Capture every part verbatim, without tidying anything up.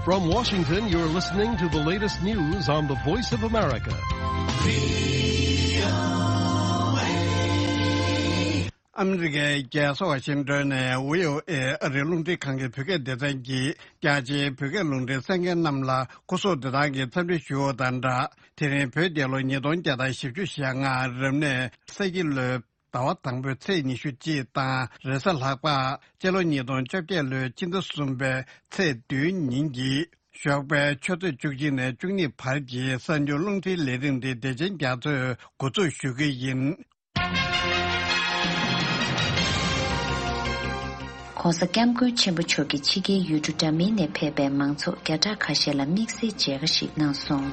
From Washington, you're listening to the latest news on the Voice of America. ཨ་མི་རི་ཀའི་རྒྱལ་ས་ཝ་ཤིང་ཏོན་ནས་ཝི་ཨོ་ཨེ་ཨ་རིའི་རླུང་འཕྲིན་ཁང་གི་བོད་སྐད་སྡེ་ཚན་གྱིས་རྒྱ་ཆེའི་བོད་སྐད་རླུང་འཕྲིན་གསན་མཁན་རྣམས་ལ་སྐུ་གཟུགས་བདེ་ཐང་གི་འཚམས་འདྲི་ཞུ་བ་དང་སྦྲགས། དེ་རིང་བོད་རྒྱལ་ལོ་ཉིས་སྟོང་བརྒྱ་དང་བཞི་བཅུ་ཞེ་ལྔ་རབ་གནས་ས་ཁྱི་ལོའི་ཟླ་བ་དང་པོའི་ཚེས་ཉི་ཤུ་གཅིག་དང་རེས་གཟའ་ལྷག་པ་སྤྱི་ལོ་ཉིས་སྟོང་བཅོ་བརྒྱད་ལོའི་ཕྱི་ཟླ་གསུམ་པའི་ཚེས་བདུན་ཉིན་གྱི་ཞོགས་པའི་ཆུ་ཚོད་བཅུ་གཅིག་ནས་བཅུ་གཉིས་བར་གྱི་གསར་འགྱུར་རླུང་འཕྲིན་ལས་རིམ་འདི་བདེ་ཆེན་རྒྱ་མཚོས་འགོ་འཛུགས་ཞུ་གི་ཡིན། ༸གོང་ས་༸སྐྱབས་མགོན་ཆེན་པོ་མཆོག་གིས་ཕྱི་རྒྱལ་ཡུལ་གྲུ་འདྲ་མིན་ནས་ཕེབས་པའི་མང་ཚོགས་བརྒྱ་ཕྲག་ཁ་ཤས་ལ་དམིགས་བསལ་མཇལ་ཁ་ཞིག་གནང་སོང་།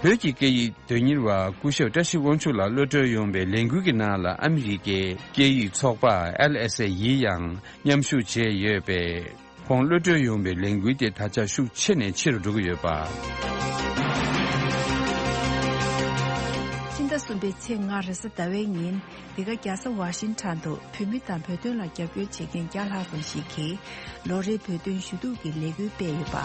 བོད་ཀྱི་སྐད་ཡིག་དོན་གཉེར་བ་སྐུ་ཞབས་བཀྲ་ཤིས་དབང་ཕྱུག་ལགས་གློད་གྲོལ་ཡོང་བའི་ལས་འགུལ་གྱི་ནང་ལ་ཨ་མི་རི་ཀའི་སྐད་ཡིག་ཚོགས་པ་ཨེལ་ཨེས་ཨེ་ཡིས་ཡང་མཉམ་ཞུགས་བྱས་ཡོད་པས། ཁོང་གློད་གྲོལ་ཡོང་བའི་ལས་འགུལ་དེ་ད་ཆ་ཤུགས་ཆེ་ནས་ཆེ་རུ་འགྲོ་གི་ཡོད་པ། ཕྱི་ཟླ་གསུམ་པའི་ཚེས་ལྔ་རེས་གཟའ་ཟླ་བའི་ཉིན་འདི་ག་རྒྱལ་ས་ཝ་ཤིང་ཊོན་དུ་བོད་མི་དང་བོད་དོན་ལ་རྒྱབ་སྐྱོར་བྱེད་མཁན་བརྒྱ་ལྷག་ཙམ་ཞིག་གིས་ལོ་རེའི་བོད་དོན་ཞུ་གཏུག་གི་ལས་འགུལ་སྤེལ་ཡོད་པ།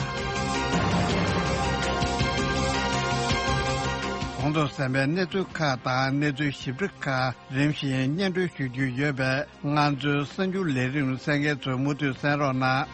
གོང་དུ་གསན་པའི་གནས་ཚུལ་ཁག་དང་གནས་ཚུལ་ཞིབ་ཕྲ་ཁག་རིམ་བཞིན་སྙན་སྒྲོན་ཞུ་རྒྱུ་ཡོད་པས། ང་ཚོའི་གསར་འགྱུར་ལས་རིམ་གསན་མཁན་ཚོས་མུ་མཐུད་གསན་རོགས་གནང་།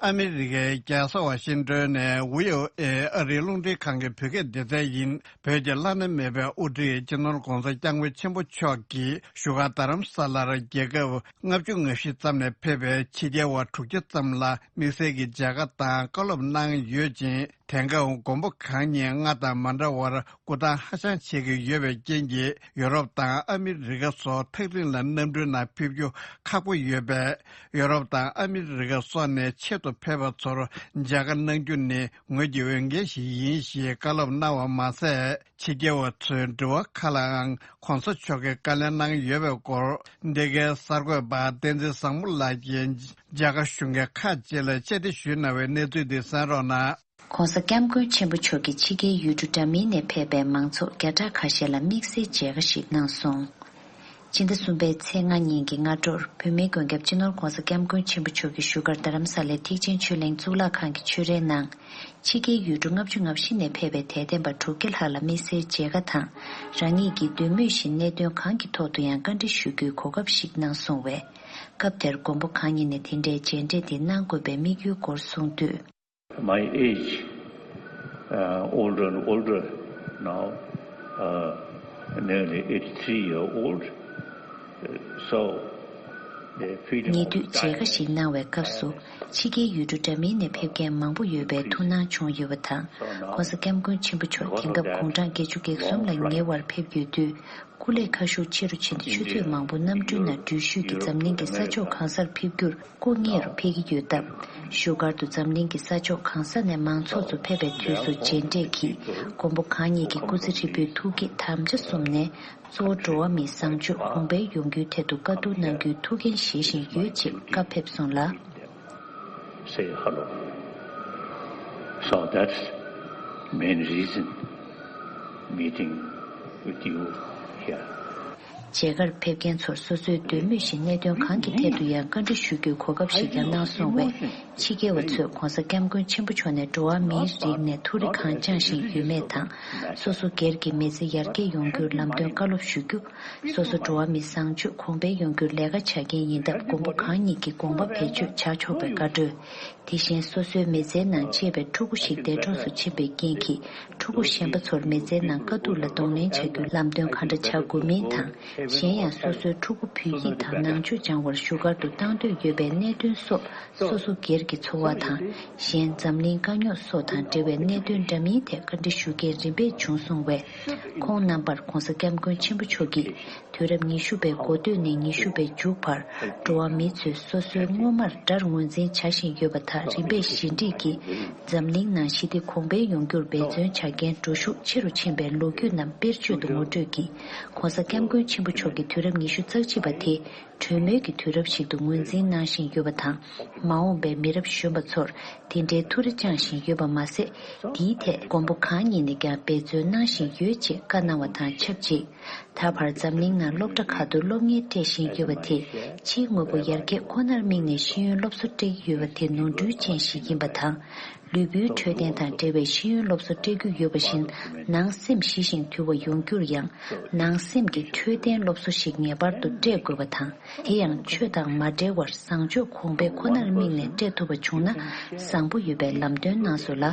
ཨ་མི་རི་ཀའི་རྒྱལ་ས་ཝ་ཤིང་ཏོན་ནས་ཝི་ཨོ་ཨེ་ཨ་རིའི་རླུང་འཕྲིན་ཁང་གི་བོད་སྐད་སྡེ་ཚན་ཡིན། བོད་ཀྱི་བླ་ན་མེད་པའི་དབུ་ཁྲིད་སྤྱི་ནོར་༸གོང་ས་༸སྐྱབས་མགོན་ཆེན་པོ་མཆོག་གིས་བཞུགས་སྒར་རྡ་རམ་ས་ལར་རྒྱལ་ཁབ་ལྔ་བཅུ་ང་བཞི་ཙམ་ནས་ཕེབས་པའི་ཕྱི་རྒྱལ་བ་དྲུག་བརྒྱ་ཙམ་ལ་དམིགས་བསལ་གྱི་མཇལ་ཁ་དང་བཀའ་སློབ་གནང་ཡོད་ཅིང་། དེང་སྐབས་མགོན་པོ་གང་ཉིད་སྔར་དང་མ་འདྲ་བར་སྐུ་ཐང་ཧ་ཅང་ཆེ་གི་ཡོད་པའི་རྐྱེན་གྱིས། ཡོ་རོབ་དང་ཨ་མི་རི་ཀ་སོགས་ཐག་རིང་ལ་གནམ་གྲུའི་ནང་ཕེབས་རྒྱུ་ཁག་པོ་ཡོད་པས། ཡོ་རོབ་དང་ཨ་མི་རི་ཀ་སོགས་ནས་ཆེད་དུ་ཕེབས་པ་ཚོར་མཇལ་ཁ་གནང་རྒྱུ་ནི་ངོས་ཀྱི་འོས་འགན་ཞིག་ཡིན་ཞེས་བཀའ་སློབ་གནང་བ་མ་ཟད། ཕྱི་རྒྱལ་བ་ཚོའི་དྲི་བ་ཁག་ལའང་གོང་ས་མཆོག་གིས་བཀའ་ལན་གནང་ཡོད་པའི་སྐོར། འདི་གའི་གསར་འགོད་པ་བསྟན་འཛིན་བཟང་མོ་ལགས་ཀྱིས་མཇལ་ཁ་ཞུ་མཁན་ཁག་ཅིག་ལ་བཅར་འདྲི་ཞུས་གནང་བའི་གནས་ཚུལ་འདི་གསན་རོགས་གནང་། ༸གོང་ས་༸སྐྱབས་མགོན་ཆེན་པོ་མཆོག་གིས་ཕྱི་རྒྱལ་ཡུལ་གྲུ་འདྲ་མིན་ནས་ཕེབས་པའི་མང་ཚོགས་བརྒྱ་ཕྲག་ཁ་ཤས་ལ་དམིགས་བསལ་མཇལ་ཁ་ཞིག་གནང་སོང་། སྤྱི་ཟླ་གསུམ་པའི་ཚེས་ལྔ་ཉིན་གྱི་སྔ་དྲོར་བོད་མིའི་མགོན་སྐྱབས་སྤྱི་ནོར་༸གོང་ས་༸སྐྱབས་མགོན་ཆེན་པོ་མཆོག་གིས་བཞུགས་སྒར་རྡ་རམ་ས་ལའི་ཐེག་ཆེན་ཆོས་གླིང་གཙུག་ལག་ཁང་གི་ཆོས་རའི་ནང་། ཕྱི་རྒྱལ་ཡུལ་གྲུ་ལྔ་བཅུ་ང་བཞི་ནས་ཕེབས་པའི་དད་ལྡན་པ་དྲུག་བརྒྱ་ལྷག་ལ་དམིགས་བསལ་མཇལ་ཁ་དང་། རང་ཉིད་ཀྱིས་འདོད་མོས་བཞིན་གནད་དོན་གང་གི་ཐོག་ཏུ་ཡང་བཀའ་འདྲི་ཞུ་རྒྱུའི་གོ་སྐབས་ཤིག་གནང་སོང་བས། སྐབས་དེར་མགོན་པོ་གང་ཉིད་ནས་དེ་འདྲའི་མཇལ་འཕྲད་དེ་གནང་དགོས་པའི་དམིགས་ཡུལ་སྐོར་གསུངས་དུས། My age, uh, older and older now, uh, nearly eighty-three year old. Uh, so, the feeling ཉེ་དུས་མཇལ་ཁ་ཞིག་གནང་བའི་སྐབས་སུ། ཕྱི་རྒྱལ་ཡུལ་གྲུ་འདྲ་མིན་ནས་ཕེབས་མཁན་མང་པོ་ཡོད་པའི་ཐུགས་སྣང་བྱུང་ཡོད་པ་དང་། ༸གོང་ས་༸སྐྱབས་མགོན་ཆེན་པོ་མཆོག་དེང་སྐབས་དགུང་གྲངས་བརྒྱད་ཅུ་གྱ་གསུམ་ལ་ཉེ་བར་ཕེབས་ཡོད་དུས། སྐུ་ལས་ཁ་ཤུགས་ཆེ་རུ་ཕྱིན་ཏེ་ཆུ་ཚོད་མང་པོ་གནམ་གྲུའི་ནང་འགྲུལ་བཞུད་ཀྱིས་འཛམ་གླིང་གི་ས་ཕྱོགས་གང་སར་ཕེབས་རྒྱུར་སྐུ་ངལ་རུ་འཕེལ་གྱི་ཡོད་སྟབས། བཞུགས་སྒར་དུ་འཛམ་གླིང་གི་ས་ཕྱོགས་གང་ས་ནས་མང་ཚོགས་ཚོ་ཕེབས་པའི་དུས་སུ་མཇལ་འཕྲད་ཀྱིས་མགོན་པོ་གང་ཉིད་ཀྱི་སྐུ་ཚེ་ཧྲིལ་པོའི་ཐུགས་བསྐྱེད་དམ་བཅའ་གསུམ་ནས། གཙོ་བོ་འགྲོ་བ་མིའི་བཟང་སྤྱོད་གོང་འཕེལ་ཡོང་རྒྱུའི་ཐད་དུ་བཀའ་བསྡུར་གནང་རྒྱུའི་ཐུགས་འགན་བཞེས་བཞིན་ཡོད་ཅེས་བཀའ་ཕེབས་སོང་ལ། Say hello. So that's main reason meeting with you here. མཇལ་ཁར་ཕེབས་མཁན་ཚོར་སོ་སོའི་འདོད་མོས་བཞིན་གནད་དོན་གང་གི་ཐད་དུ་ཡང་བཀའ་འདྲི་ཞུ་རྒྱུའི་གོ་སྐབས་ཤིག་ཀྱང་གནང་སོང་བས། ཕྱི་རྒྱལ་བ་ཚོས་༸གོང་ས་༸སྐྱབས་མགོན་ཆེན་པོ་མཆོག་ནས་འགྲོ་བ་མིའི་རིགས་ནས་མཐོ་རིས་གང་སྦྱངས་བཞིན་ཡོད་མེད་དང་། སོ་སོ་སྒེར་གྱི་མི་ཚེ་ཡར་རྒྱས་ཡོང་རྒྱུར་ལམ་སྟོན་བཀའ་སློབ་ཞུ་རྒྱུ། སོ་སོ་འགྲོ་བ་མིའི་བཟང་སྤྱོད་གོང་འཕེལ་ཡོང་རྒྱུར་ལས་ཀ་བྱ་མཁན་ཡིན་སྟབས། མགོན་པོ་གང་ཉིད་ཀྱི་དགོངས་པ་བེད་སྤྱོད་བྱ་ཆོག་པའི་བཀའ་འཁྲོལ། དེ་བཞིན་སོ་སོའི་མི་ཚེའི་ནང་གཅེས་པའི་ཕྲུ་གུ་ཞིག་འདས་གྲོངས་སུ་ཕྱིན་པའི་རྐྱེན་གྱིས། ཕྲུ་གུ་གཞན་པ་ཚོར་མི་ཚེའི་ནང་དཀའ་སྡུག་ལ་གདོང་ལེན་བྱ་རྒྱུའི་ལམ་སྟོན་ག་འདྲ་བྱ་དགོས་མིན་དང་། གཞན་ཡང་སོ་སོའི་ཕྲུ་གུ་བོད་ཡིག་དང་ནང་ཆོས་སྦྱང་བར་བཞུགས་སྒར་དུ་བཏང་འདོད་ཡོད་པའི་གནད་དོན་སོགས། སོ་སོ་སྒེར་གྱི་འཚོ་བ་དང་། གཞན་འཛམ་གླིང་དཀའ་རྙོག་སོགས་དང་འབྲེལ་བའི་གནད་དོན་འདྲ་མིན་ཐད་བཀའ་འདྲི་ཞུ་མཁན་རིམ་པས་བྱུང་སོང་བས། ཁོང་རྣམ་པར་༸གོང་ས་༸སྐྱབས་མགོན་ཆེན་པོ་མཆོག་གིས། དུས་རབས་ཉི་ཤུ་པའི་འགོ་སྟོད་ནས་ཉི་ཤུ་པའི་མཇུག་བར། འགྲོ་བ་མི་ཚོས་སོ་སོའི་སྔོན་མར་དགྲར་ངོས་འཛིན་བྱ་བཞིན་ཡོད་པ་དག་རིམ་པས་ཞི་འགྲིག་གིས། འཛམ་གླིང་ནང་ཞི་བདེ་གོང་འཕེལ་ཡོང་རྒྱུར་འབད་བརྩོན་བྱ་མཁན་འགྲོ་ཤུགས་ཆེ་རུ་ཕྱིན་པའི་ལོ་རྒྱུས་རྣམས་དཔེར་བརྗོད་དུ་ངོ་སྤྲོད་ཀྱིས། ༸གོང་ས་༸སྐྱབས་མགོན་ཆེན་པོ་མཆོག་གི་དུས་རབས་ཉི་ཤུ་རྩ་གཅིག་པ་དེ། གྲོས་མོལ་གྱི་དུས་རབས་ཤིག་ཏུ་ངོས་འཛིན་གནང་བཞིན་ཡོད་པ་དང་། མ་འོངས་པའི་མི་རབས་གཞོན་པ་ཚོར་དེ་འདྲའི་ཐུགས་རེ་བཅངས་བཞིན་ཡོད་པ་མ་ཟད། དེའི་ཐད་མགོན་པོ་གང་ཉིད་ནས་ཀྱང་འབད་བརྩོན་གནང་བཞིན་ཡོད་ཅེས་བཀའ་གནང་བ་དང་ཆབས་ཅིག་ད་བར་འཛམ་གླིང་ནང་སློབ་གྲྭ་ཁག་ཏུ་སློབ་གཉེར་སྤྲད་བཞིན་ཡོད་པ་དེ། ཕྱིའི་དངོས་པོ་ཡར་རྒྱས་ཁོ་ནར་དམིགས་ནས་ཤེས་ཡོན་སློབ་གསོ་སྤྲད་ཀྱི་ཡོད་པ་དེ་ནོར་འཁྲུལ་ཅན་ཞིག་ཡིན་པ་དང་། ལུས་པོའི་འཕྲོད་བསྟེན་དང་འབྲེལ་བའི་ཤེས་ཡོན་སློབ་གསོ་སྤྲད་རྒྱུ་ཡོད་པ་བཞིན། ནང་སེམས་ཞི་ཞིང་དུལ་བ་ཡོང་རྒྱུར་ཡང་། ནང་སེམས་ཀྱི་འཕྲོད་བསྟེན་སློབ་གསོ་ཞིག་ངེས་པར་དུ་སྤྲད་དགོས་པ་དང་། དེ་ཡང་ཆོས་དང་མ་འབྲེལ་བར་བཟང་སྤྱོད་གོང་འཕེལ་ཁོ་ནར་དམིགས་ནས་སྤྲད་ཐུབ་པ་བྱུང་ན། བཟང་པོ་ཡོད་པའི་ལམ་སྟོན་གནང་སོང་ལ།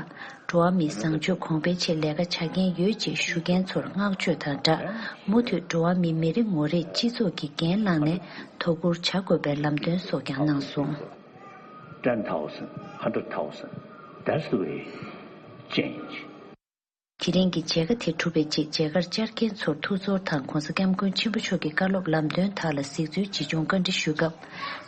འགྲོ་བ་མིའི་བཟང་སྤྱོད་གོང་འཕེལ་ཆེད་ལས་ཀ་བྱ་མཁན་ཡོད་ཅེས་ཞུ་མཁན་ཚོར་བསྔགས་བརྗོད་དང་སྦྲགས། མུ་མཐུད་འགྲོ་བ་མིའི་མི་རེ་ངོ་རེས་སྤྱི་ཚོགས་ཀྱི་འགན་བླངས་ནས་དོ་ཁུར་བྱ་དགོས་པའི་ལམ་སྟོན་སོགས་ཀྱང་གནང་སོང་། Ten thousand, hundred thousand, that's the way change. དེ་རིང་གི་མཇལ་ཁ་དེ་གྲུབ་པའི་རྗེས་མཇལ་ཁར་བཅར་མཁན་ཚོར་ཐུགས་ཚོར་དང་གོང་ས་སྐྱབས་མགོན་ཆེན་པོ་མཆོག་གི་བཀའ་སློབ་ལམ་སྟོན་དག་ལ་གཟིགས་ཚུལ་ཇི་བྱུང་བཀའ་འདྲི་ཞུས་སྐབས།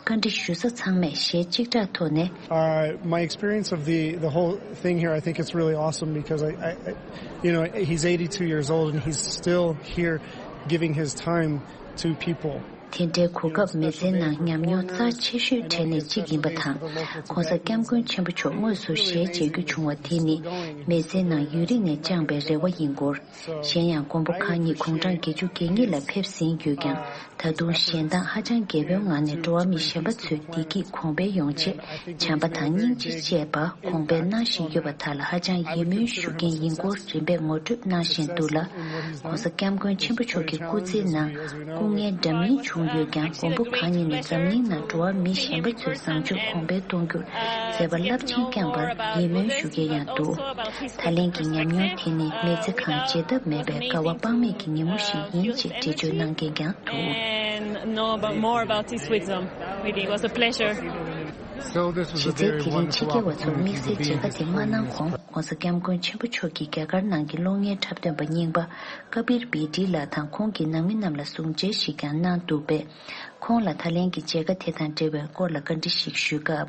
བཀའ་འདྲི་ཞུ་ས་ཚང་མས་ཞལ་གཅིག་གྲགས་ཐོག་ནས། Uh, my experience of the, the whole thing here, I think it's really awesome because I, I, I, you know, he's eighty-two years old and he's still here giving his time to people. དེ་འདྲའི་གོ་སྐབས་མི་ཚེའི་ནང་ཉམས་མྱོང་རྩ་ཆེ་ཤོས་གྲས་ནས་གཅིག་ཡིན་པ་དང་། གོང་ས་སྐྱབས་མགོན་ཆེན་པོ་མཆོག་དངོས་སུ་ཞལ་མཇལ་རྒྱུ་བྱུང་བ་དེ་ནི་མི་ཚེའི་ནང་ཡུན་རིང་ནས་བཅངས་པའི་རེ་བ་ཡིན་སྐོར། གཞན་ཡང་མགོན་པོ་གང་ཉིད་དགུང་གྲངས་བརྒྱད་ཅུ་གྱ་གཉིས་ལ་ཕེབས་ཟིན་ཡོད་ཀྱང་། ད་དུང་གཞན་དག་ཧ་ཅང་རྒྱལ་པོའི་ངང་ནས་འགྲོ་བ་མི་གཞན་པ་ཚོའི་བདེ་སྐྱིད་གོང་འཕེལ་ཡོང་ཆེད་བྱམས་པ་དང་སྙིང་རྗེ་བཅས་པ་གོང་འཕེལ་གནང་བཞིན་ཡོད་པ་དག་ལ་ཧ་ཅང་ཡིད་སྨོན་ཞུ་མཁན་ཡིན་སྐོར་རིམ་པས་ངོ་སྤྲོད་གནང་བཞིན་འདུག་ལ། ྋགོང་ས་ྋསྐྱབས་མགོན་ཆེན་པོ་མཆོག་གི་སྐུ་ཚེའི་ནང་སྐུ་ངལ་འདྲ་མིན་བྱུང་ཡོད་ཀྱང་། མགོན་པོ་གང་ཉིད་ནས་འཛམ་གླིང་ནང་འགྲོ་བ་མི་གཞན་པ་ཚོའི་བཟང་སྤྱོད་གོང་འཕེལ་གཏོང་རྒྱུར་མཛད་པ་རླབས་ཆེན་བསྐྱངས་པར་ཡིད་སྨོན་ཞུ་མཁན་ཡང་འདུག་ད་ལན་གྱི་ཉམས་མྱོང་དེ་ནི་མི་ཚེ་གང་བརྗེད་ཐབས་མེད་པའི་དགའ་བ་དཔག་མེད་ཀྱི་ཉིན་མོ་ཞིག་ཡིན་ཅེས་འགྲེལ་བརྗོད་གནང་མཁན་ཀྱང་འདུག And know about, more about his wisdom. Really, it was a pleasure. So this was a very wonderful opportunity to be here. གཞི་རྩའི་དེ་རིང་ཕྱི་རྒྱལ་བ་ཚོར་དམིགས་བསལ་མཇལ་ཁ་དེ་མ་གནང་གོང་། ྋགོང་ས་ྋསྐྱབས་མགོན་ཆེན་པོ་མཆོག་གིས་རྒྱ་གར་ནང་གི་གློག་བརྙན་འཁྲབ་སྟོན་པ་རྙིང་པ་ཀ་པིར་བི་ཏི་ལགས་དང་ཁོང་གི་ནང་མི་རྣམས་ལ་ཟུང་འབྲེལ་ཞིག་ཀྱང་གནང་འདུག་པས། ཁོང་ལ་ད་ལན་གྱི་མཇལ་ཁ་དེ་དང་འབྲེལ་བའི་སྐོར་ལ་བཀའ་འདྲི་ཞིག་ཞུས་སྐབས།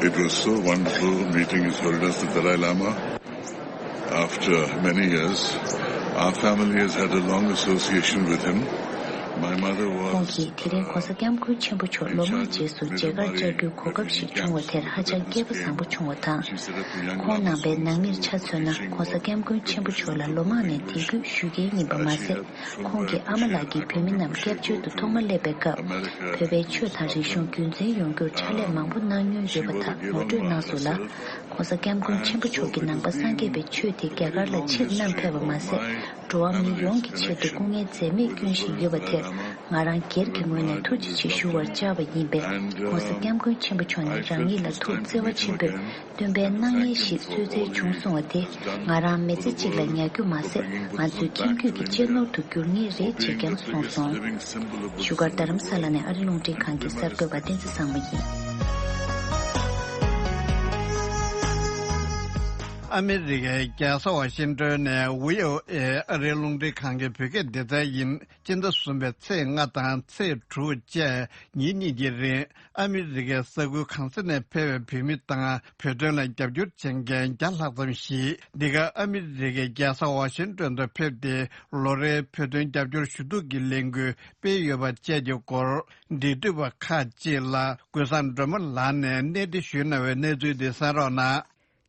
It was so wonderful meeting His Holiness the Dalai Lama. After many years, our family has had a long association with him. My mother was ཁོང་གིས་དེ་རིང་ྋགོང་ས་ྋསྐྱབས་མགོན་ཆེན་པོ་མཆོག་ལོ་མང་རྗེས་སུ་མཇལ་ཁར་བཅར་རྒྱུའི་གོ་སྐབས་ཤིག་བྱུང་བ་དེར་ཧ་ཅང་སྐལ་པ་བཟང་པོ་བྱུང་བ་དང་། ཁོང་ནང་པའི་ནང་མིར་ཆ་མཚོན་ན་ྋགོང་ས་ྋསྐྱབས་མགོན་ཆེན་པོ་མཆོག་ལ་ལོ་མང་ནས་དད་གུས་ཞུ་མཁན་ཡིན་པ་མ་ཟད། ཁོང་གི་ཨ་མ་ལགས་ཀྱིས་བོད་མི་རྣམས་སྐྱབས་བཅོལ་དུ་ཐོག་མ་སླེབས་པའི་སྐབས། བོད་པའི་ཆོས་དང་རིག་གཞུང་རྒྱུན་འཛིན་ཡོང་རྒྱུར་ཕྱག་ལས་མང་པོ་གནང་མྱོང་ཡོད་པ་དག་ངོ་སྤྲོད་གནང་སོང་ལ། ྋགོང་ས་ྋསྐྱབས་མགོན་ཆེན་པོ་མཆོག་གིས་ནང་པ་སངས་རྒྱས་པའི་ཆོས་དེ་རྒྱ་གར་ལ་ཕྱིར་བསྣམས་ཕེབས་པ་མ་ཟད། འགྲོ་བ་མི་ཡོངས་ཀྱི་ཆེད་དུ་སྐུ་ངལ་འཛེམས་མེད་བསྐྱོན་བཞིན་ཡོད་པ་དེར་ང་རང་སྒེར་གྱི་ངོས་ནས་ཐུགས་རྗེ་ཆེ་ཞུ་བར་བཅར་བ་ཡིན་པས། ྋགོང་ས་ྋསྐྱབས་མགོན་ཆེན་པོ་མཆོག་ནས་རང་ཉིད་ལ་ཐུགས་བརྩེ་བ་ཆེན་པོས་སྟོན་པའི་སྣང་བརྙན་ཞིག་གསོལ་སྩལ་བྱུང་སོང་བ་དེ་ང་རང་མི་ཚེ་གཅིག་ལ་ཉར་རྒྱུ་མ་ཟད། ང་ཚོའི་ཁྱིམ་རྒྱུད་ཀྱི་གཅེས་ནོར་དུ་འགྱུར་ངེས་རེད་ཅེས་ཀྱང་གསུངས་སོང་། བཞུགས་སྒར་རྡ་རམ་ས་ལ་ནས་ཨ་རི་རླུང་འཕྲིན་ཁང་གི་གསར་འགོད་པ་བསྟན་འཛིན་བཟང་མོ་ཡིན། ཨ་མི་རི་ཀའི་རྒྱལ་ས་ཝ་ཤིང་ཏོན་ནས་བྷི་ཨོ་ཨེ་ཨ་རིའི་རླུང་འཕྲིན་ཁང་གི་བོད་སྐད་སྡེ་ཚན་ཡིན། སྤྱི་ཟླ་གསུམ་པའི་ཚེས་ལྔ་དང་ཚེས་དྲུག་བཅས་ཉིན་གཉིས་ཀྱི་རིང་ཨ་མི་རི་ཀའི་ས་ཁུལ་གང་ས་ནས་ཕེབས་པའི་བོད་མི་དང་བོད་དོན་ལ་རྒྱབ་སྐྱོར་བྱེད་མཁན་བརྒྱ་ལྷག་ཙམ་ཞིག་འདི་ག་ཨ་མི་རི་ཀའི་རྒྱལ་ས་ཝ་ཤིང་ཏོན་དུ་ཕེབས་ཏེ། ལོ་རེའི་བོད་དོན་རྒྱབ་སྐྱོར་ཞུ་གཏུག་གི་ལས་འགུལ་སྤེལ་ཡོད་པ་བཅས་ཀྱི་སྐོར། འབྲེལ་མཐུད་པ་ཁག་ཅིག་ལ་ཀུན་བཟང་སྒྲོལ་མ་ལགས་ནས་གནས་འདྲི་ཞུས་གནང་བའི་གནས་ཚུལ་འདི་གསན་རོགས་གནང་།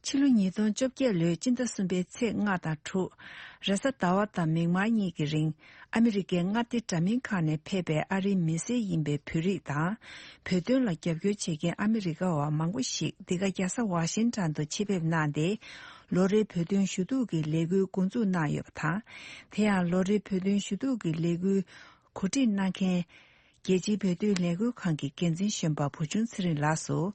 ཕྱི་ལོ་ཉིས་སྟོང་བཅོ་བརྒྱད་ལོའི་སྤྱི་ཟླ་གསུམ་པའི་ཚེས་ལྔ་དང་དྲུག་རེས་གཟའ་ཟླ་བ་དང་མིག་དམར་གཉིས་ཀྱི་རིང་། ཨ་མི་རི་ཀའི་མངའ་སྡེ་འདྲ་མིན་ཁག་ནས་ཕེབས་པའི་ཨ་རིའི་མི་སེར་ཡིན་པའི་བོད་རིགས་དང་། བོད་དོན་ལ་རྒྱབ་སྐྱོར་བྱེད་མཁན་ཨ་མི་རི་ཀ་བ་མང་པོ་ཞིག་འདི་ག་རྒྱལ་ས་ཝ་ཤིང་ཊོན་དུ་ཆེད་ཕེབས་གནང་སྟེ། ལོ་རེའི་བོད་དོན་ཞུ་གཏུག་གི་ལས་འགུལ་འགོ་འཛུགས་གནང་ཡོད་པ་དང་། དེ་ཡང་ལོ་རེའི་བོད་དོན་ཞུ་གཏུག་གི་ལས་འགུལ་གོ་སྒྲིག་གནང་མཁན། རྒྱལ་སྤྱིའི་བོད་དོན་ལས་འགུལ་ཁང་གི་འགན་འཛིན་གཞོན་པ་བུ་ཆུང་ཚེ་རིང་ལགས་སུ།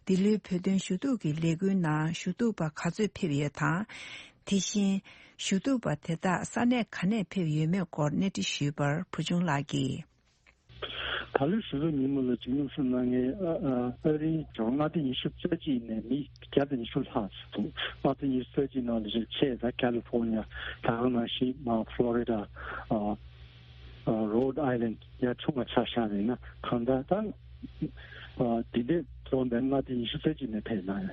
འདི་ལོའི་བོད་དོན་ཞུ་གཏུག་གི་ལས་འགུལ་ནང་ཞུ་གཏུག་པ་ག་ཚོད་ཕེབས་ཡོད་དང་། དེ་བཞིན་ཞུ་གཏུག་པ་དེ་དག་ས་གནས་ག་ནས་ཕེབས་ཡོད་མེད་སྐོར་གནས་འདྲི་ཞུས་པར་བུ་ཆུང་ལགས་ཀྱིས། ད་ལོའི་ཞུ་གཏུག་ཉིན་མོ་ལ་འཇིགས་སྣང་སོང་གནང་མཁན་ཨ་ཨ་ཨ་རིའི་ཇོ་མངའ་སྡེ་ཉི་ཤུ་རྩ་གཅིག་ནས་མི་བརྒྱ་དང་ཉི་ཤུ་ལྷག་ཙམ་འདུག་མངའ་སྡེ་ཉི་ཤུ་རྩ་གཅིག་ནང་ལ་རིགས་ཆད་ད་ཁ་ལི་ཧྥོར་ནི་ཡ། ད་ག་ནང་བཞིན་མ་ཕློ་རི་ཌ། ཨ་ཨ་རོ་ཌི་ཨའི་ལེན་ཌི་ཡ་ཆུང་བ་ཆ་བཞག་ཡིན་ན་གང་ལྟར་ད་ཨ་འདི་འདྲའི་འཛོམས་པའི་མངའ་སྡེ་ཉི་ཤུ་རྩ་གཅིག་ནས་ཕེབས་གནང་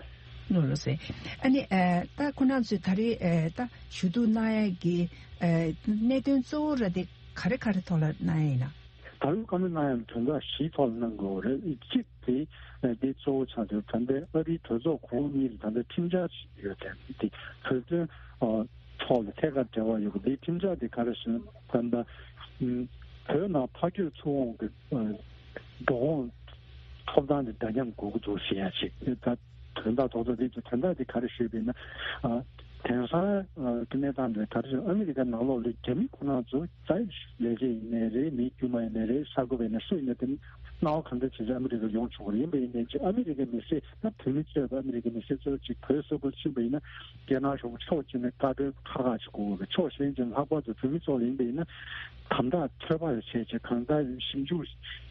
ཡོད། ལགས་སོ། ཨ་ནི་ཨ་ད་ཁོང་རྣམ་ཚོས་ད་རེས་ཨ་ད་ཞུ་གཏུག་གནང་ཡ་གི་ཨ་གནད་དོན་གཙོ་བོ་ར་དེ་ག་རེ་ག་རེ་ཐོག་ལ་གནང་ཡ་ཡིན་ན། ད་རུང་བཀའ་མོལ་གནང་ཡ་དོན་དག་བཞིའི་ཐོག་ལ་གནང་དགོས་རེད། གཅིག་དེ་ཨ་འདི་གཙོ་བོ་ཆགས་འདུག་ད་ལྟའི་ཨ་རིའི་གྲོས་ཚོགས་གོང་གཉིས་ལ་ད་ལྟ་ཁྲིམས་འཆར་ཞིག་ཡོད་དེ་འདི་བོད་དོན་ཨ། ཐོག་ལ་ཐད་ཀར་འབྲེལ་བ་ཡོད་པ་འདིའི་ཁྲིམས་འཆར་དེ་ག་རེ་ཟེར་ན། ད་ལྟ་ཨུམ་བོད་ནང་ཕ་སྐྱོད་ཚུར་འོང་གི་ཨ་འགྲོ་འོང་ཐོབ་ཐང་དེ་འདྲ་མཉམ་དགོས་ཀྱི་འདུག་ཟེར་ཡ་ཅིག་ད་དོན་དག་ཐོག་ཚོ་དེ་ཚོ་དོན་དག་དེ་ག་རེ་ཞུས་པ་ཡིན་ན། ཨ་དེང་སང་ཨ་གི་གནས་སྟངས་དེ་ག་རེ་ཟེར། ཨ་མི་རི་ཀ་ནང་ལོགས་ལ་རྒྱ་མི་ཁོ་རང་ཚོ་ད་ལས་བྱེད་ཡིན་ནའི་རེད། མི་དཀྱུས་མ་ཡིན་ནའི་རེད། གསར་འགོད་པ་ཡིན་ནའི་སུ་ཡིན་ནའི་དེ་སྣང་བ་གང་འདྲ་བྱེད་ཚེ་ཨ་མི་རི་ཀར་ཡོང་ཆོག་གི་རེད། ཡིན་པ་ཡིན་ནའི་ཅིག་ཨ་མི་རི་ཀའི་མི་སེར་ད་བོད་མི་གཙོས་པའི་ཨ་མི་རི་ཀའི་མི་སེར་གཙོ་བོ་ཅིག་བོད་སོག་པོར་ཕྱིན་པ་ཡིན་ན། རྒྱ་ནག་གཞུང་ཕྱོགས་གཅིག་ནས་བཀའ་དྲིན་ཁག་ཁག་ཅིག་དགོས་པའི་ཕྱོགས་གཞན་ཅིག་ལྷག་པར་དུ་བོད་མི་ཚོ་ལ་ཡིན་པ་ཡིན་ན། དམ་དྲག་ཚོད་དཔག་བྱས་བྱས་གང་ལྟར་ཞིབ་འཇུག་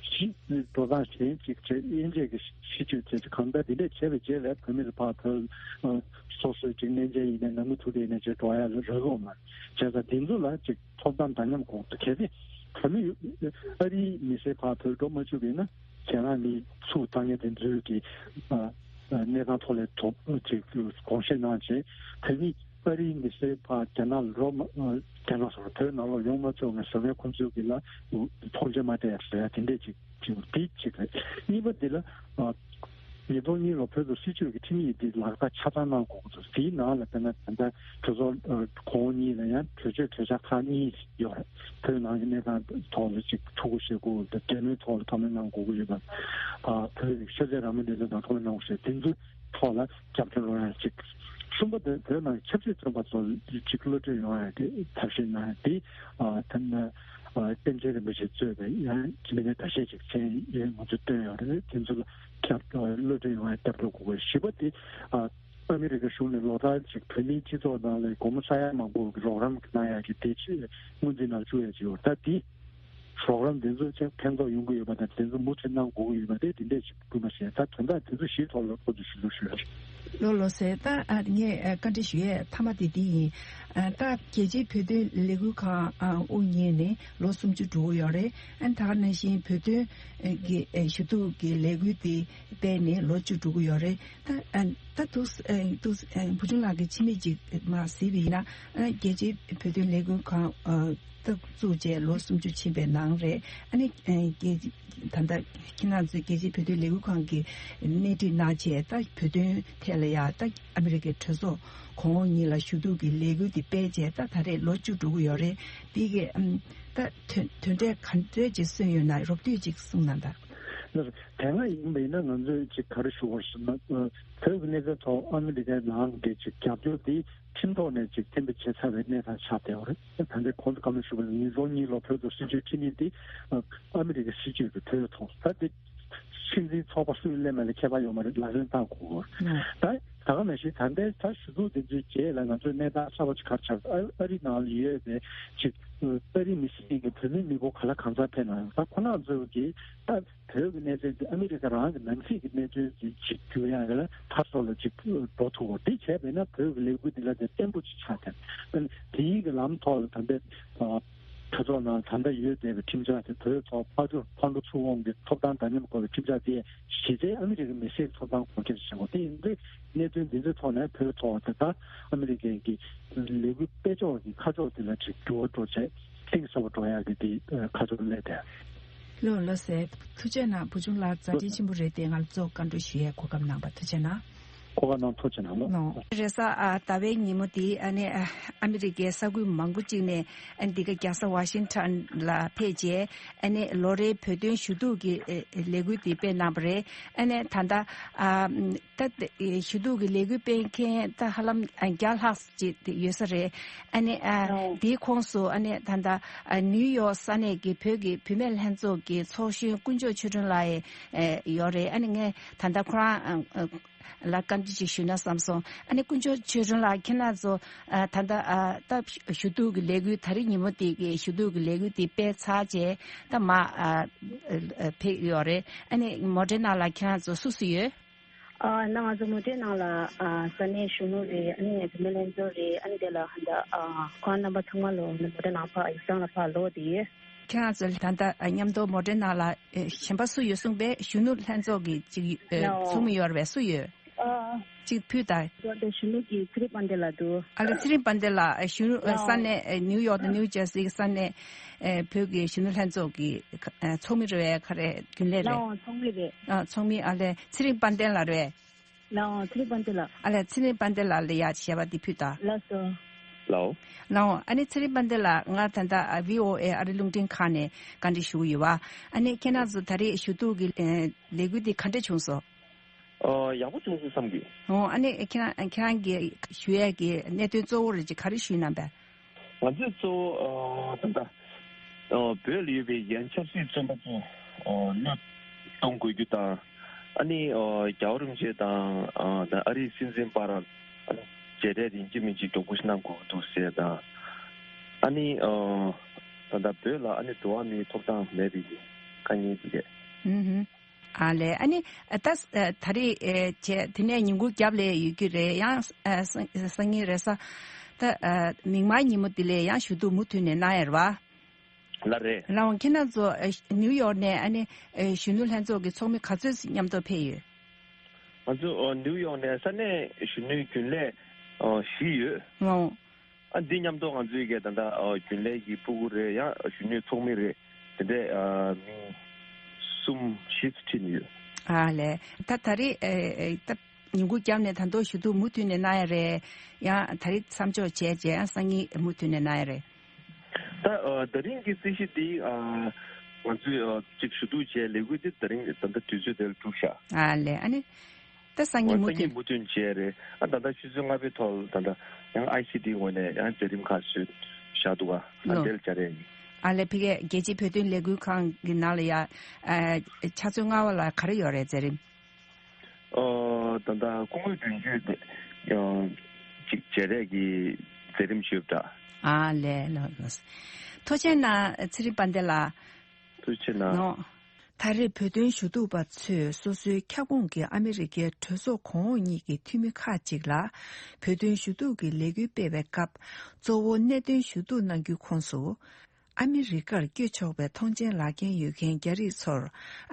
ཞིབ་འགྲོ་སྟངས་གཞན་ཅིག་བྱས། དབྱེ་འབྱེད་ཀྱི་ཤེས་བཅོས་བྱས་བྱས་གང་ལྟར་འདི་འདྲས་བྱས་པའི་རྗེས་ལ་བོད་མི་ཚོ་ཕར་བོད་སོ་སོའི་ཅིག་གནས་མཇལ་ཡིན་ནའི་ནང་མི་ཐུག་དེ་ཡིན་ནའི་ཅིག་འགྲོ་ཡ་རག་གི་ཡོད་མ་རེད། བྱས་ཙང་འདི་ཚོ་ལ་ཅིག་ཐོབ་ཐང་འདྲ་མཉམ་དགོས་འདུག་གལ་སྲིད་བོད་མི་ཨ་རིའི་མི་སེར་ཕར་བོད་འགྲོ་མ་བཅུག་པ་ཡིན་ན། རྒྱ་ནག་མི་ཚུར་བཏང་མཁན་དེ་ཚོས་ཀྱི་ཨ་ཨ་གནས་སྟངས་ཐོག་ལ་དོགས་ཅིག་དགོངས་བཞེས་གནང་བྱས། བོད་མི་ཨ་རིའི་མི་སེར་ཕར་རྒྱ་ནག་ལ་འགྲོ་མ་ཨ་རྒྱ་ནག་སོགས་བོད་ནང་ལོགས་ཡོང་མ་ཆོག་ངས་ཟེར་བའི་ཁོང་ཚོས་ཀྱི་ལ་ཐོངས་མཆན་མ་སྤྲད་ཡ་ཟེར་ཡ་དེ་འདྲས་ཅིག་ཅིག་འདི་གཅིག་རེད། གཉིས་པ་འདི་ལ་ཨ་ཉིས་སྟོང་གཉིས་ལོ་བོད་དུ་སྲིད་བྱུས་ཀྱི་ཁྲིམས་ཡིག་འདི་ལག་བསྟར་ཆ་ཚང་གནང་དགོས་ཀྱི་འདུག་དེའི་ནང་ལ་དཔེར་ན་ད་ལྟ་གྲོས་ཚོགས་ཨ་གོང་འོག་གཉིས་ལ་ཡང་གྲོས་ཆོད་གྲོས་འཆར་ཁག་གཉིས་ཡོད་རེད། བོད་ནང་གི་གནས་སྟངས་ཐོག་ལ་ཅིག་ཐུགས་ཁུར་བཞེས་དགོས། འབྲེལ་མོལ་ཐོག་ལ་ཐོག་མ་གནང་དགོས་ཀྱི་ཡོད་པ། ཨ་བོད་ཀྱི་ཤེས་ཚད་རང་མོས་ལས་དོན་དང་ཐོག་མ་གནང་དགོས་ཞེས་དེ་ཚོའི་ཐོག་ལ་རྒྱབ་སྐྱོར་རོགས་ཡ་ཅིག་གསུམ་པ་དེ་བོད་ནང་གི་ཆབ་སྲིད་བཙོན་པ་ཚོ་ཅིག་གློད་གྲོལ་ཡོང་ཡ་དེ་ཐབས་ཤེས་གནང་ཡ་དེ། ཨ་ཐ་ན་ཨ་པཎ་ཆེན་རིན་པོ་ཆེ་གཙོས་པའི་ཡང་མི་སྣ་འགའ་ཤས་ཅིག་མཚན་ཡང་ང་ཚོས་བཏོན་ཡོད་རེད། དེ་ཚོ་ལ་སྐྱབས་གློད་གྲོལ་ཡོང་ཡ་སྐྱབས་འགྲོ་དགོས་པ། བཞི་པ་དེ་ཨ་ཨ་མི་རི་ཀ་གཞུང་ནས་ལོ་ལྟར་ཅིག་བོད་མིའི་སྤྱི་ཚོགས་ནང་ལ་སྒོར་མོ་ས་ཡ་མང་པོ་གི་རོགས་རམ་གནང་ཡག་གི་དེ་ཆེད་སྔོན་རྩིས་ནང་བཅུག་ཡག་ཅིག་ཡོད། ད་དེ་རོགས་རམ་དེ་ཚོ་ཅིག་ཕན་ཐོགས་ཡོང་གི་ཡོད་པ་དང་། དེ་ཚོ་མུ་མཐུད་གནང་དགོས་ཀྱི་ཡོད་པ་དེ་དེ་འདྲས་ཅིག་སྐུལ་མ་བྱས། ད་དོན་དག་དེ་ཚོ་བཞིའི་ཐོག་ལ་ཁོ་ཚོས་ཞུ་གཏུག་ཞུ་ཡག་རེད། ལགས་ལགས་སེ། ད་ཨ་ངས་ཨ་བཀའ་འདྲི་ཞུ་ཡས་མཐའ་མ་དེ་འདི་ཡིན། ཨ་ད་རྒྱལ་སྤྱིའི་བོད་དོན་ལས་འགུལ་ཁང་ཨ་དབུ་བརྙེས་ནས་ལོ་སུམ་ཅུ་འགྲོ་གི་ཡོད་རེད། ཨ་ད་ག་ནང་བཞིན་བོད་དོན་ཨ་གི་ཨ་ཞུ་གཏུག་གི་ལས་འགུལ་དེ་སྤེལ་ནས་ལོ་བཅུ་འགྲོ་གི་ཡོད་རེད། ད་ཨ་ད་ཐུགས་ཨ་ཐུགས་ཨ་བུ་ཆུང་ལགས་ཀྱིས་ཕྱི་མིག་ཅིག་མར་གཟིགས་པ་ཡིན་ན། ཨ་རྒྱལ་སྤྱིའི་བོད་དོན་ལས་འགུལ་ཁང་ཨ་ད་བཙུགས་བྱས་ལོ་སུམ་ཅུ་ཕྱིན་པའི་ནང་རེད། ཨ་ནི་ཨ་རྒྱལ་ད་ལྟ་ཁྱེད་རང་ཚོས་རྒྱལ་སྤྱིའི་བོད་དོན་ལས་འགུལ་ཁང་གི་སྣེ་ཁྲིད་གནང་བྱས། ད་བོད་དོན་ཐད་ལ་ཡ་ད་ཨ་མི་རི་ཀའི་གྲོས་ཚོགས་གོང་འོག་གཉིས་ལ་ཞུ་གཏུག་གི་ལས་འགུལ་དེ་སྤེལ་བྱས་ད་ད་རེས་ལོ་བཅུ་འགྲོ་གི་ཡོད་རེད། དེ་གི་ཨམ་ད་དོན་དོན་འབྲས་ག་འདྲས་ཅིག་སོན་ཡོད་ན་རོབ་བསྡུས་ཅིག་གསུངས་གནང་དང་། ལགས་སོ། དེ་སྔ་ཡིན་པ་ཡིན་ན་ང་ཚོས་ཅིག་ག་རེ་ཞུ་དགོས་ཟེར་ན། ཨ་བོད་ཀྱི་གནས་ཚུལ་ཐོག་ཨ་མི་རི་ཀའི་ནང་གི་ཅིག་རྒྱབ་སྐྱོར་དེ་ཁྲིམས་ཐོག་ནས་ཅིག་གཏན་འབེབས་བྱས་ཚར་བའི་གནས་སྟངས་ཆགས་བསྡད་ཡོད་རེད། ད་ལྟའི་གོང་དུ་བཀའ་མོལ་ཞུས་པ་ནང་ཉིས་སྟོང་གཉིས་ལོ་བོད་དུ་སྲིད་བྱུས་ཁྲིམས་ཡིག་འདི་ཨ་མི་རི་ཀའི་སྲིད་བྱུས་ཀྱི་ཐོའི་ཐོག་ད་འདི་སྲིད་འཛིན་ཚོགས་པ་སུས་གླེང་མ་གླེང་ཁྱད་པར་ཡོད་མ་རེད། ལག་ལེན་བསྟར་དགོས། ད་ད་ག་ནང་བཞིན་ད་ལྟའི་ད་ཞུ་གཏུག་འདི་ཚོའི་རྗེས་ལ་ང་ཚོའི་གནས་སྟངས་གསར་པ་ཅིག་ག་རེ་ཆགས། ཨ་ཨ་རི་ནང་ལ་ཡོད་པའི་ཅིག་ཨ་རི་མི་སེར་གྱི་བོད་མི་མི་འབོར་ག་ལ་གང་འཚམ་ཕེབས་ན་ཡང་། ད་ཁོ་རང་ཚོ་གིས་ད་བོད་ཀྱི་གནད་དོན་འདི་ཨ་མི་རི་ཀ་རང་གི་ནང་སྲིད་ཀྱི་གནད་དོན་ཅིག་ཅིག་འགྱུར་ཡག་གི་ལ་ཕར་ཚུར་ལ་ཅིག་འགྲོ་ཐུབ་པ། དེ་བྱས་པས་ན་བོད་ཀྱི་ལས་འགུལ་འདི་ལ་དེ་བརྟན་པོ་ཅིག་ཆགས་ཐལ། དེ་ཡིན་གྱི་ལམ་ཐོག་ལ་ད་ལྟའི་གྲོས་ཚོགས་ནང་ད་ལྟ་ཡོད་བསྡད་པའི་ཁྲིམས་འཆར་དེ་བོད་ཐོག་ཕར་ཚུར་ཕར་འགྲོ་ཚུར་འོང་གི་ཐོབ་ཐང་འདྲ་མཉམ་སྐོར་གྱི་ཁྲིམས་འཆར་དེ་གཞི་རྩའི་ཨ་མི་རི་ཀའི་མི་སེར་གྱི་ཐོབ་ཐང་སྐོར་སྐད་ཆ་བཤད་དགོས། དེ་ཡིན་དུས་གནད་དོན་འདི་ཚོའི་ཐོག་ནས་བོད་ཐོག་དེ་ད་ཨ་མི་རི་ཀའི་གི་ལས་འགུལ་སྤེལ་ཕྱོགས་ཀྱི་ཁ་ཕྱོགས་དེ་ལ་ཅིག་འགྱུར་བ་འགྲོ་བྱས་གཏིང་ཟབ་པོ་འགྲོ་ཡག་གི་དེ་ཁ་ཕྱོགས་སླེབས་ཏེ། ལགས་ལགས་སེ། ཐུགས་རྗེ་གནང་། བུ་ཆུང་ལགས་བརྡ་འཕྲིན་ཆེན་པོ་རེད་དེ། ང་ལ་གཙོ་བཀའ་འདྲི་ཞུ་ཡས་གོ་སྐབས་གནང་བ་ཐུགས་རྗེ་གནང་། གོ་སྐབས་གནང་། ཐུགས་རྗེ་གནང་། ལགས་རེས་གཟའ་ཨ་ཟླ་བའི་ཉིན་མོ་དེ་ཨ་ནི་ཨ་ཨ་མི་རི་ཀའི་ས་ཁུལ་མང་པོ་ཅིག་ནས་ཨ་ནི་འདི་ག་རྒྱལ་ས་ཝ་ཤིང་ཊོན་ལ་ཕེབས་རྗེས་ཨ་ནི་ལོ་རེའི་བོད་དོན་ཞུ་གཏུག་གི་ཨེ་ལས་འགུལ་དེ་སྤེལ་གནང་བ་རེད། ཨ་ནི་ད་ལྟ་ཨ་ད་ཞུ་གཏུག་གི་ལས་འགུལ་སྤེལ་མཁན་ད་ཧ་ལམ་ཨ་བརྒྱ་ལྷག་ཅིག་ཡོད་ས་རེད། ཨ་ནི་ཨ་ཨོ། དེའི་ཁོངས་སུ་ཨ་ནི་ད་ལྟ་ཨ་ནིའུ་ཡོག་ས་གནས་ཀྱི་བོད་ཀྱི་བུད་མེད་ལྷན་ཚོགས་ཀྱི་ཚོགས་གཞོན་དཀོན་མཆོག་ཆོས་སྒྲོན་ལགས་ཡང་ཨེ་ཡོད་རེད། ཨ་ནི་ངས་ད་ལྟ་ཁོ་རང་ཨ་ཨ་ལ་བཀའ་འདྲི་ཅིག་ཞུས་ན་བསམ་སོང་། ཨ་ནི་དཀོན་མཆོག་ཆོས་སྒྲོན་ལགས་ཁྱེད་རང་ཚོ་ཨ་ད་ལྟ་ཨ་ད་ཞུ་གཏུག་གི་ལས་འགུལ་ད་རེས་ཉིན་མོ་དེ་གི་ཞུ་གཏུག་གི་ལས་འགུལ་དེ་སྤེལ་ཚར་རྗེས་ད་མར་ཨ་ཨ་ཕེབས་ཡོད་རེད། ཨ་ནི་མོ་ཊའི་ནང་ལ་ཁྱེད་རང་ཚོ་སུ་སུ་ཡོད། ཨ་ན་ང་ཚོ་མོ་ཊའི་ནང་ལ་ཨ་ས་གནས་གཞོན་ནུ་རེད། ཨ་ནི་བུད་མེད་ལྷན་ཚོགས་རེད། ཨ་ནི་དེ་ལ་ཧ་ད་ཨ་ཁོང་རྣམ་པ་ཚང་མ་ལོ་ནི་མོ་ཊའི་ནང་ཕར་ཡིག་ཚང་ལ་ཕར་ལོག་བསྡད་ཡོད། ཁྱེད་རང་ཚོ་ད་ལྟ་ཨ་མཉམ་དུ་མོ་ཊའི་ནང་ལ་ཨེ་གཞན་པ་སུ་ཡོད་གསུངས་པས། གཞོན་ནུ་ལྷན་ཚོགས་ཀྱི་ཅིག་ཨེ་ནའོ། ཚོགས་མི་ཡོད་རེད་པས། སུ་ཡོད། ཨ་ཅིག་ཕུད་དང་། ད་ལྟ་གཞོན་ནུ་གི་ཚེ་རིང་དཔལ་ལྡན་ལགས་འདུག་ཨ་ལེ། ཚེ་རིང་དཔལ་ལྡན་ལགས་གཞོན་ནུ་ནའོ། ས་གནས་ཨེ་ནིའུ་ཡོག་དང་ནིའུ་ཇར་སིའི་ས་གནས་ཨེ་བོད་ཀྱི་གཞོན་ནུ་ལྷན་ཚོགས་ཀྱི་ཨ་ཚོགས་མི་རེད་པས། ག་རེ་རྒྱུན་ལས་རེད། ནའོ། ཚོགས་མི་རེད། ཨ་ཚོགས་མི། ཨ་ལེ། ཚེ་རིང་དཔལ་ལྡན་ལགས་རེད། ལགས་འོང་། ཚེ་རིང་དཔལ་ལྡན་ལགས། ཨ་ལས། ཚེ་རིང་དཔལ་ལྡན་ལགས་ལ་ཡ་ཞལ་པར་འདི་ཕུལ་དང་། ལགས་སོ། ལའོ། ལའོ། ཨ་ནི་ཚེ་རིང་དཔལ་ལྡན་ལགས། ང་ད་ལྟ་ཨ་བྷི་ཨོ་ཨེ་ཨ་རི་རླུང་འཕྲིན་ཁང་ནས་བཀའ་འདྲི་ཞུ་གི་ཡོད་པ། ཨ་ནི་ཁྱེད་རང་ཚོ་ད་རེས་ཞུ་གཏུག་གི་ཨེ་ལས་འགུལ་འདི་ག་འདྲ་བྱུང་སོང་། ཨོ། ཡག་པོ་བྱུང་སོང་བསམ་གི། ཨོ། ཨ་ནི་ཁྱེད་རང་ཁྱེད་རང་གི་ཞུ་ཡས་ཀྱི་གནད་དོན་གཙོ་བོ་རེ་ཅིག་ག་རེ་ཞུས་གནང་པས། ང་ཚོས་གཙོ་བོ་ཨོ་ད་ལྟ་ཨོ་བོད་ལ་ཡོད་པའི་ཡང་ཆབ་སྲིད་བཙོན་པ་ཚོ་ཨོ་གློད་གཏོང་དགོས་རྒྱུ་དང་། ཨ་ནི་ཨོ་རྒྱལ་བ་རིན་པོ་ཆེ་དང་ཨོ་ད་ཨ་རིའི་སྲིད་འཛིན་བར་ཨ་ནི་མཇལ་འཕྲད་ཡིན་གཅིག་མིན་གཅིག་འགྲོ་སྐུལ་གནང་དགོས་ཀྱི་འདུག་ཟེར་དང་། ཨ་ནི་ཨོ་ད་ལྟ་བོད་ལ་ཨ་ནི་འགྲོ་བ་མིའི་ཐོབ་ཐང་མེད་པའི་དཀའ་ངལ་དེ་གས། ཨུ་ཧུ། ཨ་ལས། ཨ་ནི་ད་ད་རེས་བྱས་དེ་ནས་ཉིན་གུང་རྒྱབ་ལས་ཡོད་རྒྱུ་རེད། ཡང་སང་ཉིན་རེས་གཟའ་ད་མིག་དམར་ཉིན་མོ་དེ་ལས་ཡང་ཞུ་གཏུག་མུ་མཐུད་ནས་གནང་ཡ་རེད་བ། ལགས་རེད། ལའོ། ཁྱེད་རང་ཚོ་ནིའུ་ཡོག་ནས་ཨ་ནི་གཞོན་ནུ་ལྷན་ཚོགས་ཀྱི་ཚོགས་མི་ག་ཚོད་མཉམ་དུ་ཕེབས་ཡོད། ང་ཚོ་ནིའུ་ཡོག་ནས་ས་གནས་གཞོན་ནུའི་རྒྱུན་ལས་བཞི་ཡོད། ལའོ། ཨ་འདི་མཉམ་དུ་ང་ཚོའི་གི་ད་ལྟ་རྒྱུན་ལས་ཀྱི་སྤུ་གུ་རེད། ཡང་གཞོན་ནུའི་ཚོགས་མི་རེད། དེ་འདྲས་མི་གསུམ་བཞི་ཙམ་ཁྲིད་ནས་ཡོད། ཨ་ལས། ད་ད་རེས་ད་ཉིན་གུང་རྒྱབ་ནས་ད་དུང་ཞུ་གཏུག་མུ་མཐུད་ནས་གནང་ཡ་རེད། ཡང་ད་རེས་མཚམས་འཇོག་བྱས་རྗེས་ཡང་སང་ཉིན་མུ་མཐུད་ནས་གནང་ཡ་རེད། ད་ད་རིང་གི་རྩིས་གཞི་འདི་ང་ཚོས་ཅིག་ཞུ་གཏུག་བྱས་ལས་འགུལ་འདི་ད་རིང་ད་ལྟ་དུས་ཚོད་དེར་གྲུབ་ཤག། ཨ་ལས། ཨ་ནི། ད་སང་ཉིན་མུ་མཐུད། སང་ཉིན་མུ་མཐུད་བྱས་རེད། ཨ་ད་ལྟ་ཆུ་ཚོད་ལྔ་པའི་ཐོག་ད་ལྟ་ཡང་ཨའི་སི་ཌི་ངོས་ནས་ཡང་མཛད་རིམ་ཁག་བཟོས་བཞག་འདུག་ག། ལགས་འབྲེལ་བྱ་རེད། ཨ་ལས། ཕ་གིའི་རྒྱལ་སྤྱིའི་བོད་དོན་ལས་འགུལ་ཁང་གི་ནང་ལ་ཡ་ཨ་ཕྱག་ཚོད་ལྔ་པ་ལ་ག་རེ་ཡོད་རེད་མཛད་རིམ། ཨོ་ད་ལྟ་སྐུ་ངོ་དོན་གཅོད་དེ་ཡང་ཅིག་བྱས་རེད་ཀྱི་མཛད་རིམ་ཞུས་པ་འདྲ། ཨ་ལས། ལགས་ལགས། ཐུགས་རྗེ་གནང་ཚེ་རིང་དཔལ་ལྡན་ལགས། ཐུགས་རྗེ་གནང་། ད་རེས་བོད་དོན་ཞུ་གཏུག་པ་ཚོས་སོ་སོའི་ཁྱབ་ཁོངས་ཀྱི་ཨ་མི་རི་ཀའི་གྲོས་ཚོགས་གོང་འོག་གཉིས་ཀྱི་འཐུས་མི་ཁག་ཅིག་ལ་བོད་དོན་ཞུ་གཏུག་གི་ལས་འགུལ་སྤེལ་བའི་སྐབས། གཙོ་བོ་གནད་དོན་ཞུ་གཏུག་གནང་རྒྱུའི་ཁོངས་སུ། ཨ་མི་རི་ཀར་བསྐྱོད་ཆོག་པའི་ཐོངས་མཆན་ལག་འཁྱེར་ཡོད་མཁན་རྒྱ་རིགས་ཚོར་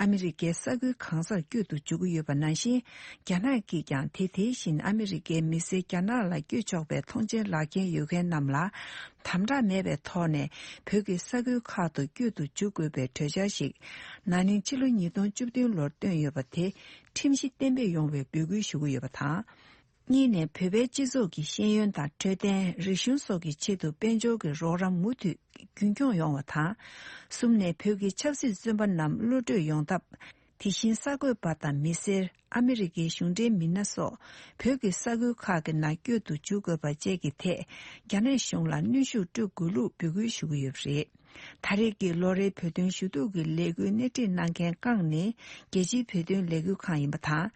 ཨ་མི་རི་ཀའི་ས་ཁུལ་གང་སར་བསྐྱོད་དུ་འཇུག་གི་ཡོད་པ་ནང་བཞིན། རྒྱ་ནག་གིས་ཀྱང་དེ་དེ་བཞིན་ཨ་མི་རི་ཀའི་མི་སེར་རྒྱ་ནག་ལ་བསྐྱོད་ཆོག་པའི་ཐོངས་མཆན་ལག་འཁྱེར་ཡོད་མཁན་རྣམས་ལ། དམ་དྲག་མེད་པའི་ཐོག་ནས་བོད་ཀྱི་ས་ཁུལ་ཁག་ཏུ་བསྐྱོད་དུ་འཇུག་དགོས་པའི་གྲོས་འཆར་ཞིག་ན་ནིང་ཕྱི་ལོ་ཉིས་སྟོང་བཅུ་བདུན་ལོར་བཏོན་ཡོད་པ་དེ་ཁྲིམས་གཞི་གཏན་འབེབས་ཡོང་བའི་འབོད་སྐུལ་ཞུ་གི་ཡོད་པ་དང་། གཉིས་ནས་བོད་པའི་སྤྱི་ཚོགས་ཀྱི་ཤེས་ཡོན་དང་འཕྲོད་བསྟེན། རིག་གཞུང་སོགས་ཀྱི་ཆེད་དུ་དཔལ་འབྱོར་གྱི་རོགས་རམ་མུ་མཐུད་རྒྱུན་འཁྱོངས་ཡོང་བ་དང་། གསུམ་ནས་བོད་ཀྱི་ཆབ་སྲིད་བཙོན་པ་རྣམས་གློད་བཀྲོལ་ཡོང་ཐབས། དེ་བཞིན་གསར་འགོད་པ་དང་མི་སེར། ཨ་མི་རི་ཀའི་གཞུང་འབྲེལ་མི་སྣ་སོགས་བོད་ཀྱི་ས་ཁུལ་ཁག་གི་ནང་བསྐྱོད་དུ་འཇུག་དགོས་པ་བཅས་ཀྱི་ཐད་རྒྱ་ནག་གཞུང་ལ་གནོན་ཤུགས་སྤྲོད་དགོས་ལུགས་འབོད་སྐུལ་ཞུ་གི་ཡོད་པ་རེད། ད་རེས་ཀྱི་ལོ་རེའི་བོད་དོན་ཞུ་གཏུག་གི་ལས་འགུལ་སྣེ་ཁྲིད་གནང་མཁན་རྐང་ནི་རྒྱལ་སྤྱིའི་བོད་དོན་ལས་འགུལ་ཁང་ཡིན་པ་དང་།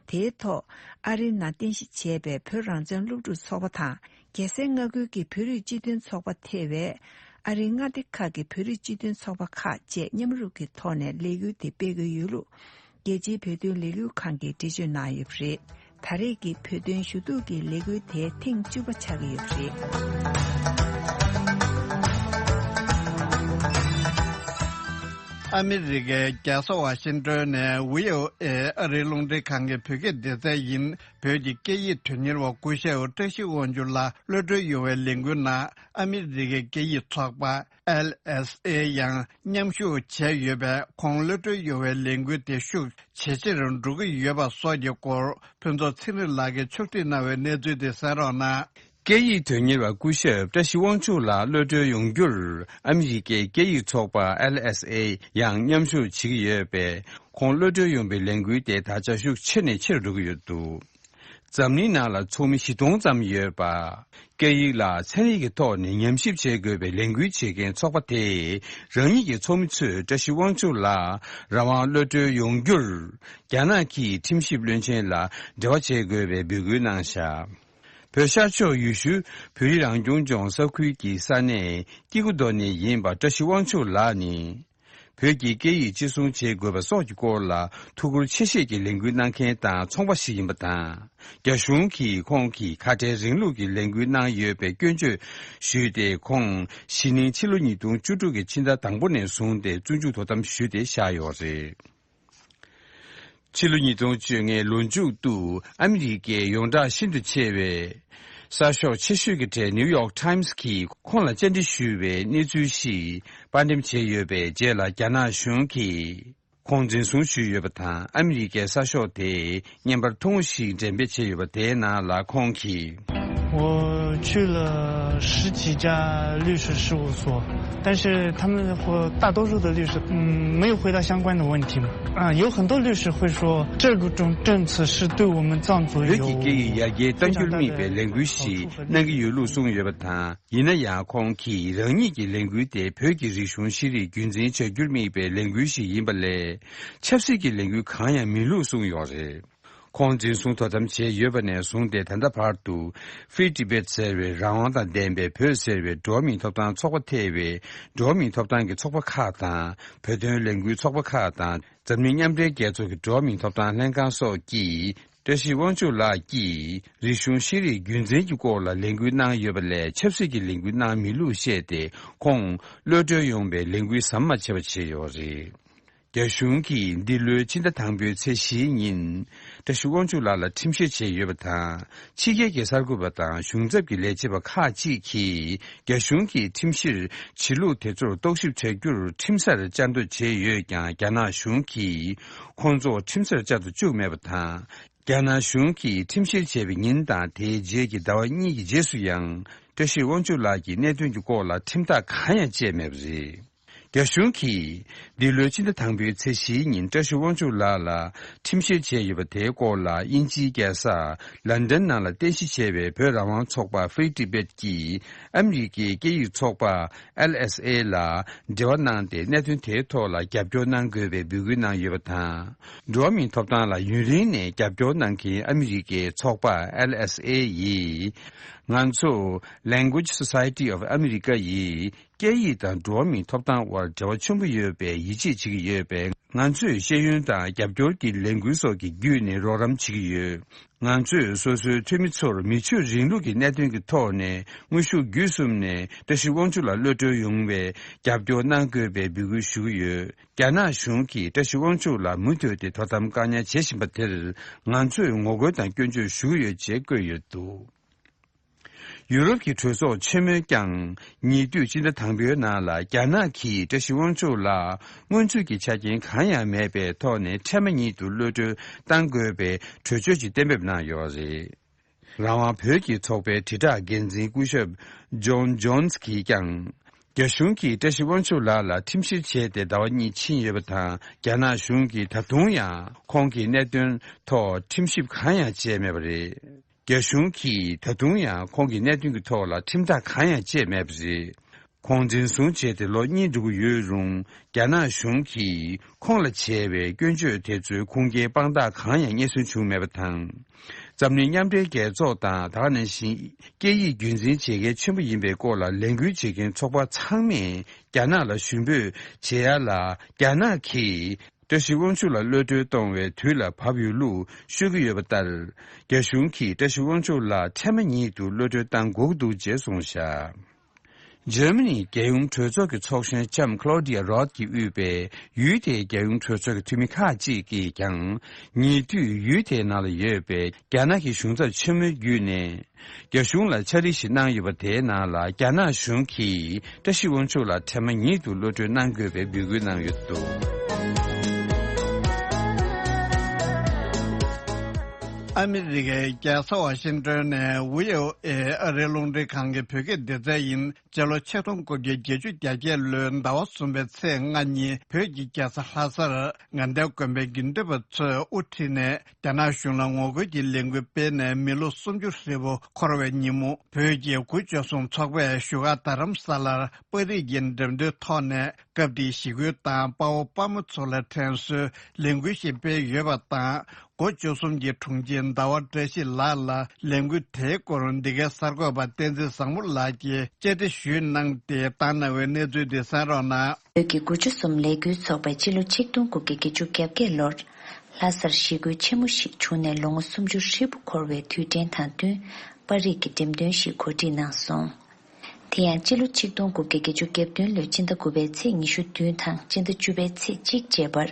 དེའི་ཐོག་ཨ་རིའི་ནང་རྟེན་གཞི་བྱས་པའི་བོད་རང་བཙན་སློབ་ཕྲུག་ཚོགས་པ་དང་། རྒྱལ་སའི་མངའ་ཁུལ་གྱི་བོད་རིགས་སྤྱི་མཐུན་ཚོགས་པ་ཐེ་བའི་ཨ་རིའི་མངའ་སྡེ་ཁག་གི་བོད་རིགས་སྤྱི་མཐུན་ཚོགས་པ་ཁག་བཅས་མཉམ་རུབ་ཀྱི་ཐོག་ནས་ལས་འགུལ་དེ་སྤེལ་གྱི་ཡོད་ལུགས། རྒྱལ་སྤྱིའི་བོད་དོན་ལས་འགུལ་ཁང་གིས་འགྲེལ་བརྗོད་གནང་ཡོད་པ་རེད། ད་རེས་ཀྱི་བོད་དོན་ཞུ་གཏུག་གི་ལས་འགུལ་དེ་ཐེངས་བཅུ་པ་ཆགས་ཀྱི་ཡོད་པ་རེད། ཨ་མི་རི་ཀའི་རྒྱལ་ས་ཝ་ཤིང་ཏོན་ནས་བྷི་ཨོ་ཨེ་ཨ་རིའི་རླུང་འཕྲིན་ཁང་གི་བོད་སྐད་སྡེ་ཚན་ཡིན། བོད་ཀྱི་སྐད་ཡིག་དོན་གཉེར་བ་སྐུ་ཞབས་བཀྲ་ཤིས་དབང་ཕྱུག་ལགས་གློད་གྲོལ་ཡོང་བའི་ལས་འགུལ་ནང་ཨ་མི་རི་ཀའི་སྐད་ཡིག་ཚོགས་པ། ཨེལ་ཨེས་ཨེ་ཡང་མཉམ་ཞུགས་བྱས་ཡོད་པས། ཁོང་གློད་གྲོལ་ཡོང་བའི་ལས་འགུལ་དེ་ཤུགས་ཇེ་ཆེར་འགྲོ་གི་ཡོད་པ་སོགས་ཀྱི་སྐོར་ཕུན་ཚོགས་ཚེ་རིང་ལགས་ཀྱིས་ཕྱོགས་སྒྲིག་གནང་བའི་གནས་ཚུལ་དེ་གསན་རོགས་གནང་། སྐད་ཡིག་དོན་གཉེར་བ་སྐུ་ཞབས་བཀྲ་ཤིས་དབང་ཕྱུག་ལགས་གློད་གྲོལ་ཡོང་རྒྱུར་ཨ་མི་རི་ཀའི་སྐད་ཡིག་ཚོགས་པ་ཨེལ་ཨེས་ཨེ་ཡང་མཉམ་ཞུགས་བྱེད་ཀྱི་ཡོད་པས། ཁོང་གློད་གྲོལ་ཡོང་བའི་ལས་འགུལ་དེ་ད་ཆ་ཤུགས་ཆེ་ནས་ཆེར་འགྲོ་གི་ཡོད་འདུག། འཛམ་གླིང་ནང་ལ་ཚོགས་མི་བཞི་སྟོང་ཙམ་ཡོད་པ། སྐད་ཡིག་ལ་ཚན་རིག་གི་ཐོག་ནས་ཉམས་ཞིབ་བྱེད་དགོས་པའི་ལས་འགུལ་བྱེད་མཁན་ཚོགས་པ་དེས། རང་ཉིད་ཀྱི་ཚོགས་མི་ཚོས་བཀྲ་ཤིས་དབང་ཕྱུག་ལགས་རང་དབང་གློད་གྲོལ་ཡོང་རྒྱུར། རྒྱ་ནག་གི་ཁྲིམས་ཞིབ་བློན་ཆེན་ལ་འབྲེལ་བ་བྱེད་དགོས་པའི་འབོད་སྐུལ་གནང་བཞག། བོད་ཤར་ཕྱོགས་ཡུལ་ཤུལ་བོད་རིགས་རང་སྐྱོང་ལྗོངས་ས་ཁུལ་གྱི་ས་གནས་སྐྱེ་རྒུ་མདོ་ནས་ཡིན་པ་བཀྲ་ཤིས་དབང་ཕྱུག་ལགས་ནི། བོད་ཀྱི་སྐད་ཡིག་གཅེས་སྲུང་བྱེད་དགོས་པ་སོགས་ཀྱི་སྐོར་ལ་ཐུགས་ཁུར་ཆེ་བཞེས་ཀྱི་ལས་འགུལ་གནང་མཁན་དང་ཚོང་པ་ཞིག་ཡིན་པ་དང་། རྒྱ་གཞུང་གིས་ཁོང་གིས་ཁ་བྲལ་རིང་ལུགས་ཀྱི་ལས་འགུལ་གནང་ཡོད་པའི་སྐྱོན་བརྗོད་ཞུས་ཏེ། ཁོང་གཞེས་ནིང་ཕྱི་ལོ་ཉིས་སྟོང་བཅུ་དྲུག་གི་ཕྱི་ཟླ་དང་པོ་ནས་བཟུང་སྟེ་བཙོན་འཇུག་དོ་དམ་ཞུས་ཏེ་བཞག་ཡོད་རེད། ཕྱི་ལོ་ཉིས་སྟོང་བཅོ་ལྔའི་ལོ་མཇུག་ཏུ་ཨ་མི་རི་ཀའི་ཡོངས་གྲགས་ཤིན་ཏུ་ཆེ་བའི་གསར་ཤོག་ཆེ་ཤོས་ཀྱི་གྲས་ནིའུ་ཡོག་ཊའིམ་སི་གིས་ཁོང་ལ་བཅར་འདྲི་ཞུས་པའི་གནས་ཚུལ་ཞིག་དཔར་འགྲེམས་བྱས་ཡོད་པའི་རྗེས་ལ། རྒྱ་ནག་གཞུང་གིས་ཁོང་འཛིན་བཟུང་ཞུས་ཡོད་པ་དང་། ཨ་མི་རི་ཀའི་གསར་ཤོག་དེས་བརྙན་པར་ཐུང་ངུ་ཞིག་འགྲེམས་སྤེལ་བྱས་ཡོད་པ་དེའི་ནང་ལ་ཁོང་གིས། 我去了十几家律师事务所，但是他们或大多数的律师，嗯，没有回答相关的问题嘛。啊，有很多律师会说，这个种政策是对我们藏族有 བོད་ཀྱི་སྐད་ཡིག་ཡར་རྒྱས་གཏང་རྒྱུར་དམིགས་པའི་ལས་འགུལ་ཞིག་གནང་གི་ཡོད་ལུགས་གསུངས་ཡོད་པ་དང་། ཡིན་ན་ཡང་ཁོང་གིས་རང་ཉིད་ཀྱི་ལས་འགུལ་དེ་བོད་ཀྱི་རིག་གཞུང་ཤེས་རིག་རྒྱུན་འཛིན་བྱ་རྒྱུར་དམིགས་པའི་ལས་འགུལ་ཞིག་ཡིན་པ་ལས། ཆབ་སྲིད་ཀྱི་ལས་འགུལ་གང་ཡང་མིན་ལུགས་གསུངས་ཡོད་རེད། ཁོང་འཛིན་བཟུང་དོ་དམ་བྱས་ཡོད་པ་ནས་བཟུང་སྟེ་ད་ལྟ་བར་དུ། Free Tibet ཟེར་བའི་རང་དབང་དང་ལྡན་པའི་བོད་ཟེར་བའི་འགྲོ་བ་མིའི་ཐོབ་ཐང་ཚོགས་པ་ཐེ་བའི་འགྲོ་བ་མིའི་ཐོབ་ཐང་གི་ཚོགས་པ་ཁག་དང་། བོད་དོན་ལས་འགུལ་ཚོགས་པ་ཁག་དང་། འཛམ་གླིང་མཉམ་འབྲེལ་རྒྱལ་ཚོགས་ཀྱི་འགྲོ་བ་མིའི་ཐོབ་ཐང་ལྷན་ཁང་སོགས་ཀྱིས། བཀྲ་ཤིས་དབང་ཕྱུག་ལགས་ཀྱིས་རིག་གཞུང་ཤེས་རིག་རྒྱུན་འཛིན་གྱི་སྐོར་ལ་ལས་འགུལ་གནང་ཡོད་པ་ལས། ཆབ་སྲིད་ཀྱི་ལས་འགུལ་གནང་མེད་ལུགས་བཤད་དེ། ཁོང་གློད་གྲོལ་ཡོང་བའི་ལས་འགུལ་ཟམ་མ་ཆད་པ་བྱས་ཡོད་རེད། རྒྱ་གཞུང་གིས་འདི་ལོའི་ཕྱི་ཟླ་དང་པོའི་ཚེས་བཞིའི་ཉིན། བཀྲ་ཤིས་དབང་ཕྱུག་ལགས་ལ་ཁྲིམས་བཤེར་བྱས་ཡོད་པ་དང་། ཕྱི་རྒྱལ་གྱི་གསར་འགོད་པ་དང་གཞུང་ཚབ་ཀྱི་ལས་བྱེད་པ་ཁག་ཅིག་གིས། རྒྱ་གཞུང་གིས་ཁྲིམས་བཤེར་བྱེད་ལུགས་དེ་ཚོར་རྟོག་ཞིབ་བྱ་རྒྱུར་ཁྲིམས་སར་བཅར་འདོད་བྱས་ཡོད་ཀྱང་། རྒྱ་ནག་གཞུང་གིས་ཁོང་ཚོ་ཁྲིམས་སར་བཅར་དུ་བཅུག་མེད་པ་དང་། རྒྱ་ནག་གཞུང་གིས་ཁྲིམས་བཤེར་བྱས་པའི་ཉིན་དང་དེའི་རྗེས་ཀྱི་ཟླ་བ་གཉིས་ཀྱི་རྗེས་སུ་ཡང་། བཀྲ་ཤིས་དབང་ཕྱུག་ལགས་ཀྱི་གནད་དོན་གྱི་སྐོར་ལ་ཁྲིམས་ཐག་གང་ཡང་བཅད་མེད་པ་རེད། རྒྱ་གཞུང་གིས་འདི་ལོའི་ཕྱི་ཟླ་དང་པོའི་ཚེས་བཞིའི་ཉིན་བཀྲ་ཤིས་དབང་ཕྱུག་ལགས་ལ་ཁྲིམས་བཤེར་བྱས་ཡོད་པ་དེའི་སྐོར་ལ། དབྱིན་ཇིའི་རྒྱལ་ས་ལན་ཌན་ནང་ལ་རྟེན་གཞི་བྱས་པའི་བོད་རང་དབང་ཚོགས་པ་Free Tibet ཀྱིས་ཨ་མི་རི་ཀའི་སྐད་ཡིག་ཚོགས་པ་ཨེལ་ཨེས་ཨེ་ལ་འབྲེལ་བ་གནང་སྟེ། གནད་དོན་དེའི་ཐོག་ལ་རྒྱབ་སྐྱོར་གནང་དགོས་པའི་འབོད་སྐུལ་གནང་ཡོད་པ་དང་། འགྲོ་བ་མིའི་ཐོབ་ཐང་ལ་ཡུན་རིང་ནས་རྒྱབ་སྐྱོར་གནང་མཁན་ཨ་མི་རི་ཀའི་ཚོགས་པ་ཨེལ་ཨེས་ཨེ་ཡིས། ང་ཚོ་Language Society of America ཡིས། སྐད་ཡིག་དང་འགྲོ་བ་མིའི་ཐོབ་ཐང་དབར་འབྲེལ་བ་ཆེན་པོ་ཡོད་པའི་ཡིད་ཆེས་བྱེད་ཀྱི་ཡོད་པས། ང་ཚོས་ཤེས་ཡོན་དང་རྒྱབ་སྐྱོར་གྱི་ལས་འགུལ་སོགས་ཀྱི་བརྒྱུད་ནས་རོགས་རམ་བྱེད་ཀྱི་ཡོད། ང་ཚོས་སོ་སོའི་འཐུས་མི་ཚོར་མི་ཆོས་རིང་ལུགས་ཀྱི་གནད་དོན་གྱི་ཐོག་ནས་དངོས་ཤུགས་བརྒྱུད་གསུམ་ནས་བཀྲ་ཤིས་དབང་ཕྱུག་ལ་གློད་གྲོལ་ཡོང་བའི་རྒྱབ་སྐྱོར་གནང་དགོས་པའི་འབོད་སྐུལ་ཞུ་གི་ཡོད། རྒྱ་ནག་གཞུང་གིས་བཀྲ་ཤིས་དབང་ཕྱུག་ལ་མུ་མཐུད་དེ་དོ་དམ་བཀག་ཉར་བྱེད་བཞིན་པ་དེར་ང་ཚོས་ངོ་རྒོལ་དང་སྐྱོན་བརྗོད་ཞུ་གི་ཡོད་ཅེས་བཀོད་ཡོད་འདུག། ཡུ་རོབ་ཀྱི་གྲོས་ཚོགས་ཆེན་མོས་ཀྱང་ཉེ་དུས་སྤྱི་ཟླ་དང་པོའི་ནང་ལ་རྒྱ་ནག་གིས་བཀྲ་ཤིས་དབང་ཕྱུག་ལ་སྔོན་ཚུད་ཀྱི་ཆ་རྐྱེན་གང་ཡང་མེད་པའི་ཐོག་ནས་ཕྲན་མ་ཉིད་དུ་གློད་གྲོལ་གཏང་དགོས་པའི་གྲོས་ཆོད་ཅིག་གཏན་འབེབས་གནང་ཡོད་རེད། རང་དབང་བོད་ཀྱི་ཚོགས་པའི་དྲིལ་བསྒྲགས་འགན་འཛིན་སྐུ་ཞབས་ཇོན་ཇོན་སི་གིས་ཀྱང་། རྒྱ་གཞུང་གིས་བཀྲ་ཤིས་དབང་ཕྱུག་ལགས་ལ་ཁྲིམས་བཤེར་བྱས་ཏེ་ཟླ་བ་གཉིས་ཕྱིན་ཡོད་པ་དང་། རྒྱ་ནག་གཞུང་གིས་ད་དུང་ཡང་ཁོང་གི་གནད་དོན་ཐོག་ཁྲིམས་ཞིབ་གང་ཡང་བྱས་མེད་པ་རེད། རྒྱ་གཞུང་གིས་ད་དུང་ཡང་ཁོང་གི་གནད་དོན་གྱི་ཐོག་ལ་ཁྲིམས་ཐག་གང་ཡང་བཅད་མེད་པ་རེད། ཁོང་འཛིན་བཟུང་བྱས་ཏེ་ལོ་གཉིས་འགྲོ་གི་ཡོད་རུང་། རྒྱ་ནག་གཞུང་གིས་ཁོང་ལ་བྱས་པའི་སྐྱོན་བརྗོད་དེ་ཚོའི་ཁུངས་སྐྱེལ་དཔང་རྟགས་གང་ཡང་རྙེད་སོན་བྱུང་མེད་པ་དང་། འཛམ་གླིང་མཉམ་འབྲེལ་རྒྱལ་ཚོགས་དང་། ད་ག་ནང་བཞིན་སྐད་ཡིག་རྒྱུན་འཛིན་བྱེད་མཁན་ཆེན་པོ་ཡིན་པའི་སྐོར་ལ་ལས་འགུལ་བྱེད་མཁན་ཚོགས་པ་ཚང་མས་རྒྱ་ནག་ལ་ཞུ་འབོད་བྱེད་ཡ་ལ། རྒྱ་ནག་གིས་བཀྲ་ཤིས་དབང་ཕྱུག་ལ་གློད་གྲོལ་གཏོང་བའི་དུས་ལ་བབ་ཡོད་ལུགས་ཤོད་ཀྱི་ཡོད་པ་ལྟར། རྒྱ་གཞུང་གིས་བཀྲ་ཤིས་དབང་ཕྱུག་ལ་ཕྲན་མ་ཉིད་དུ་གློད་གྲོལ་གཏང་དགོས་ཀྱི་འདུག་ཅེས་གསུངས་བཞག། འཇར་མ་ནིའི་རྒྱལ་ཡོངས་གྲོས་ཚོགས་ཀྱི་ཚོགས་གཞོན་ལྕམ་Claudia Roth ཀྱིས་དབུས་པའི་ཡུལ་དེའི་རྒྱལ་ཡོངས་གྲོས་ཚོགས་ཀྱི་འཐུས་མི་ཁག་ཅིག་གིས་ཀྱང་། ཉེ་དུས་ཡུལ་དེའི་ནང་ལ་ཡོད་པའི་རྒྱ་ནག་གི་གཞུང་ཚབ་ཆེན་མོའི་བརྒྱུད་ནས། རྒྱ་གཞུང་ལ་ཕྱག་བྲིས་ཤིག་གནང་ཡོད་པ། དེའི་ནང་ལ་རྒྱ་ནག་གཞུང་གིས་བཀྲ་ཤིས་དབང་ཕྱུག་ལ་ཕྲན་མ་ཉིད་དུ་གློད་གྲོལ་གནང་དགོས་པའི་འབོད་སྐུལ་གནང་ཡོད་འདུག། ཨ་མི་རི་ཀའི་རྒྱལ་ས་ཝ་ཤིང་ཏོན་ནས་བྷི་ཨོ་ཨེ་ཨ་རིའི་རླུང་འཕྲིན་ཁང་གི་བོད་སྐད་སྡེ་ཚན་ཡིན། སྤྱི་ལོ་ཆིག་སྟོང་དགུ་བརྒྱ་བརྒྱད་ཅུ་གྱ་བརྒྱད་ལོའི་ཟླ་བ་གསུམ་པའི་ཚེས་ལྔ་ཉིན། བོད་ཀྱི་རྒྱལ་ས་ལྷ་སར་དགའ་ལྡན་དགོན་པའི་དགེ་འདུན་པ་ཚོས་དབུ་ཁྲིད་ནས་རྒྱ་ནག་གཞུང་ལ་ངོ་རྒོལ་གྱི་ལས་འགུལ་སྤེལ་ནས། མི་ལོ་སུམ་ཅུ་ཧྲིལ་པོ་འཁོར་བའི་ཉིན་མོ། བོད་ཀྱི་གུ་བཅུ་གསུམ་ཚོགས་པས་བཞུགས་སྒར་རྡ་རམ་ས་ལར་པར་རིས་ཀྱི་འགྲེམས་སྟོན་ཐོག་ནས། སྐབས་དེའི་ཞི་རྒོལ་དང་དཔའ་བོ་དཔའ་མོ་ཚོ་ལ་དྲན་གསོའི་ལས་འགུལ་ཞིག་སྤེལ་ཡོད་པ་དང་། གོ་བཅུ་གསུམ་གྱི་དྲུང་ཆེ་ཟླ་བ་བཀྲ་ཤིས་ལགས་ལ་ལས་འགུལ་དེའི་སྐོར་འདི་གའི་གསར་འགོད་པ་བསྟན་འཛིན་བཟང་མོ་ལགས་ཀྱིས་བཅར་འདྲི་ཞུས་གནང་སྟེ། བཏང་གནང་བའི་གནས་ཚུལ་འདི་གསན་རོགས་གནང་། བོད་ཀྱི་དགུ་བཅུ་གསུམ་ལས་འགུལ་ཚོགས་པས་སྤྱི་ལོ་ཆིག་སྟོང་དགུ་བརྒྱ་བརྒྱད་ཅུ་གྱ་བརྒྱད་ལོར་ལྷ་སར་ཞི་རྒོལ་ཆེན་མོ་ཞིག་བྱུང་ནས་ལོ་ངོ་སུམ་ཅུ་ཧྲིལ་པོ་འཁོར་བའི་དུས་དྲན་དང་བསྟུན་པར་རིས་ཀྱི་འགྲེམས་སྟོན་ཞིག་གོ་སྒྲིག་གནང་སོང་། དེ་ཡང་སྤྱི་ལོ་ཆིག་སྟོང་དགུ་བརྒྱ་བརྒྱད་ཅུ་གྱ་བདུན་ལོའི་སྤྱི་ཟླ་དགུ་པའི་ཚེས་ཉི་ཤུ་བདུན་དང་སྤྱི་ཟླ་བཅུ་པའི་ཚེས་གཅིག་བཅས་པར་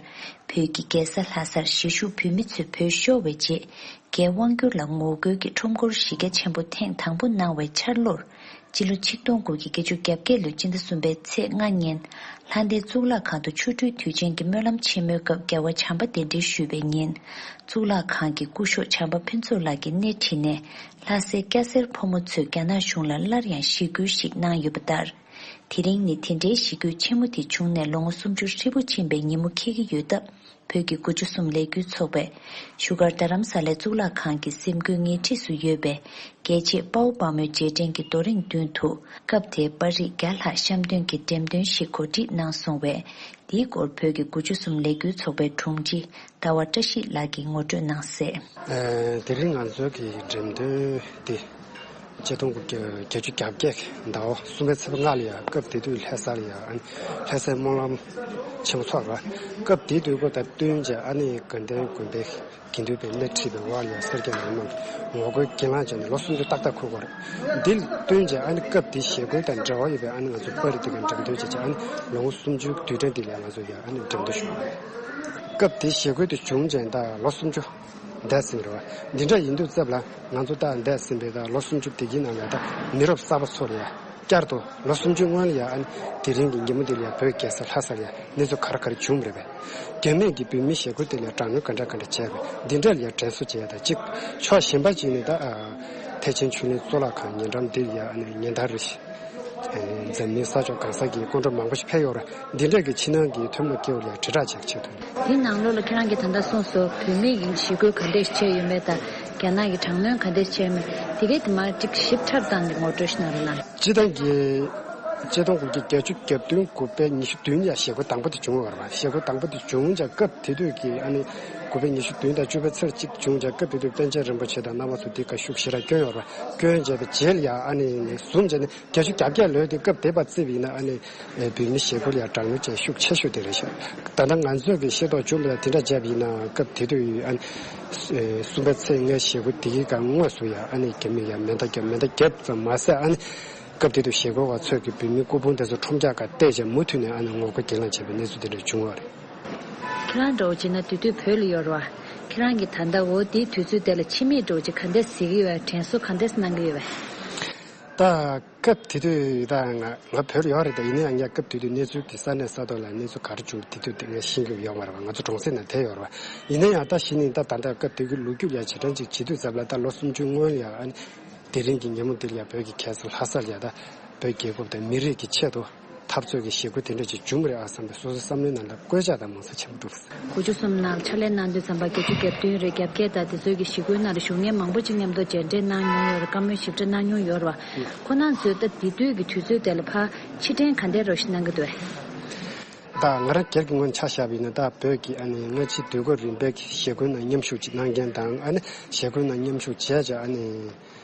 བོད་ཀྱི་རྒྱལ་ས་ལྷ་སར་གཞིས་བཞུགས་བོད་མི་ཚོས་བོད་ཤོར་བའི་རྗེས་རྒྱའི་དབང་བསྒྱུར་ལ་ངོ་རྒོལ་གྱི་ཁྲོམ་སྐོར་གཞི་རྒྱ་ཆེན་པོ་ཐེངས་དང་པོ་གནང་བའི་འཆར་ལོར། སྤྱི་ལོ་ཆིག་སྟོང་དགུ་བརྒྱ་བརྒྱད་ཅུ་གྱ་བརྒྱད་ལོའི་སྤྱི་ཟླ་གསུམ་པའི་ཚེས་ལྔ་ཉིན། ལྷ་ལྡན་གཙུག་ལག་ཁང་དུ་ཆོ་འཕྲུལ་དུས་ཆེན་གྱི་སྨོན་ལམ་ཆེན་མོའི་སྐབས་རྒྱལ་བ་བྱམས་པ་གདན་འདྲེན་ཞུས་པའི་ཉིན། གཙུག་ལག་ཁང་གི་སྐུ་ཞབས་བྱམས་པ་ཕུན་ཚོགས་ལགས་ཀྱིས་སྣེ་ཁྲིད་ནས། ལྷ་སའི་སྐྱ་སེར་ཕོ་མོ་ཚོས་རྒྱ་ནག་གཞུང་ལ་སླར་ཡང་ཞི་རྒོལ་ཞིག་གནང་ཡོད་པ་ལྟར། དེ་རིང་ནི་དེ་འདྲའི་ཞི་རྒོལ་ཆེན་མོ་དེ་བྱུང་ནས་ལོ་ངོ་སུམ་ཅུ་ཧྲིལ་པོ་ཕྱིན་པའི་ཉིན་མོ་འཁེལ་གྱི་ཡོད་སྟབས། བོད་ཀྱི་དགུ་བཅུ་གསུམ་ལས་འགུལ་ཚོགས་པས་བཞུགས་སྒར་རྡ་རམ་ས་ལའི་གཙུག་ལག་ཁང་གི་གཟིམ་དགོན་ཉེ་འཁྲིས་སུ་ཡོད་པའི་རྒྱལ་གཅེས་དཔའ་བོ་དཔའ་མོའི་རྗེས་དྲན་གྱི་རྡོ་རིང་མདུན་དུ་སྐབས་དེའི་པར་རིས་བརྒྱ་ལྷག་བཤམས་སྟོན་གྱི་འགྲེམས་སྟོན་ཞིག་གོ་སྒྲིག་གནང་སོང་བས། འདིའི་སྐོར་བོད་ཀྱི་དགུ་བཅུ་གསུམ་ལས་འགུལ་ཚོགས་པའི་དྲུང་ཆེ་ཟླ་བ་བཀྲ་ཤིས་ལགས་ཀྱིས་ངོ་སྤྲོད་གནང་གསལ། ཨ། དེ་རིང་ང་ཚོའི་གི་འགྲེམས་སྟོན་འདི། ཆིག་སྟོང་དགུ་བརྒྱ་བརྒྱད་ཅུ་གྱ་བརྒྱད་ཟླ་བ་གསུམ་པའི་ཚེས་པ་ལྔ་ལ་ཡང་སྐབས་དེ་དུས་ལྷ་ས་ལ་ཡང་ལྷ་སའི་སྨོན་ལམ་ཆེན་མོ་ཚོགས་པ། སྐབས་དེ་དུས་ཁོ་དང་བསྟུན་བྱས་ཨ་ནི་དགའ་ལྡན་དགོན་པའི་དགེ་འདུན་པའི་སྣེ་ཁྲིད་པའི་འོག་ལ་ཡང་སེར་སྐྱ་མི་མང་གིས་ངོ་རྒོལ་གྱེན་ལངས་བྱས་ནས་ལོ་སུམ་ཅུ་ཏག་ཏག་འཁོར་བ་རེད། འདི་ལ་བསྟུན་བྱས་ཨ་ནི་སྐབས་དེའི་ཞི་རྒོལ་དང་འབྲེལ་བ་ཡོད་པའི་ཨ་ནི་ང་ཚོ་པར་རིས་དེ་ག་འགྲེམས་སྟོན་བྱས་བྱས་ཨ་ནི་ལོ་ངོ་སུམ་ཅུའི་དུས་དྲན་འདི་ལ་ང་ཚོ་ཡང་ཨ་ནི་འགྲེམས་སྟོན་ཞུ་བ་རེད། སྐབས་དེའི་ཞི་རྒོལ་དེ་བྱུང་བྱས་ད་ལོ་སུམ་ཅུ། འདས་ཟིན་རེད་བ། འདི་འདྲ་ཡིན་དུས་ཙམ་ལ་ང་ཚོ་ད་འདས་ཟིན་པའི་ད་ལོ་སུམ་ཅུ་དེ་གི་ནང་ལ་ད་མི་རབས་གསར་པ་ཚོ་ལ་ཡ་བསྐྱར་དུ་ལོ་སུམ་ཅུ་སྔོན་ལ་ཡ་ཨ་ནི་དེ་རིང་གི་ཉིན་མོ་འདི་ལ་ཡ་བོད་རྒྱལ་ས་ལྷ་ས་ལ་ཡ་གནས་ཚུལ་ག་རེ་ག་རེ་བྱུང་རེད་པས། རྒྱ་མིས་ཀྱི་བོད་མིའི་ཞི་རྒོལ་དེ་ལ་དྲག་གནོན་ག་འདྲ་ག་འདྲ་བྱས་པས་འདི་འདྲ་ལ་ཡ་དྲན་གསོ་བྱས་ཡ་ད་གཅིག་ཕྱོགས་གཞན་པ་གཅིག་ནས་ད་ཨ་ཐེག་ཆེན་ཆོས་གླིང་གཙུག་ལག་ཁང་ཉེ་འགྲམ་འདི་ལ་ཡ་ཨ་ནི་ཉེན་བརྡ་རེ་ཞིག་འཛམ་གླིང་ས་ཕྱོགས་གང་ས་གི་སྐུ་མགྲོན་མང་པོ་ཞིག་ཕེབས་ཡོད་རེད། འདི་འདྲ་གི་ཕྱི་ནང་གི་ཐུན་མོང་སྐྱེ་བོ་ལ་དྲིལ་བསྒྲགས་བྱེད་ཆེད་དུ། དེའི་ནང་ལོགས་ལ་ཁྱེད་རང་གིས་ད་ལྟ་གསུངས་སོ། བོད་མི་ཡིན་ཞི་རྒོལ་ག་འདྲས་བྱས་ཡོད་མེད་དང་། རྒྱ་ནག་གི་དྲག་གནོན་ག་འདྲས་བྱས་མེད། དེ་གའི་དེ་མར་ཅིག་ཞིབ་ཕྲ་བཏང་ནས་ངོ་སྤྲོད་ཞིག་གནང་རོགས་གནང་། སྤྱིར་བཏང་གི་ཆིག་སྟོང་དགུ་བརྒྱ་བརྒྱད་ཅུ་གྱ་བདུན་དགུ་པའི་ཉི་ཤུ་བདུན་ཡ་ཞི་རྒོལ་དང་པོ་དེ་བྱུང་ཡོད་རེད་བ། ཞི་རྒོལ་དང་པོ་དེ་བྱུང་བྱ་སྐབས་དེ་དུས་ཀྱི་ཨ་ནི་དགུ་པའི་ཉི་ཤུ་བདུན་དང་བཅུ་པའི་ཚེས་གཅིག་བྱུང་བྱ་སྐབས་དེ་དུས་པཎ་ཆེན་རིན་པོ་ཆེ་དང་རྣམ་པ་ཚོ་འདི་ག་ཤུགས་ཞེ་དྲག་བསྐྱོན་ཡོད་རེད་བ། བསྐྱོན་བྱས་པའི་རྗེས་ལ་ཡ་ཨ་ནི་ཟུམ་བྱས་ནས། བརྒྱད་ཅུ་གྱ་བརྒྱད་ལོའི་དུས་སྐབས་དེ་བར་བརྩིས་པ་ཡིན་ན་ཨ་ནི་བོད་མི་ཞི་རྒོལ་ལ་དྲག་གནོན་བྱས་ཤུགས་ཆེ་ཤོས་དེ་རེད་ཤག་ད་ལྟ་ང་ཚོས་ཀྱི་ཤེས་རྟོགས་བྱུང་བ་དང་དེ་འདྲ་བྱས་པ་ཡིན་ན་སྐབས་དེ་དུས་ཨ་ནི་གསུམ་པའི་ཚེས་ལྔའི་ཞི་རྒོལ་དེ་གི་སྐབས་དངོས་སུ་ཡང་ཨ་ནི་རྒྱ་མི་ཡང་མེ་མདའ་བརྒྱབ། མེ་མདའ་བརྒྱབ་ཙམ་མ་ཟད་ཨ་ནི་སྐབས་དེ་དུས་ཞི་རྒོལ་བ་ཚོས་ཀྱི་བོད་མི་སྐུ་ཕུང་དེ་ཚོ་ཁྲོམ་བཀྱག་སྒང་བལྟས་བྱས་མུ་མཐུད་ནས་ཨ་ནི་ངོ་རྒོལ་གྱེན་ལངས་བྱས་པའི་གནས་ཚུལ་དེ་འདྲ་བྱུང་བ་རེད། ཁྱེད་རང་འདྲ་བོ་བྱས་ན་དེ་དུས་བོད་ལ་ཡོད་རེད་བ། ཁྱེད་རང་གིས་ད་ལྟ་འོ་དེའི་དུས་ཚོད་དེ་ལ་ཕྱི་མིག་འདྲ་བོ་ཅིག་ག་འདྲས་གཟིགས་ཀྱི་ཡོད་པས། དྲན་གསོ་ག་འདྲས་གནང་གི་ཡོད་པས། ད་སྐབས་དེ་དུས་ད་ང་ང་བོད་ལ་ཡོད་རེད། ད་ཡིན་ན་ཡང་ངས་སྐབས་དེ་དུས་གནས་ཚུལ་དེ་ས་གནས་ས་ཐོག་ལ་གནས་ཚུལ་ག་རེ་བྱུང་དེ་དུས་དེ་ངས་ཤེས་ཀྱི་ཡོད་མ་རེད་བ། ང་ཚོ་གྲོང་གསེབ་ནང་བསྡད་ཡོད་རེད་བ། ཡིན་ན་ཡང་ད་གཞི་ནས་ད་ད་ལྟ་སྐབས་དེ་གི་ལོ་རྒྱུས་ལ་ཞེ་དྲག་ཅིག་བྱེད་དུས་ཙམ་ལ་ད་ལོ་སུམ་ཅུ་སྔོན་ལ་ཡང་ཨ་ནི་དེ་རིང་གི་ཉིན་མོ་འདི་ལ་ཡང་བོད་ཀྱི་རྒྱལ་ས་ལྷ་ས་ལ་ཡང་ད་བོད་རྒྱལ་ཁབ་དང་མི་རིགས་ཀྱི་ཆེད་དུ། འཐབ་རྩོད་ཀྱི་ཞི་རྒོལ་དེ་འདྲ་ཅིག་བྱུང་བ་རེད་ཨ་བསམ་པའི་སོ་སོའི་བསམ་བློའི་ནང་ལ་བཀོད་ཆག་དང་མང་ས་ཆེན་པོ་འདུག་དགུ་བཅུ་གསུམ་ནང་ཕྱག་ལས་གནང་དུས་ཙམ་པ་བརྒྱད་ཅུ་གྱ་བདུན་རེད། གྱ་བརྒྱད་དང་དེ་ཚོའི་གི་ཞི་རྒོལ་ནང་ལ་ཞུགས་མཁན་མང་པོ་ཅིག་མཉམ་དུ་མཇལ་འཕྲད་གནང་མྱོང་ཡོད་རེད། བཀའ་མོལ་ཞིབ་ཕྲ་གནང་མྱོང་ཡོད་རེད་བ། ཁོང་རྣམ་ཚོས་ད་དེ་དུས་ཀྱི་དུས་ཚོད་དེ་ལ་ཕར་ཕྱིར་དྲན་ག་འདྲ་རོ་ཞིག་གནང་གི་འདུག་བས། ད་ང་རང་སྒེར་གྱི་ངོས་ནས་ཆ་བཞག་པ་ཡིན་ན་ད་བོད་ཀྱི་ཨ་ནི་སྔ་ཕྱི་དུས་འཁོར་རིམ་པའི་གི་ཞི་རྒོལ་ནང་མཉམ་ཞུགས་ཅིག་གནང་མཁན་དང་ཨ་ནི་ཞི་རྒོལ་ནང་མཉམ་ཞུགས་བྱས་བྱས་ཨ་ནི།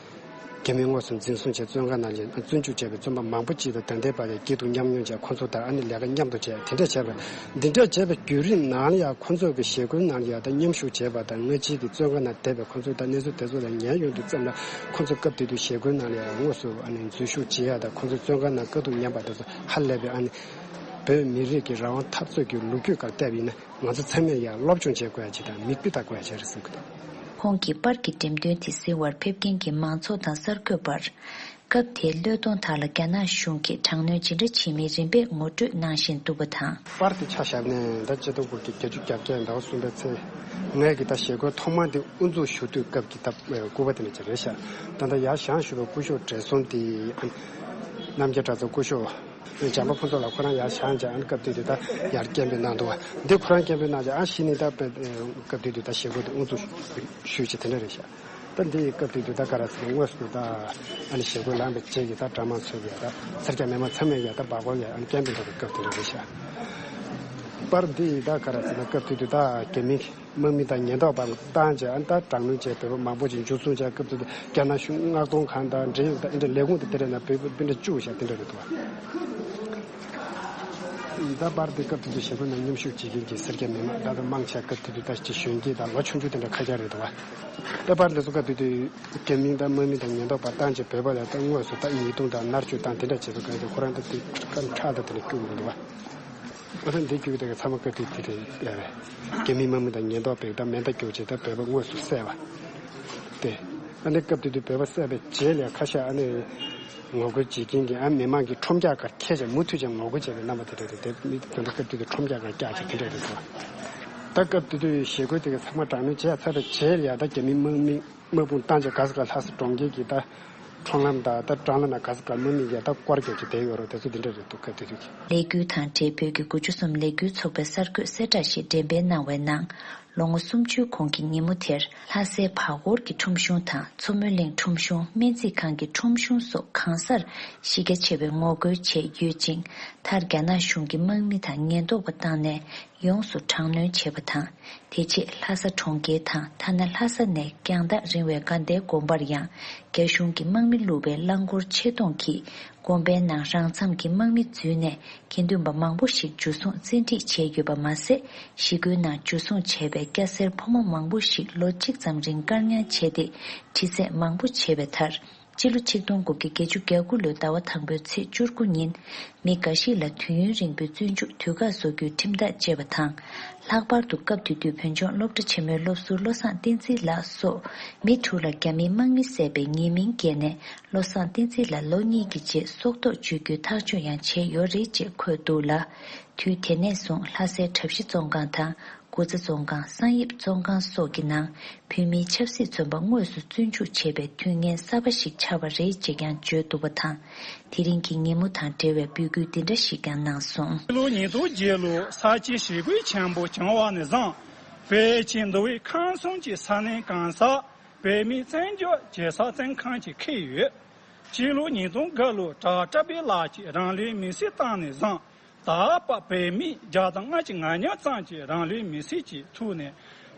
རྒྱ་མིས་དངོས་སུ་འཛིན་བཟུང་བྱས་བཙོན་ཁང་ནང་ལ་བཙོན་འཇུག་བྱས་པའི་བཙོན་པ་མང་པོ་ཅིག་དང་ད་ལྟའི་བར་ཡང་སྐྱིད་སྡུག་མཉམ་མྱོང་བྱས། ཁོང་ཚོ་དང་ཨ་ནི་ལས་ཀ་མཉམ་དུ་བྱས་དེ་འདྲ་བྱས་པ། འདི་འདྲ་བྱས་པའི་བརྒྱུད་རིམ་ནང་ལ་ཡང་ཁོང་ཚོ་གི་ཞི་རྒོལ་ནང་ལ་ཡང་ད་མཉམ་ཞུགས་བྱས་པ་དང་སྔ་ཕྱི་གི་བཙོན་ཁང་ནང་བསྡད་པའི་ཁོང་ཚོ་དང་གནས་ཚུལ་དེ་ཚོ་ལ་ཉན་ཡོང་དུས་ཙམ་ལ་ཁོང་ཚོ་སྐབས་དེ་དུས་ཞི་རྒོལ་ནང་ལ་ཡང་དངོས་སུ་ཨ་ནི་འཛུལ་ཞུགས་བྱེད་ཡ་དང་ཁོང་ཚོ་བཙོན་ཁང་ནང་དཀའ་སྡུག་མྱངས་པ་དེ་ཚོ་ཧ་ལས་པའི་ཨ་ནི་བོད་མི་རིགས་ཀྱི་རང་དབང་འཐབ་རྩོད་ཀྱི་ལོ་རྒྱུས་སྒང་བལྟས་པ་ཡིན་ན། ང་ཚོ་ཚང་མས་ཡང་སློབ་སྦྱོང་བྱེད་དགོས་ཡ་ཅིག་དང་མིག་དཔེ་ལྟ་དགོས་ཡ་ཅིག་རེད་བསམ་གྱི་འདུག་ཁོང་གིས་པར་གྱི་འགྲེམས་སྟོན་དེ་གཟིགས་པར་ཕེབས་མཁན་གྱི་མང་ཚོགས་དང་གསར་འགོད་པར། སྐབས་དེའི་བློས་གཏོང་དག་ལ་རྒྱ་ནག་གཞུང་གིས་དྲག་གནོན་ཇི་འདྲ་བྱེད་མིན་རིམ་པས་ངོ་སྤྲོད་གནང་བཞིན་འདུག་པ་དང་། པར་དེ་ཆ་བཞག་ནས་ད་ཆིག་སྟོང་དགུ་བརྒྱ་བརྒྱད་ཅུ་གྱ་བརྒྱད་ཟླ་བ་གསུམ་པའི་ཚེས་ལྔའི་གི་ད་ཞི་རྒོལ་ཐོག་མ་དེ་དབུ་འཛུགས་ཞུ་དུས་སྐབས་ཀྱི་ད་སྐུ་པར་དེ་འདྲ་ཅིག་རེད་ཤག་ད་ལྟ་ཡར་བཞེངས་བཞུགས་པའི་སྐུ་ཞབས་བགྲེས་སོང་དེ་རྣམ་རྒྱལ་གྲྭ་ཚང་སྐུ་ཞབས། བྱམས་པ་ཕུན་ཚོགས་ལགས་ཁོ་རང་ཡར་བཞེངས་བྱས་ཨ་ནི་སྐབས་དེ་དུས་ད་ཡར་སྐད་འབོད་གནང་འདུག་བ། འདི་ཁོ་རང་སྐད་འབོད་གནང་བྱས་ཨ་གཞི་ནས་ད་དཔེ་སྐབས་དེ་དུས་ད་ཞི་རྒོལ་དེ་དབུ་འཛུགས་ཞུས་བྱས་དེ་འདྲ་རེད་ཤག་ད་འདི་སྐབས་དེ་དུས་ད་ག་རེ་ཟེར་ན་དངོས་སུ་ད་ཨ་ནི་ཞི་རྒོལ་ལངས་པའི་རྗེས་ཀྱི་ད་གྲྭ་མང་ཚོས་ཀྱི་ད་སེར་སྐྱ་མི་མང་ཚང་མས་ཀྱི་ད་འབག་སྐོར་ཡ་ཨ་ནི་སྐད་འབོད་འགྲོ་བའི་སྐབས་དེ་འདྲ་རེད་ཤག་པར་འདི་ད་ག་རེ་ཟེར་ན་སྐབས་དེ་དུས་ད་རྒྱ་མི་དམག་མི་དང་ཉེན་རྟོག་པ་བཏང་བྱས་ཨ་ནི་ད་དྲག་གནོན་བྱས་བོད་པ་མང་པོ་ཅིག་འཇུ་བཟུང་བྱས། སྐབས་དེ་དུས་རྒྱ་ནག་གཞུང་མངགས་གཏོང་ཁང་དང་འབྲེལ་ཡོད་ད་ཨེ་འདྲ་ལས་ཁུངས་དེ་དེ་རེད་ན་བོད་པ་སྤུན་ཟླ་བཅུ་ཞིག་དེ་འདྲ་རེད་འདུག་བ། ད་པར་དེ་སྐབས་དེ་དུས་ཞི་རྒོལ་ནང་མཉམ་ཞུགས་བྱེད་མཁན་གྱི་སེར་སྐྱ་མི་མང་ད་དུང་མང་ཆེ་སྐབས་དེ་དུས་ད་ཅིག་གཞོན་སྐྱེས་དང་ལོ་ཆུང་ཆུང་དེ་འདྲ་ཁ་ཤས་རེད་འདུག་བ། ད་པར་འདི་ཚོ་སྐབས་དེ་དུས་རྒྱ་མི་དང་དམག་མི་དང་ཉེན་རྟོག་པ་བཏང་བྱས་བོད་པ་ལ་ད་དངོས་སུ་ད་ཉེས་རྡུང་དང་མནར་གཅོད་བཏང་དེ་འདྲ་བྱེད་པའི་སྐབས་དེ་ཁོ་རང་ད་དེ་སྐམ་ཁྲག་དང་དེ་འདྲ་སྐྱུག་མི་འདུག་བ། ཨ་ད་འདི་རྒྱུག་དེ་ག་ཚང་མ་སྐབས་དེ་དེ་རེད་ཡ་རེད། རྒྱ་མི་དམག་མི་དང་ཉེན་རྟོག་པས་ད་མེ་མདའ་རྒྱུག་བྱས་ད་བོད་པ་དངོས་སུ་བསད་པ། དེ། ཨ་ནི་སྐབས་དེ་དུས་བོད་པ་བསད་པའི་རྗེས་ལ་ཁ་ཤས་ཨ་ནི། ངོ་རྒོལ་བྱེད་མཁན་གྱི་ཨ་མི་མང་གི་ཁྲོམ་རྒྱག་གར་ཁྱེད་ཅག་མུ་མཐུད་ཀྱང་ངོ་རྒོལ་བྱེད་པའི་རྣམ་པ་དེ་འདྲ་རེད། དེ་མི་དེ་འདྲ་སྐབས་དུས་དུ་ཁྲོམ་རྒྱག་གར་བཀྱག་ཅིག་དེ་འདྲ་རེད་འདུག་ད་སྐབས་དུས་དུ་ཞི་རྒོལ་དེ་གའི་ཚང་མ་དྲག་གནོན་བྱས་ཚར་བའི་རྗེས་ལ་ཡ་ད་རྒྱ་མི་དམག་མི་དམག་དཔུང་བཏང་བྱས་ག་ས་ག་ལྷ་ས་གྲོང་ཁྱེར་གྱི་ད་ཁྲོམ་ལམ་དང་ད་ཀྲང་ལ་ན་ག་ས་ག་དམག་མི་ཡ་ད་སྐོར་རྒྱག་ཅིག་བསྡད་ཡོད་རེད། དེ་ཚོ་དེ་འདྲ་རེད་འདུག་སྐབས་དུས་དུ་གི། ལས་འགུལ་དང་འབྲེལ་བོད་ཀྱི་དགུ་བཅུ་གསུམ་ལས་འགུལ་ཚོགས་པའི་གསར་འགོད་གསལ་བསྒྲགས་ཤིག་འགྲེམས་སྤེལ་གནང་བའི་ནང་། ལོ་ངོ་སུམ་ཅུའི་གོང་གི་ཉིན་མོ་དེར་ལྷ་སའི་བར་སྐོར་གྱི་ཁྲོམ་གཞུང་དང་མཚོ་མོ་གླིང་ཁྲོམ་གཞུང་། སྨན་རྩིས་ཁང་གི་ཁྲོམ་གཞུང་སོགས་གང་སར་གཞི་རྒྱ་ཆེ་བའི་ངོ་རྒོལ་བྱས་ཡོད་ཅིང་། མཐར་རྒྱ་ནག་གཞུང་གི་དམག་མི་དང་ཉེན་རྟོག་པ་བཏང་ནས་ཡོངས་སུ་དྲག་གནོན་བྱས་པ་དང་། དེ་རྗེས་ལྷ་ས་གྲོང་ཁྱེར་དང་ཐ་ན་ལྷ་ས་ནས་རྒྱང་ཐག་རིང་བའི་དགའ་ལྡན་དགོན་པར་ཡང་རྒྱ་གཞུང་གི་དམག་མི་བླུགས་པའི་རླངས་འཁོར་ཆེད་གཏོང་གིས་དགོན་པའི་ནང་རང་མཚམས་ཀྱི་དམག་མི་འཛུལ་ནས། དགེ་འདུན་པ་མང་པོ་ཞིག་འཇུ་བཟུང་བཙན་ཁྲིད་བྱས་ཡོད་པ་མ་ཟད། ཞི་རྒོལ་ནང་འཇུ་བཟུང་བྱས་པའི་སྐྱ་སེར་ཕོ་མོ་མང་པོ་ཞིག་ལོ་གཅིག་ཙམ་རིང་བཀར་ཉར་བྱས་ཏེ། འཁྲིད་ཚད་མང་པོ་བྱས་པའི་མཐར། སྤྱི་ལོ་ཆིག་སྟོང་དགུ་བརྒྱ་བརྒྱད་ཅུ་གྱ་དགུ་ལོའི་ཟླ་བ་དང་པོའི་ཚེས་བཅུ་དགུ་ཉིན། མི་འགའ་ཞིག་ལ་དུས་ཡུན་རིང་པོའི་བཙོན་འཇུག་དུས་བཀག་བཟོ་རྒྱུའི་ཁྲིམས་ཐག་བཅད་པ་དང་། ལྷག་པར་དུ་སྐབས་དེ་དུས་བོད་ལྗོངས་སློབ་གྲྭ་ཆེན་མོའི་སློབ་ཟུར་བློ་བཟང་བསྟན་འཛིན་ལགས་སོགས་མི་དྲུག་ལ་རྒྱ་མིའི་དམག་མི་བསད་པའི་ཉེས་མིང་བཀལ་ནས། བློ་བཟང་བསྟན་འཛིན་ལ་ལོ་གཉིས་ཀྱི་རྗེས་སྲོག་ཐོག་གཅོད་རྒྱུའི་ཐག་གཅོད་ཡང་བྱས་ཡོད་རེད་ཅེས་འཁོད་འདུག་ལ། དུས་དེ་ནས་བཟུང་ལྷ་སའི་གྲྭ་བཞི་བཙོན་ཁང་དང་། དགུ་ཚ་བཙོན་ཁང་། གསང་ཡིབ་བཙོན་ཁང་སོགས་ཀྱི་ནང་བོད་མིའི་ཆབ་སྲིད་བཙོན་པ་དངོས་སུ་བཙོན་འཇུག་བྱས་པའི་དུས་ངན་གསར་པ་ཞིག་ཆགས་པ་རེད་ཅེས་ཀྱང་བརྗོད་འདུག་པ་དང་། དེ་རིང་གི་ཉིན་མོ་དང་འབྲེལ་བའི་འབོད་སྐུལ་འདི་འདྲ་ཞིག་ཀྱང་གནང་སོང་། ཕྱི་ལོ་ཉིས་སྟོང་བརྒྱད་ལོར་ས་བྱི་ཞི་རྒོལ་ཆེན་པོ་བྱུང་བ་ནས་བཟུང་བོད་ཀྱི་འདུལ་བའི་ཁམས་གསུམ་གྱི་ས་གནས་གང་སར་བོད་མིའི་བཙན་བྱོལ་གྱི་ས་བཙོན་ཁང་ཞིག་ཁེལ་ཡོད། ཕྱི་ལོ་ཉིས་སྟོང་དགུ་ལོར་བྲག་བཀྲ་བྷེ་ལགས་ཀྱིས་རང་ལུས་མེར་སྲེག་བཏང་ནས་བཟུང་ད་བར་བོད་མི་བརྒྱ་དང་ལྔ་བཅུ་ང་གཉིས་ཙམ་གྱིས་རང་ལུས་མེར་སྲེག་གི་ཐོག་ནས་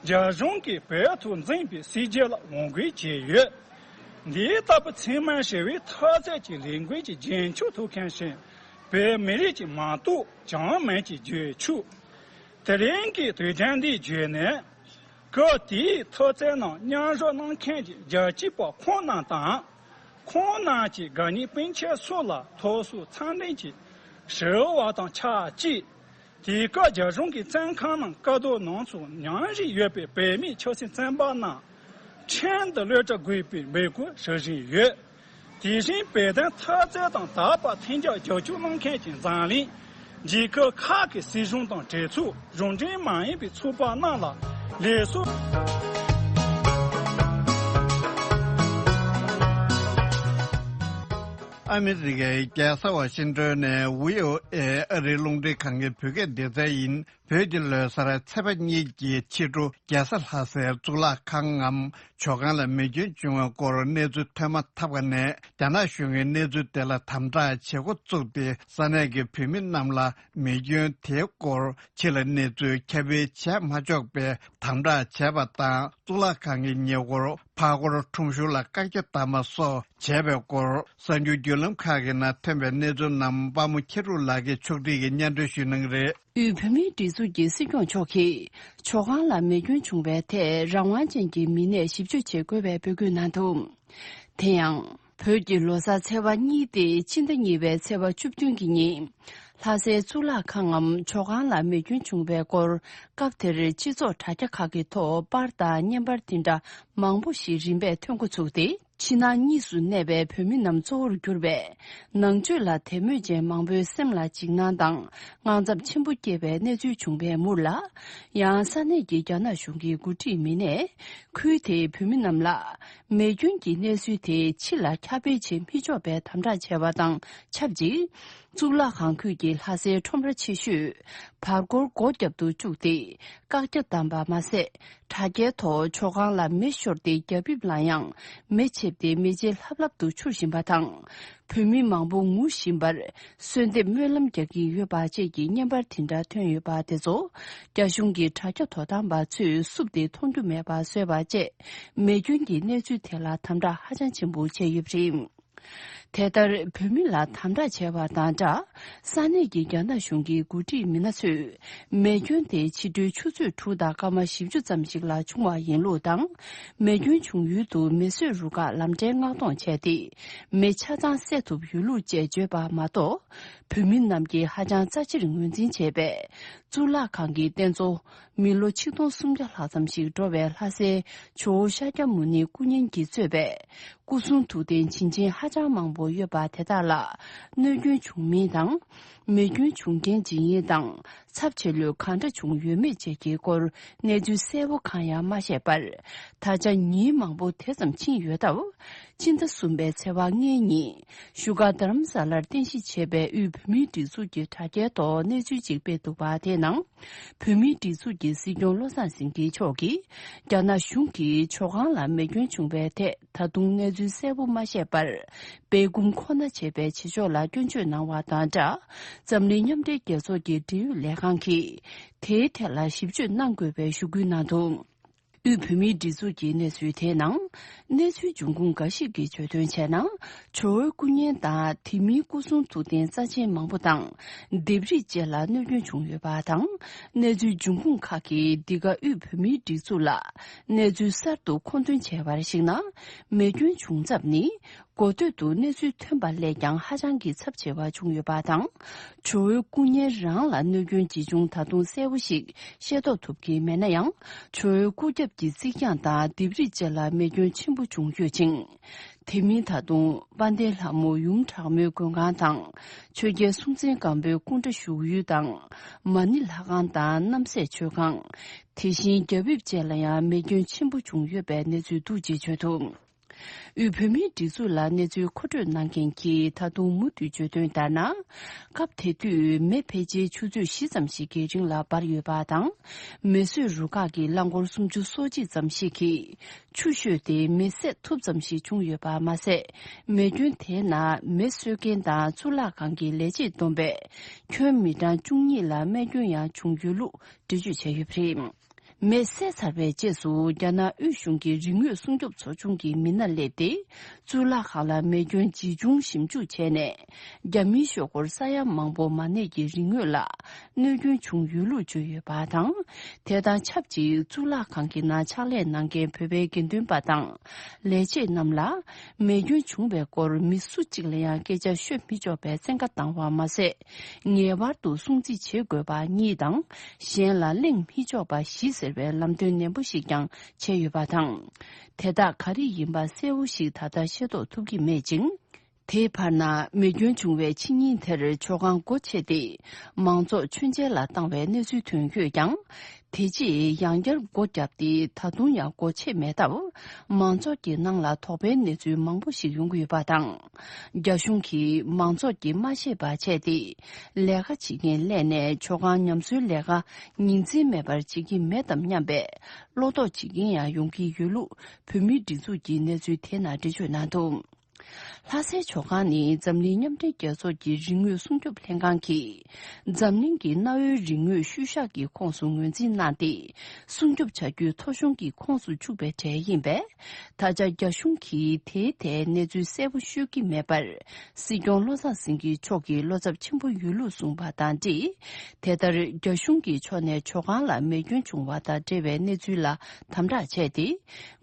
རྒྱ་གཞུང་གིས་བོད་དུ་འཛིན་པའི་སྲིད་བྱུས་ལ་ངོ་རྒོལ་བྱས་ཡོད། འདི་ལྟ་བུ་ཚང་མ་ཞི་བའི་འཐབ་རྩོད་ཀྱི་ལས་འགུལ་གྱི་རྒྱུན་ཆད་ཐུབ་མཁན་ཞིག་བོད་མི་རིགས་ཀྱི་མ་གཏོགས་ཅང་མེད་ཅེས་བརྗོད་ཆོག། དེ་རིང་གི་དུས་དྲན་འདིའི་བརྗོད་ནས། སྐབས་དེའི་འཐབ་རྩོད་ནང་མཉམ་ཞུགས་གནང་མཁན་གྱི་རྒྱལ་གཅེས་པ་ཁོང་རྣམས་དང་། ཁོང་རྣམས་ཀྱི་དགའ་ཉེ་སྤུན་མཆེད་སོགས་ལ་ཐུགས་གསོ་འཚམས་འདྲི་ཞུ་བ་དང་ཆབས་ཅིག། དེ་སྐབས་རྒྱ་གཞུང་གིས་བཙོན་ཁང་ནང་དཀའ་སྡུག་མྱོང་ཚུལ་ཉམས་བཞེས་ཡོད་པའི་བོད་མི་ཆབ་སྲིད་བཙོན་པ་རྣམས་ཁྲིམས་དང་བློ་སྒྲིག་དགོས་པའི་འབོད་སྐུལ་ཞུ་བཞིན་ཡོད། དེ་བཞིན་བོད་དོན་འཐབ་རྩོད་དང་དག་པ་མཐུན་འགྱུར་རྒྱབ་སྐྱོར་གནང་མཁན་གྱི་འཛམ་གླིང་རྒྱལ་ཁབ་ཁག་གི་སྲིད་གཞུང་དང་གྲོས་ཚོགས། གཞུང་འབྲེལ་མ་ཡིན་པའི་ཚོགས་པ་རྣམས་ལ་ལེགས་སོ། ཨ་མི་རི་ཀའི་རྒྱལ་ས་ཝ་ཤིང་ཏོན་ནས་བྷི་ཨོ་ཨེ་ཨ་རིའི་རླུང་འཕྲིན་ཁང་གི་བོད་སྐད་སྡེ་ཚན་ཡིན། བོད་ཀྱི་ལོ་གསར་ཚེས་པ་གཉིས་ཀྱི་ཕྱི་དྲོ་རྒྱལ་ས་ལྷ་སའི་གཙུག་ལག་ཁང་ངམ་ཇོ་ཁང་ལ་མེ་སྐྱོན་བྱུང་བའི་སྐོར་གནས་ཚུལ་ཐོན་མ་ཐག་པ་ནས། རྒྱ་ནག་གཞུང་གིས་གནས་ཚུལ་དེ་ལ་དམ་དྲག་བྱེད་འགོ་བཙུགས་ཏེ། ས་གནས་ཀྱི་བོད་མི་རྣམས་ལ་མེ་སྐྱོན་དེའི་སྐོར་ཕྱི་ལ་གནས་ཚུལ་ཁྱབ་སྤེལ་བྱས་མ་ཆོག་པའི་དམ་དྲག་བྱས་པ་དང་། གཙུག་ལག་ཁང་གི་ཉེ་འཁོར་ཕར་སྐོར་ཁྲོམ་གཞུང་ལ་བཀག་རྒྱ་བཏང་པ་སོགས་བྱས་པའི་སྐོར། གསར་འགྱུར་བརྒྱུད་ལམ་ཁག་གི་ནང་ཐོན་པའི་གནས་ཚུལ་རྣམས་དཔའ་མོ་ཁྱི་རུ་ལགས་ཀྱིས་ཕྱོགས་སྒྲིག་གིས་སྙན་སྒྲོན་ཞུ་གནང་གི་རེད། དབུས་བོད་མིའི་སྒྲིག་འཛུགས་ཀྱི་སྲིད་སྐྱོང་མཆོག་གིས་ཇོ་ཁང་ལ་མེ་སྐྱོན་བྱུང་བའི་ཐད་རང་དབང་ཅན་གྱི་མི་སྣས་ཞིབ་དཔྱོད་བྱེད་དགོས་པའི་འབོད་སྐུལ་གནང་འདུག། དེ་ཡང་། བོད་ཀྱི་ལོ་གསར་ཚེས་པ་གཉིས་ཏེ་ཕྱི་ཟླ་གཉིས་པའི་ཚེས་པ་བཅུ་བདུན་གྱི་ཉིན། ལྷ་སའི་གཙུག་ལག་ཁང་ངམ་ཇོ་ཁང་ལ་མེ་སྐྱོན་བྱུང་བའི་སྐོར། སྐབས་དེར་སྤྱི་ཚོགས་དྲ་རྒྱ་ཁག་གི་ཐོག་པར་དང་བརྙན་པར་དེ་འདྲ་མང་པོ་ཞིག་རིམ་པས་ཐོན་འགོ་ཚུགས་ཏེ། ཕྱི་ནང་གཉིས་སུ་གནས་པའི་བོད་མི་རྣམས་གཙོ་བོར་གྱུར་པའི་ནང་ཆོས་ལ་དད་མོས་ཅན་མང་པོའི་སེམས་ལ་འཇིགས་སྣང་དང་དངངས་འཚབ་ཆེན་པོ་སྐྱེས་པའི་གནས་ཚུལ་བྱུང་བའི་མུར་ལ། ཡང་ས་གནས་ཀྱི་རྒྱ་ནག་གཞུང་གི་འགོ་ཁྲིད་མི་སྣས་ཁུལ་དེའི་བོད་མི་རྣམས་ལ་མེ་སྐྱོན་གྱི་གནས་ཚུལ་དེ་ཕྱི་ལ་ཁྱབ་སྤེལ་བྱེད་མི་ཆོག་པའི་དམ་དྲག་བྱས་པ་དང་ཆབས་ཅིག། གཙུག་ལག་ཁང་ཁུལ་གྱི་ལྷ་སའི་ཁྲོམ་ར་ཆེ་ཤོས་བར་སྐོར་སྒོ་བརྒྱབ་ཏུ་བཅུག་སྟེ། བཀག་རྒྱ་བཏང་པ་མ་ཟད། དྲ་རྒྱའི་ཐོག་ཇོ་ཁང་ལ་མེ་ཤོར་ཏེ་རྒྱ་ཕིབས་ལ་ཡང་མེ་མཆེད་དེ་མེ་ལྕེ་ལྷབ་ལྷབ་ཏུ་འཕྱུར་བཞིན་པ་དང་། བོད་མི་མང་པོ་ངུ་བཞིན་པར་གསོལ་འདེབས་སྨོན་ལམ་རྒྱག་གིན་ཡོད་པ་བཅས་ཀྱི་བརྙན་པར་དེ་འདྲ་ཐོན་ཡོད་པ་དེ་ཚོ་རྒྱ་གཞུང་གི་དྲ་རྒྱ་དོ་དམ་པ་ཚོས་བསུབས་ཏེ་མཐོང་རྒྱུ་མེད་པ་བཟོས་པ་བཅས་མེ་སྐྱོན་གྱི་གནས་ཚུལ་དེ་ལ་དམ་དྲག་ཧ་ཅང་ཆེན་པོ་བྱས་ཡོད་པ་རེད། དེ་ལྟར་བོད་མི་ལ་དམ་དྲག་བྱས་པ་དང་སྦྲགས། ས་གནས་ཀྱི་རྒྱ་ནག་གཞུང་གི་འགོ་ཁྲིད་མི་སྣ་ཚོས་མེ་སྐྱོན་དེ་ཕྱི་དྲོའི་ཆུ་ཚོད་དྲུག་དང་སྐར་མ་བཞི་བཅུ་ཙམ་ཞིག་ལ་བྱུང་བ་ཡིན་ལུགས་དང་། མེ་སྐྱོན་བྱུང་ཡུལ་དུ་མེ་གསོད་རུ་ཁག་ལམ་འཕྲལ་མངགས་གཏོང་བྱས་ཏེ། མེ་ཆ་ཚང་བསད་ཐུབ་ཡོད་ལུགས་བཅས་བརྗོད་པ་མ་གཏོགས། བོད་མི་རྣམས་ཀྱིས་ཧ་ཅང་རྩ་ཆེར་ངོས་འཛིན་བྱས་པའི་གཙུག་ལག་ཁང་གི་རྟེན་གཙོ། མི་ལོ་ཆིག་སྟོང་སུམ་བརྒྱ་ལྷག་ཙམ་ཞིག་འགྲོ་བའི་ལྷ་སའི་ཇོ་བོ་ཤཱཀྱ་མུ་ནེ་སྐུ་བརྙན་གྱིས་གཙོས་པའི་སྐུ་གསུང་ཐུགས་རྟེན་བྱིན་ཅན་ཧ་ཅང་མང་པོ། པོ་ཡོད་པ་དེ་དག་ལ་གནོད་སྐྱོན་བྱུང་མིན་དང་། མེ་སྐྱོན་བྱུང་རྐྱེན་ཇི་ཡིན་དང་། ཚབས་ཆེ་ལོས་གང་འདྲ་བྱུང་ཡོད་མེད་བཅས་ཀྱི་སྐོར་གནས་ཚུལ་གསལ་པོ་གང་ཡང་མ་བཤད་པར། ད་ཆ་ཉིན་མང་པོ་དེ་ཙམ་ཕྱིན་ཡོད་སྟབས། ཕྱི་ཟླ་གསུམ་པའི་ཚེས་པ་ལྔའི་ཉིན་བཞུགས་སྒར་རྡ་རམ་ས་ལར་རྟེན་གཞི་བྱས་པའི་དབུས་བོད་མིའི་སྒྲིག་འཛུགས་ཀྱི་དྲ་རྒྱའི་ཐོག་གནས་ཚུལ་ཅིག་སྤེལ་འདུག་པ་དེའི་ནང་། བོད་མིའི་སྒྲིག་འཛུགས་ཀྱི་སྲིད་སྐྱོང་བློ་བཟང་སེང་གེ་མཆོག་གིས་རྒྱ་ནག་གཞུང་གིས་མཆོད་ཁང་ལ་མེ་སྐྱོན་བྱུང་བའི་ཐད་ད་དུང་གནས་ཚུལ་གསལ་པོ་མ་བཤད་པར། སྦས་སྐུང་ཁོ་ན་བྱས་པའི་བྱེད་ཕྱོགས་ལ་སྐྱོན་བརྗོད་གནང་བ་དང་སྦྲགས། འཛམ་གླིང་མཉམ་འབྲེལ་རྒྱལ་ཚོགས་ཀྱི་འབྲེལ་ཡོད་ལས་ཁང་གིས་དེའི་ཐད་ལ་ཞིབ་དཔྱོད་གནང་དགོས་པའི་ཞུ་སྐུལ་གནང་འདུག་དབུས་བོད་མིའི་སྒྲིག་འཛུགས་ཀྱི་གནས་ཚུལ་དེའི་ནང་། གནས་ཚུལ་འབྱུང་ཁུངས་འགའ་ཞིག་གིས་བརྗོད་དོན་བྱས་ན། ཇོ་བོའི་སྐུ་བརྙན་དང་དེ་མིན་སྐུ་གསུང་ཐུགས་རྟེན་རྩ་ཆེན་མང་པོ་དང་། ལྡེབས་རིས་བཅས་ལ་གནོད་སྐྱོན་བྱུང་ཡོད་པ་དང་། གནས་ཚུལ་འབྱུང་ཁུངས་ཁག་གིས་འདི་ག་དབུས་བོད་མིའི་སྒྲིག་འཛུགས་ལ་གནས་ཚུལ་གསར་དུ་མཁོ་འདོན་བྱས་པར་གཞིགས་ན། མེ་སྐྱོན་བྱུང་ཚབ་ནི། གོ་ཐོས་དུ་གནས་ཚུལ་ཐོན་པ་ལས་ཀྱང་ཧ་ཅང་གི་ཚབས་ཆེ་བ་བྱུང་ཡོད་པ་དང་། ཇོ་བོའི་སྐུ་བརྙན་རང་ལ་གནོད་སྐྱོན་ཇི་བྱུང་ད་དུང་གསལ་པོ་ཞིག་ཤེས་རྟོགས་ཐུབ་ཀྱི་མེད་ན་ཡང་། ཇོ་བོའི་སྐུ་རྒྱབ་ཀྱི་རྩིག་གྱང་དང་ལྡེབས་རིས་བཅས་ལ་མེ་སྐྱོན་ཆེན་པོ་བྱུང་ཡོད་ཅིང་། དེ་མིན་ད་དུང་དཔལ་ལྡན་ལྷ་མོ་ཡུམ་དྲག་མོའི་མགོན་ཁང་དང་། ཆོས་རྒྱལ་སྲོང་བཙན་སྒམ་པོའི་སྐུ་འདྲ་བཞུགས་ཡུལ་དང་། མ་ཎི་ལྷ་ཁང་དང་རྣམ་སྲས་མཆོད་ཁང་། དེ་བཞིན་རྒྱ་ཕིབས་བཅས་ལ་ཡང་མེ་སྐྱོན་ཆེན་པོ་བྱུང་ཡོད་པའི་གནས་ཚུལ་འདུག་ཅེས་བརྗོད་འདུག་དབུས་བོད་མིའི་སྒྲིག་འཛུགས་ལ་གནས་ཚུལ་མཁོ་སྤྲོད་གནང་མཁན་གྱིས་ད་དུང་མུ་མཐུད་བརྗོད་དོན་ལྟར་ན། སྐབས་དེ་དུས་མེ་ཕལ་ཆེར་ཆུ་ཚོད་བཞི་ཙམ་ཞིག་གི་རིང་ལ་འབར་ཡོད་པ་དང་། མེ་གསོད་རུ་ཁག་གི་རླངས་འཁོར་སུམ་ཅུ་སོ་གཅིག་ཙམ་ཞིག་གིས་ཆུ་བཤོས་ཏེ་མེ་བསད་ཐུབ་ཙམ་ཞིག་བྱུང་ཡོད་པ་མ་ཟད། མེ་སྐྱོན་དེའི་ནང་མེ་གསོད་མཁན་དང་གཙུག་ལག་ཁང་གི་ལས་བྱེད་བསྡོམས་པས་ཁྱོན་མི་གྲངས་བཅུ་གཉིས་ལ་རྨས་སྐྱོན་ཡང་བྱུང་ཡོད་ལུགས་འགྲེལ་བརྗོད་བྱས་ཡོད་པ་རེད། མེ་བསད་ཚར་བའི་རྗེས་སུ་རྒྱ་ནག་དབུས་གཞུང་གི་རིག་དངོས་སྲུང་སྐྱོབ་ཚོ་ཆུང་གི་མི་སྣ་སླེབས་ཏེ། གཙུག་ལག་ཁང་ལ་མེ་སྐྱོན་ཇི་བྱུང་ཞིབ་འཇུག་བྱས་ནས། རྒྱ་མིའི་ཤོག་སྒོར་ས་ཡ་མང་པོ་མ་གནས་ཀྱི་རིག་དངོས་ལ་གནོད་སྐྱོན་བྱུང་ཡོད་ལུགས་བརྗོད་ཡོད་པ་དང་། དེ་དང་ཆབས་ཅིག་གཙུག་ལག་ཁང་གི་ནང་ཕྱག་ལས་གནང་མཁན་བོད་པའི་དགེ་འདུན་པ་དང་། ལས་བྱེད་རྣམས་ལ་མེ་སྐྱོན་བྱུང་བའི་སྐོར་མི་སུ་གཅིག་ལ་ཡང་སྐད་ཆ་ཤོད་མི་ཆོག་པའི་བཙན་བཀའ་བཏང་བ་མ་ཟད། ངེས་པར་དུ་སྲུང་བརྩི་བྱེད་དགོས་པ་གཉིས་དང་། གཞན་ལ་གླེང་མི་ཆོག་པ་བཞི་ཟེར་བའི་ལམ་སྟོན་ནན་པོ་ཞིག་ཀྱང་བྱས་ཡོད་པ་དང་། དེ་དག་ག་རེ་ཡིན་པ་གསལ་བོ་ཞིག་ད་ལྟ་ཤེས་རྟོགས་ཐུབ་ཀྱི་མེད་ཅིང་། དེའི་བར་ན་མེ་སྐྱོན་བྱུང་བའི་ཕྱི་ཉིན་དེར་མཆོད་ཁང་སྒོ་ཕྱེ་སྟེ། མང་ཚོགས་མཆོད་མཇལ་ལ་བཏང་བའི་གནས་ཚུལ་ཐོན་ཡོད་ཀྱང་། དེ་རྗེས་ཡང་བསྐྱར་སྒོ་བརྒྱབ་སྟེ་ད་དུང་ཡང་སྒོ་ཕྱེ་མེད་སྟབས། མང་ཚོགས་ཀྱི་ནང་ལ་དོགས་པའི་གནས་ཚུལ་མང་པོ་ཞིག་ཡོང་གི་ཡོད་པ་དང་། རྒྱ་གཞུང་གིས་མང་ཚོགས་ཀྱིས་མ་ཤེས་པ་བྱས་ཏེ། ལས་ཀ་བྱེད་མཁན་སླེབས་ནས་མཆོད་ཁང་ཉམས་གསོའི་ལས་ཀ་ཉིན་མཚན་མེད་པར་བྱེད་ཀྱི་མེད་དམ་སྙམ་པའི་བློ་དོགས་བྱེད་མཁན་ཡང་ཡོང་གི་ཡོད་ལུགས་བོད་མིའི་སྒྲིག་འཛུགས་ཀྱི་གནས་ཚུལ་དེ་ནང་འགྲེལ་བརྗོད་གནང་འདུག་ལྷ་སའི་མཆོད་ཁང་ནི་འཛམ་གླིང་མཉམ་འབྲེལ་རྒྱལ་ཚོགས་ཀྱི་རིག་དངོས་སྲུང་སྐྱོབ་ལྷན་ཁང་གིས། འཛམ་གླིང་གི་གནའ་བོའི་རིག་དངོས་ཤུལ་བཞག་གི་ཁོངས་སུ་ངོས་འཛིན་གནང་སྟེ། སྲུང་སྐྱོབ་བྱ་རྒྱུའི་ཐོ་གཞུང་གི་ཁོངས་སུ་བཅུག་པའི་གྲས་ཡིན་པས། ད་ཆ་རྒྱ་གཞུང་གིས་དེའི་ཐད་གནས་ཚུལ་གསལ་པོ་ཤོད་ཀྱི་མེད་པར། སྲིད་སྐྱོང་བློ་བཟང་སེང་གེ་མཆོག་གིས་བློ་འཚབ་ཆེན་པོ་ཡོད་ལུགས་གསུངས་པ་དང་འབྲེལ། དེ་ལྟར་རྒྱ་གཞུང་གི་ཕྱོགས་ནས་མཆོད་ཁང་ལ་མེ་སྐྱོན་བྱུང་བ་དང་འབྲེལ་བའི་གནས་ཚུལ་ལ་དམ་དྲག་བྱས་ཏེ།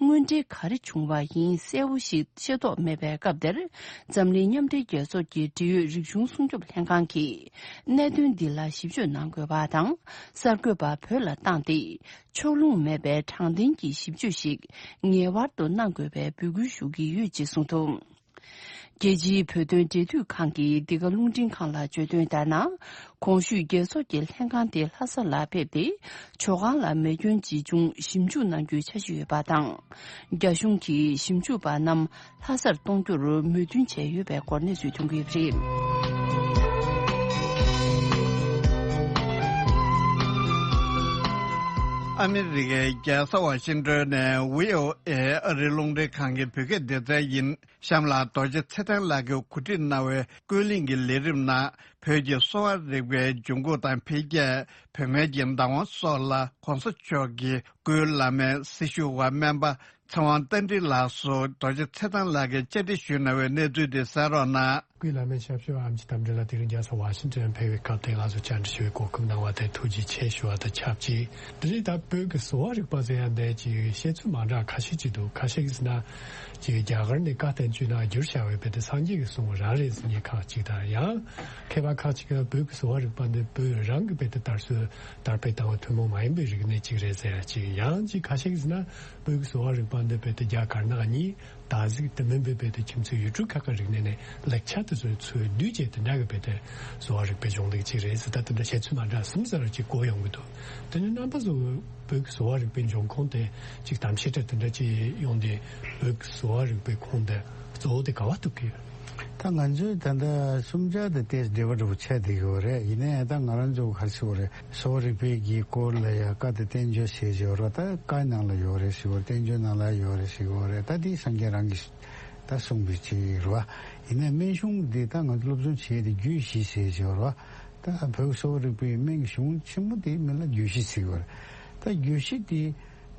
དངོས་འབྲེལ་ག་རེ་བྱུང་བ་ཡིན་གསལ་བོ་ཞིག་ཤེས་རྟོགས་མེད་པའི་སྐབས་དེར། འཛམ་གླིང་མཉམ་འབྲེལ་རྒྱལ་ཚོགས་ཀྱི་འབྲེལ་ཡོད་རིག་གཞུང་སྲུང་སྐྱོབ་ལྷན་ཁང་གིས་གནད་དོན་འདི་ལ་ཞིབ་དཔྱོད་གནང་དགོས་པ་དང་། གསར་འགོད་པ་བོད་ལ་བཏང་སྟེ། ཕྱོགས་ལྷུང་མེད་པའི་དྲང་བདེན་གྱི་ཞིབ་དཔྱོད་ཞིག་ངེས་པར་དུ་གནང་དགོས་པའི་འབོད་སྐུལ་ཞུ་གི་ཡོད་ཅེས་གསུངས་འདུག་རྒྱལ་སྤྱིའི་བོད་དོན་འབྲེལ་མཐུད་ཁང་གི་འདི་ག་རླུང་འཕྲིན་ཁང་ལ་བརྗོད་དོན་ལྟར་ན། གོང་ཞུས་རྒྱལ་ཚོགས་ཀྱི་ལྷན་ཁང་དེ་ལྷ་ས་ལ་ཕེབས་ཏེ། མཆོད་ཁང་ལ་མེ་སྐྱོན་ཇི་བྱུང་ཞིབ་འཇུག་གནང་རྒྱུའི་འཆར་གཞི་ཡོད་པ་དང་། རྒྱ་གཞུང་གིས་ཞིབ་འཇུག་པ་རྣམས་ལྷ་སར་གཏོང་རྒྱུར་མོས་མཐུན་བྱས་ཡོད་པའི་སྐོར་གནས་ཚུལ་ཐོན་གྱི་ཡོད་པ་རེད། ཨ་མི་རི་ཀའི་རྒྱལ་ས་ཝ་ཤིང་ཏོན་ནས་བྷི་ཨོ་ཨེ་ཨ་རིའི་རླུང་འཕྲིན་ཁང་གི་བོད་སྐད་སྡེ་ཚན་ཡིན། གཤམ་ལ་རྡོ་རྗེ་ཚེ་བརྟན་ལགས་ཀྱིས་གོ་སྒྲིག་གནང་བའི་ཀུན་གླེང་གི་ལས་རིམ་ནང་བོད་ཀྱི་གསོ་བ་རིག་པའི་འབྱུང་ཁུངས་དང་འཕེལ་རྒྱས། བོད་སྨན་གྱི་བདག་དབང་སོགས་ལ་གོང་ས་མཆོག་གི་སྐུའི་བླ་སྨན་སྲི་ཞུ་བ་སྨན་པ་ཚེ་དབང་རྟ་མགྲིན་ལགས་སུ་རྡོ་རྗེ་ཚེ་བརྟན་ལགས་ཀྱིས་བཅར་འདྲི་ཞུས་གནང་བའི་གནས་ཚུལ་དེ་གསན་རོགས་གནང་། སྐུའི་བླ་སྨན་ཞབས་ཞུ་བ་ཨེམ་ཆི་རྟ་མགྲིན་ལགས་དེ་རིང་རྒྱལ་ས་ཝ་ཤིང་ཏོན་ཕེབས་པའི་སྐབས་དེ་ང་ཚོ་བཅར་འདྲི་ཞུ་བའི་གོ་སྐབས་གནང་བ་དེ་ཐུགས་རྗེ་ཆེ་ཞུ་བ་དང་ཆབས་ཅིག་དེ་རིང་ད་བོད་ཀྱི་གསོ་བ་རིག་པ་ཟེར་ཡ་འདི་ཅིག་བཤད་ཚུལ་མ་འདྲ་ཁ་ཤས་ཅིག་འདུག་ཁ་ཤས་ཀྱིས་ཟེར་ན། ཅིག་རྒྱ་གར་ནས་བཀའ་བསྟན་བཅོས་ནང་བསྒྱུར་བྱ་བའི་བེད་དེ་སངས་རྒྱས་ཀྱི་གསུང་རང་རེད་ཟེར་མཁན་ཁག་ཅིག་དང་། ཡང་མཁས་པ་ཁག་ཅིག་གིས་བོད་ཀྱི་གསོ་བ་རིག་པ་འདི་བོད་རང་གི་བེད་དེ་དར་སྲོལ་དར་སྤེལ་བཏང་བའི་ཐུན་མོང་མ་ཡིན་པའི་རིག་གནས་ཅིག་རེད་ཟེར་ཡ་ཅིག་ཡང་ཅིག་ཁ་ཤས་ཀྱིས་ཟེར་ན་བོད་ཀྱི་གསོ་བ་རིག་པ་ འདི་བོད་དུ་རྒྱ་དཀར་ནག་གཉིས། ད་གཟིག་དེ་མིན་པའི་བོད་དུ་ཁྱིམ་མཚེས་ཡུལ་གྲུ་ཁག་གི་རིག་གནས་ནས་ལེགས་ཆ་དེ་ཚོའི་ཚོས་བསྡུས་བྱས་དེ་འདྲ་གི་བོད་དུ་གསོ་བ་རིག་པའི་གཞུང་ལུགས་ཅིག་རེད་ཟེར། ད་དེ་འདྲ་བཤད་ཚུལ་མ་འདྲ་གསུམ་ཙམ་ཅིག་གོ་ཡོང་གི་འདུག་དེ་ནི་རྣམ་པ་ཚོ་བོད་ཀྱི་གསོ་བ་རིག་པའི་འབྱུང་ཁུངས་དེ་ཅིག་གཏམ་བཤད་འདྲ་དེ་འདྲ་ཅིག་ཡོང་དུས་བོད་ཀྱི་གསོ་བ་རིག་པའི་ཁུངས་དེ་གཙོ་བོ་དེ་ག་བ་ཐུག་གི་ཡོད། ད་ང་ཚོའི་ད་ལྟ་གསུམ་ཆར་དང་ཏོག་ཙམ་འབྲེལ་བ་འདྲ་པོ་ཆགས་བསྡད་ཀྱི་ཡོད་རེད། ཡིན་ནའི་ད་ང་རང་ཚོ་ག་རེ་ཟེར་དགོས་རེད། གསོ་བ་རིག་པའི་གི་སྐོར་ལ་ཡ་བཀའ་དང་བསྟན་བཅོས་ཟེར་གྱི་ཡོད་རེད། ད་བཀའ་ནང་ལ་ཡོད་རེད་ཟེར་བ། བསྟན་བཅོས་ནང་ལ་ཡོད་རེད་ཟེར་གྱི་ཡོད་རེད། ད་འདི་སངས་རྒྱས་རང་གིས་ད་གསུངས་པའི་ཅིག་རེད་བ། ཡིན་ནའི་སྨན་གཞུང་འདི་ད་ང་ཚོ་སློབ་སྦྱོང་བྱེད་ཡས་དེ་རྒྱུད་བཞི་ཟེར་གྱི་ཡོད་རེད་བ། ད་བོད་གསོ་བ་རིག་པའི་སྨན་གྱི་གཞུང་ཆེན་མོ་དེ་མིང་ལ་རྒྱུད་བཞི་ཟེར་གྱི་ཡོད་རེད། ད་རྒྱུད་བཞི་དེ་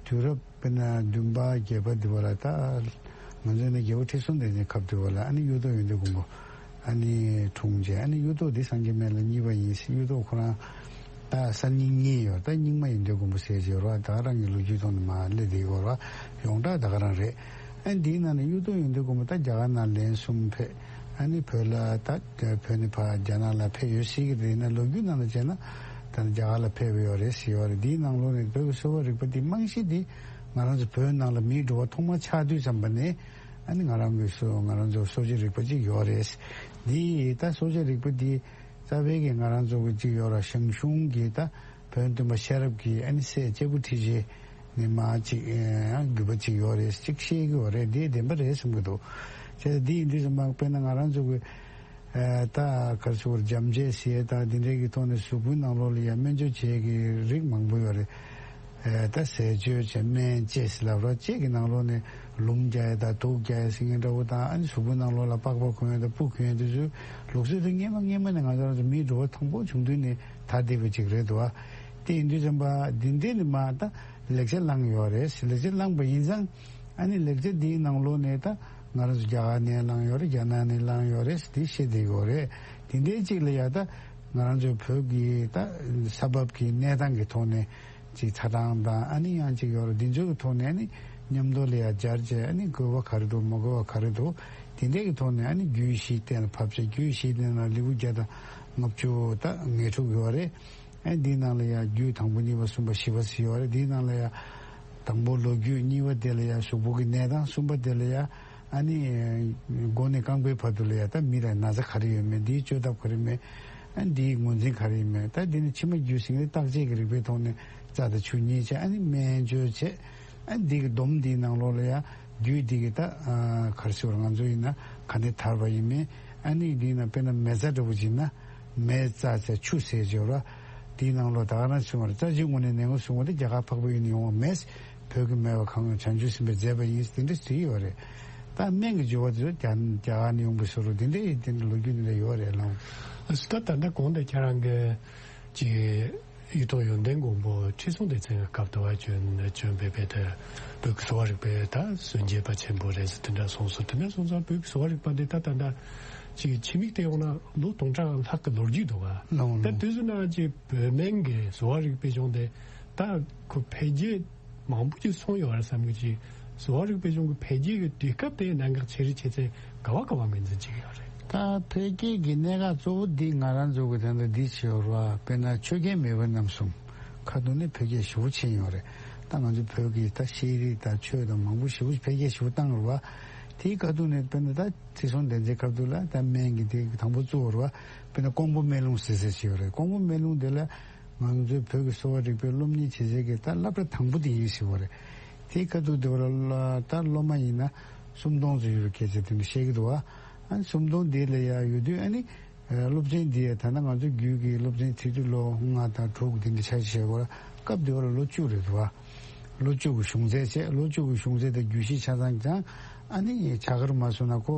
དུས་རབས་དཔེར་ན་བདུན་པ་བརྒྱད་པ་འདི་བ་ལ་ད་ང་ཚོའི་ནི་རྒྱལ་པོ་ཁྲི་སྲོང་ལྡེ་བཙན་སྐབས་འདི་བ་ལ་ཨ་ནི་གཡུ་ཐོག་ཡོན་ཏན་མགོན་པོ་ཨ་ནི་འཁྲུངས་རྗེས། ཨ་ནི་གཡུ་ཐོག་འདི་སངས་རྒྱས་སྨན་བླ་གཉིས་པ་ཡིན། གཡུ་ཐོག་ཁོ་རང་ད་གསར་རྙིང་གཉིས་ཡོད། ད་རྙིང་མ་ཡོན་ཏན་མགོན་པོ་ཟེར་གྱི་ཡོད་རེད་བ། ད་རང་གི་ལོ་རྒྱུས་ཐོག་ནས་མ་སླེབས་བསྡད་ཡོད་རེད་བ། ཡོངས་གྲགས་ད་ག་རང་རེད། ཨ་ནི་འདིའི་ནང་ནས་གཡུ་ཐོག་ཡོན་ཏན་མགོན་པོ་ད་རྒྱ་གར་ནང་ལན་གསུམ་ཕེབས། ཨ་ནི་བོད་ལ་ད་བོད་ནས་ཕར་རྒྱ་ནག་ལ་ཕེབས་ཡོད་སྲིད་ཀྱི་རེད། ན་ལོ་རྒྱུས་ནང་ལ་བྱས་ན་ད་རྒྱ་གར་ལ་ཕེབས་ཡོད་རེད་ཟེར་ཡོད་རེད། འདིའི་ནང་ལོགས་ནས་བོད་ཀྱི་གསོ་བ་རིག་པ་འདི་རྨང་གཞི་འདི་ང་རང་ཚོ་བོད་ནང་ལ་མིའི་འགྲོ་བ་ཐོག་མ་ཆགས་དུས་ཙམ་པ་ནས་ཨ་ནི་ང་རང་གི་གསོ་ང་རང་ཚོ་གསོ་བྱེད་རིག་པ་ཅིག་ཡོད་རེད། འདི་ད་གསོ་བྱེད་རིག་པ་འདི་རྩ་བའི་གི་ང་རང་ཚོ་གི་ཅིག་ཡོད་ར། ཞང་ཞུང་གི་ད་བོན་སྟོན་པ་ཤེས་རབ་ཀྱི་ཨ་ནི་སྲས་སྐྱེ་དགུ་ཁྲི་རྗེ་ནས་མ་ཅིག་ཨ་བརྒྱུད་པ་ཅིག་ཡོད་རེད་ཅིག་བཤད་ཀྱི་ཡོད་རེད། འདི་བདེན་པ་རེད་བསམ་གྱི་འདུག་བྱས་ཙང་འདི་ཡིན་དུས་ཙམ་པ་དཔེར་ན་ང་རང་ཚོ་གི་ཨ་ད་ག་རེ་ཟེར་དགོས་རེད། འཇམ་བཅས་ཟེར་ད་འདི་འདྲའི་གི་ཐོག་ནས་གཟུགས་པོའི་ནང་ལོགས་ལ་ཡང་སྨན་བཅོས་བྱེད་ཀྱི་རིགས་མང་པོ་ཡོད་རེད། ཨ་ད་ཟས་སྤྱོད་བྱས་སྨན་བཅས་ཟེར་ལབ་ར། བཅས་ཀྱི་ནང་ལོགས་ནས་ལུམས་རྒྱག་ཡ་དང་དུགས་རྒྱག་ཡ་ཟེར་མཁན་འདྲ་བོ་དང་། ཨ་ནི་གཟུགས་པོའི་ནང་ལོགས་ལ་པགས་པ་གོན་ཡ་དང་སྤུ་གོན་ཡ་དེ་ཚོའི་ལུགས་སྲོལ་དེ་སྔས་མ་སྔས་མ་ནས་ང་ཚོ་རང་ཚོ་མིའི་འགྲོ་བ་དང་པོ་བྱུང་དུས་ནས་དར་བསྡད་པ་ཅིག་རེད་འདུག་ཨ། དེ་ཡིན་དུས་ཙམ་པ་འདི་འདྲའི་ནི་མ་ད་ལེགས་ཆ་བླངས་ཡོད་རེད། ལེགས་ཆ་བླངས་པ་ཡིན་ཙང་། ཨ་ནི་ལེགས་ཆ་འདིའི་ནང་ལོགས་ནས་ད་ང་རང་ཚོ་རྒྱ་གར་ནས་བླངས་ཡོད་རེད། རྒྱ་ནག་ནས་བླངས་ཡོད་རེད། འདི་བཤད་བསྡད་ཡོད་རེད། དེ་འདྲའི་གཅིག་ལ་ཡ་ད་ང་རང་ཚོའི་བོད་ཀྱི་ད་ས་བབ་ཀྱི་གནས་སྟངས་ཀྱི་ཐོག་ནས་ཅིག་ཆ་ཚང་དང་ཨ་ནི་ཡང་ཅིག་ཡོད་རེད། འདི་ཚོའི་ཐོག་ནས་ཨ་ནི་མཉམ་དུ་ལ་ཡ་སྦྱར་བྱས། ཨ་ནི་དགོས་པ་ག་རེ་འདུག་མ་དགོས་པ་ག་རེ་འདུག་དེ་འདྲའི་གི་ཐོག་ནས་ཨ་ནི་རྒྱུད་བཞི་གཏན་ལ་ཕབ་བྱས། རྒྱུད་བཞི་དེ་ནང་ལེའུ་བརྒྱ་དང་ལྔ་བཅུ་ད་ལྔ་དྲུག་ཡོད་རེད། ཨ་འདིའི་ནང་ལ་ཡང་རྒྱུད་དང་པོ་གཉིས་པ་གསུམ་པ་བཞི་པ་ཟེར་ཡོད་རེད། འདིའི་ནང་ལ་ཡང་དང་པོ་ལོ་རྒྱུས། གཉིས་པ་དེ་ལ་ཡང་གཟུགས་པོ་གི་གནས་སྟངས། གསུམ་པ་དེ་ལ་ཡང་ཨ་ནི་མགོ་ནས་རྐང་པའི་བར་དུ་ལ་ཡང་ད་མི་ལ་ན་ཚ་ག་རེ་ཡོད་མེད། འདིའི་བཅོས་ཐབས་ག་རེ་མེད། ཨ་འདིའི་ངོས་འཛིན་ག་རེ་ཡོད་མེད། ད་འདི་ནི་ཕྱི་མ་རྒྱུད་ཟིན་ལས་བརྟག་དཔྱད་ཀྱི་རིགས་པའི་ཐོག་ནས་རྩ་དང་ཆུ་གཉིས་བྱས། ཨ་ནི་སྨན་བཅོས་བྱས། ཨ་འདི་གི་སྡོམ་འདིའི་ནང་ལོགས་ལ་ཡང་རྒྱུད་འདི་གི་ད་ག་རེ་ཟེར་བ། ང་ཚོ་ཡིན་ན་ག་འདྲ་དར་བ་ཡིན་མིན། ཨ་ནི་འདི་ན་དཔེར་ན་མེ་བཙའ་འདྲ་བོ་ཡིན་ན། མེ་བཙའ་བྱས་ཆུ་བསྲེས་བྱས་ར། དེའི་ནང་ལོགས་ད་ག་རང་བྱུང་བ་རེད། རྩ་ཆེའི་ངོས་ནས་ནད་ངོ་བཟུང་བ་དེ་རྒྱ་གར་འཕགས་པའི་ཡུལ་ནས་ཡོང་བ་མེད། བོད་ཀྱི་མེད་པ་གང་། བྱང་ཆུབ་སེམས་དཔའི་མཛད་པ་ཡིན་ཟེར་དེ་འདྲ་ཟེར་ཡོད་རེད། ད་སྨན་གྱི་སྦྱོར་བ་དེ་ཚོ་རྒྱ་རྒྱ་གར་ནས་ཡོང་བའི་བཟོ་འདྲ་དེ་འདྲའི་དེ་འདྲ་ལོ་རྒྱུས་དེ་འདྲ་ཡོད་རེད་ལགས། ཨ་ད་ད་ལྟ་གོང་དུ་ཁྱེད་རང་གིས་ཅིག་གཡུ་ཐོག་ཡོན་ཏན་མགོན་པོ་ཁྲི་སྲོང་ལྡེ་བཙན་གྱི་སྐབས་དུ་བ་བྱོན་བྱོན་པའི་བོད་དུ་བོད་ཀྱི་གསོ་བ་རིག་པའི་ད་སྲོལ་འབྱེད་པ་ཆེན་པོ་རེད་ཟེར་དེ་འདྲ་གསུངས་སོང་། དེ་འདྲ་སོང་ཙང་བོད་ཀྱི་གསོ་བ་རིག་པ་འདི་ད་ད་ལྟ་ཅིག་ཕྱི་མིག་བལྟས་ཡོང་ན་ལོ་སྟོང་ཕྲག་ལྷག་གི་ལོ་རྒྱུས་འདུག་ག་ལགས། ད་དུས་སུ་ན་ཅིག་བོད་སྨན་གྱི་གསོ་བ་རིག་པའི་གཞུང་དེ་ད་ཁོ་འཕེལ་རྒྱས་མང་པོ་ཅིག་སོང་ཡོད་རེད་བསམ་གི། ཅིག་གསོ་བ་རིག་པའི་གཞུང་གི་འཕེལ་རྒྱས་ཀྱི་དུས་སྐབས་དེ་གནད་འགག་ཆེ་རིགས་ཆེ་ཚད་ག་བ་ག་བ་ངོས་འཛིན་བྱེད་ཀྱི་ཡོད་རེད། ད་འཕེལ་རྒྱས་ཀྱི་གནད་འགག་གཙོ་བོ་འདི་ང་རང་ཚོ་གི་ད་ལྟ་འདི་བྱེད་ཡོད་རེད་བ། དཔེར་ན་ཆོས་རྒྱལ་མེས་དབོན་རྣམ་གསུམ་ཁ་ཐུག་ནས་འཕེལ་རྒྱས་ཞེ་པོ་ཕྱིན་ཡོད་རེད། ད་ང་ཚོ་བོད་ཀྱི་ད་ཤེས་རིག་དང་ཆོས་དང་མང་པོ་ཞེ་པོ་འཕེལ་རྒྱས་ཞེ་པོ་བཏང་ཡོད་རེད་བ། དེའི་ཁ་ཐུག་ནས་དཔེར་ན་ད་ཁྲི་སྲོང་ལྡེ་བཙན་ཁ་ཐུག་ལ་ད་སྨན་གྱི་དེ་དང་པོ་བཙུགས་ཡོད་རེད་བ། དཔེར་ན་ཀོང་པོ་སྨན་ལུང་ཟེར་ཟེར་ཞིག་ཡོད་རེད། ཀོང་པོ་སྨན་ལུང་དེ་ལ་ང་ཚོའི་བོད་ཀྱི་གསོ་བ་རིག་པའི་སློབ་གཉེར་བྱེད་སའི་གི་ད་སློབ་གྲྭ་དང་པོ་དེ་ཡིན་ཟེར་བ་རེད། དེའི་ཁ་ཐུག་དེ་བ་ལ་ད་སློབ་མ་ཡིན་ན་སུམ་སྟོང་ཙམ་ཡོད་པའི་སྐད་ཆ་དེ་འདྲ་བཤད་ཀྱི་འདུག་བ། ཨ་ནི་སུམ་སྟོང་དེ་ལ་ཡ་ཡོད་དུས་ཨ་ནི་སློབ་ཚན་འདི་ཡ་ད་ལྟ་ང་ཚོ་རྒྱུད་ཀྱི་སློབ་ཚན་ཁྲིད་དུས་ལོ་ལྔ་དང་དྲུག་དེ་འདྲ་ཆ་བཞག་པ་ལ་སྐབས་དེ་བ་ལ་ལོ་བཅུ་རེད་འདུག་བ། ལོ་བཅུ་གི་གཞུང་ཚད་བྱས། ལོ་བཅུ་གི་གཞུང་ཚད་དང་རྒྱུད་བཞི་ཆ་ཚང་ཀྱང་ཨ་ནི་བྱ་དགར་མ་སོང་ན་ཁོ་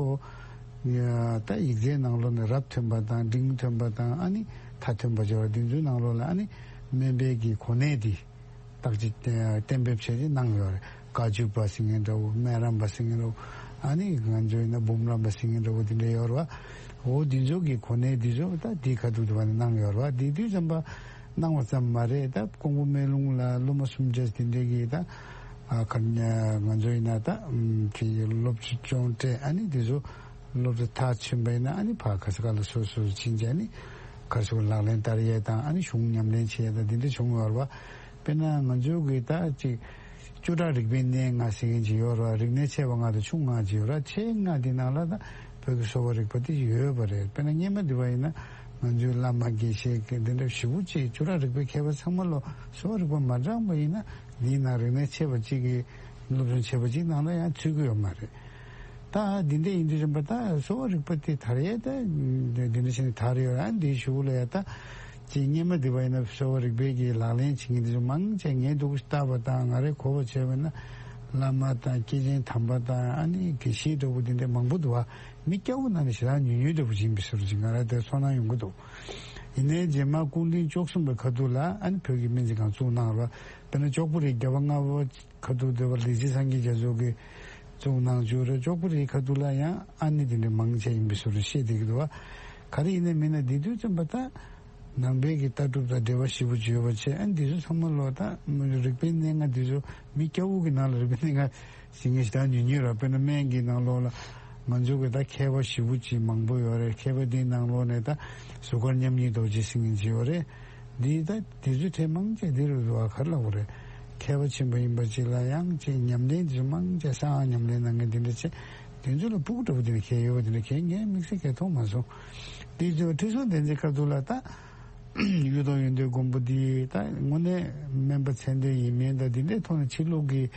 ད་ཡིག་ཚད་ནང་ལོགས་ནས་རབ་ཐོན་པ་དང་འབྲིང་ཐོན་པ་དང་ཨ་ནི་མཐའ་ཐོན་པ་སྦྱོར་བ་འདི་ཚོའི་ནང་ལོགས་ལ་ཨ་ནི་སྨན་པའི་གི་གོ་གནས་འདི་བརྟག་དཔྱད་གཏན་འབེབས་བྱས་ཏེ་གནང་ཡོད་རེད། བཀའ་བརྒྱུད་པ་ཟེར་མཁན་འདྲ་བོ། སྨན་རམས་པ་ཟེར་མཁན་འདྲ་བོ། ཨ་ནི་ང་ཚོ་ཡིན་ན་འབུམ་རམས་པ་ཟེར་མཁན་འདྲ་བོ་འདི་འདྲ་ཡོད་རེད་བ། འོ་འདི་ཚོ་གི་གོ་གནས་འདི་ཚོ་ད་འདི་ཁ་ཐུག་ཏུ་བ་ནས་གནང་ཡོད་རེད་བ། འདི་དུས་ཙམ་པ་གནང་བ་ཙམ་མ་རེད། ད་ཀོང་པོ་སྨན་ལུང་ལ་སློབ་མ་སུམ་བརྒྱ་དེ་འདྲས་ཀྱིས་ད་ཨ་ཁ་ང་ཚོ་ཡིན་ན་ད་ཨམ་དེ་སློབ་ཆུང་སྦྱོང་སྤྲད། ཨ་ནི་དེ་ཚོ་སློབ་གྲྭ་མཐར་ཕྱིན་པ་ཡིན་ན་ཨ་ནི་ཕར་ག་ས་ག་ལ་སོ་སོ་ཕྱིན་བྱས་ཨ་ནི་ག་རེ་ཟེར་ལག་ལེན་བསྟར་ཡས་དང་ཨ་ནི་གཞུང་ཉམས་ལེན་བྱེད་ཡས་དང་དེ་འདྲ་བྱུང་ཡོད་རེད་བ། དཔེར་ན་ང་ཚོ་གི་ད་ཅིག་ བཅུ་ཕྲག་རིག་པའི་གནས་ལྔ་ཟེར་མཁན་ཅིག་ཡོད་རེད་བ། རིག་གནས་ཆེ་བ་ལྔ་དང་ཆུང་ལྔ་ཅིག་ཡོད་རེད། ཆེ་ལྔ་དེ་ནང་ལ་ད་བོད་ཀྱི་གསོ་བ་རིག་པ་དེ་ཡོད་པ་རེད། དཔེར་ན་སྔོན་མ་འདི་བ་ཡིན་ན་ང་ཚོའི་བླ་མ་དགེ་བཤེས་ཀྱི་འདི་འདྲ་ཞེ་པོ་ཅིག་བཅུ་ཕྲག་རིག་པའི་མཁས་པ་ཚང་མ་ལོ་གསོ་བ་རིག་པ་མ་དྲངས་པ་ཡིན་ན་འདིའི་ནང་རིག་གནས་ཆེ་བ་ཅིག་གི་སློབ་སྦྱོང་བྱས་པ་ཅིག་ནང་ལ་ཡང་ཚུད་ཀྱི་ཡོད་མ་རེད། ད་འདི་འདྲ་ཡིན་དུས་རིམ་པ་ད་གསོ་བ་རིག་པ་དེ་དར་ཡས་ད་འདི་འདྲ་བྱས་ནས་དར་ཡོད་ར། འདིའི་གཞུག་ལ་ཡ་ད་ཅིག་སྔོན་མ་འདི་བ་ཡིན་ན་གསོ་བ་རིག་པའི་གི་ལག་ལེན་བྱེད་མཁན་དེ་ཚོ་མང་ཆེ་ངས་འདུག་ལྟ་བ་དང་ང་རའི་གོ་བ་བྱས་པ་ན་བླ་མ་དང་སྐྱེས་ཆེན་དམ་པ་དང་ཨ་ནི་དགེ་བཤེས་འདྲ་བོ་དེ་འདྲ་མང་པོ་འདུག་བ། མི་སྐྱ་བོ་ནང་ནས་ཞེ་དྲག་ཉུང་ཉུང་འདྲ་བོ་ཅིག་ཡིན་པའི་བཟོ་འདྲ་ཅིག་ང་ར་དེར་ཚོར་སྣང་ཡོང་གི་འདུག་ཡིན་ནའི་རྗེས་མ་སྐུ་ཕྲེང་བཅུ་གསུམ་པའི་ཁ་ཐུག་ལ་ཨ་ནི་བོད་ཀྱི་སྨན་རྩིས་ཁང་བཙུགས་གནང་བ། དཔེར་ན་ལྕོག་པོ་རིའི་རྒྱལ་བ་ལྔ་པ་ཁ་ཐུག་སྡེ་པ་ལི་ཙི་སངས་རྒྱས་རྒྱ་མཚོ་གིས་བཙུགས་གནང་བཅུག་རེད། ལྕོག་པོ་རིའི་ཁ་ཐུག་ལ་ཡང་ཨ་ནི་དེ་འདྲ་མང་ཆེ་ཡིན་པའི་བཟོ་འདྲ་བཤད་བསྡད་ཀྱི་འདུག་བ། ག་རེ་ཡིན་ནའི་མིན་ན་འདི་དུས་ཙམ་པ་ད་ནང་པའི་གི་ལྟ་གྲུབ་དང་འབྲེལ་བ་ཞེ་པོ་ཅིག་ཡོད་པ་བྱས། ཨ་ནི་འདི་ཚོ་ཚང་མ་ལོ་ད་རིག་པའི་གནས་ལྔ་འདི་ཚོ་མི་སྐྱ་བོ་གི་ནང་ལ་རིག་པའི་གནས་ལྔ་ཟེར་མཁན་ཞེ་དྲག་ཉུང་ཉུང་རེད། དཔེར་ན་སྨན་གྱི་ནང་ལོགས་ལ་ང་ཚོ་གི་ད་མཁས་པ་ཞེ་པོ་ཅིག་མང་པོ་ཡོད་རེད། མཁས་པ་འདིའི་ནང་ལོགས་ནས་ད་གཟུགས་དཀར་མཉམ་ཉིད་རྡོ་རྗེ་ཟེར་མཁན་ཅིག་ཡོད་རེད། འདི་ད་དེ་ཚོའི་གྲས་མང་ཆེ་འདི་རུ་འདུག་བ། ག་རེ་ལབ་དགོས་རེད། མཁས་པ་ཆེན་པོ་ཡིན་པ་ཅིག་ལ་ཡང་ཅིག་ཉམས་ལེན་དེ་ཚོ་མང་ཆེ་གསང་སྔགས་ཉམས་ལེན་གནང་མཁན་འདི་འདྲ་ཆེ། དེ་ཚོ་ལ་ཕྲུ་གུ་འདྲ་པོ་འདི་འདྲ་གས་ཡོད་པ་འདི་འདྲ་གས་ངས་དམིགས་བསལ་གས་མཐོང་མ་སོང་། དེ་ཚོ་ཁྲི་སྲོང་ལྡེ་བཙན་ཁ་ཐུག་ལ་ད་གཡུ་ཐོག་ཡོན་ཏན་མགོན་པོ་འདི་ད་དངོས་གནས་སྨན་པ་མཚན་ལྡན་ཡིན་མིན་ད་འདི་འདྲའི་ཐོག་ནས་ཕྱི་ལུགས་ཀྱི་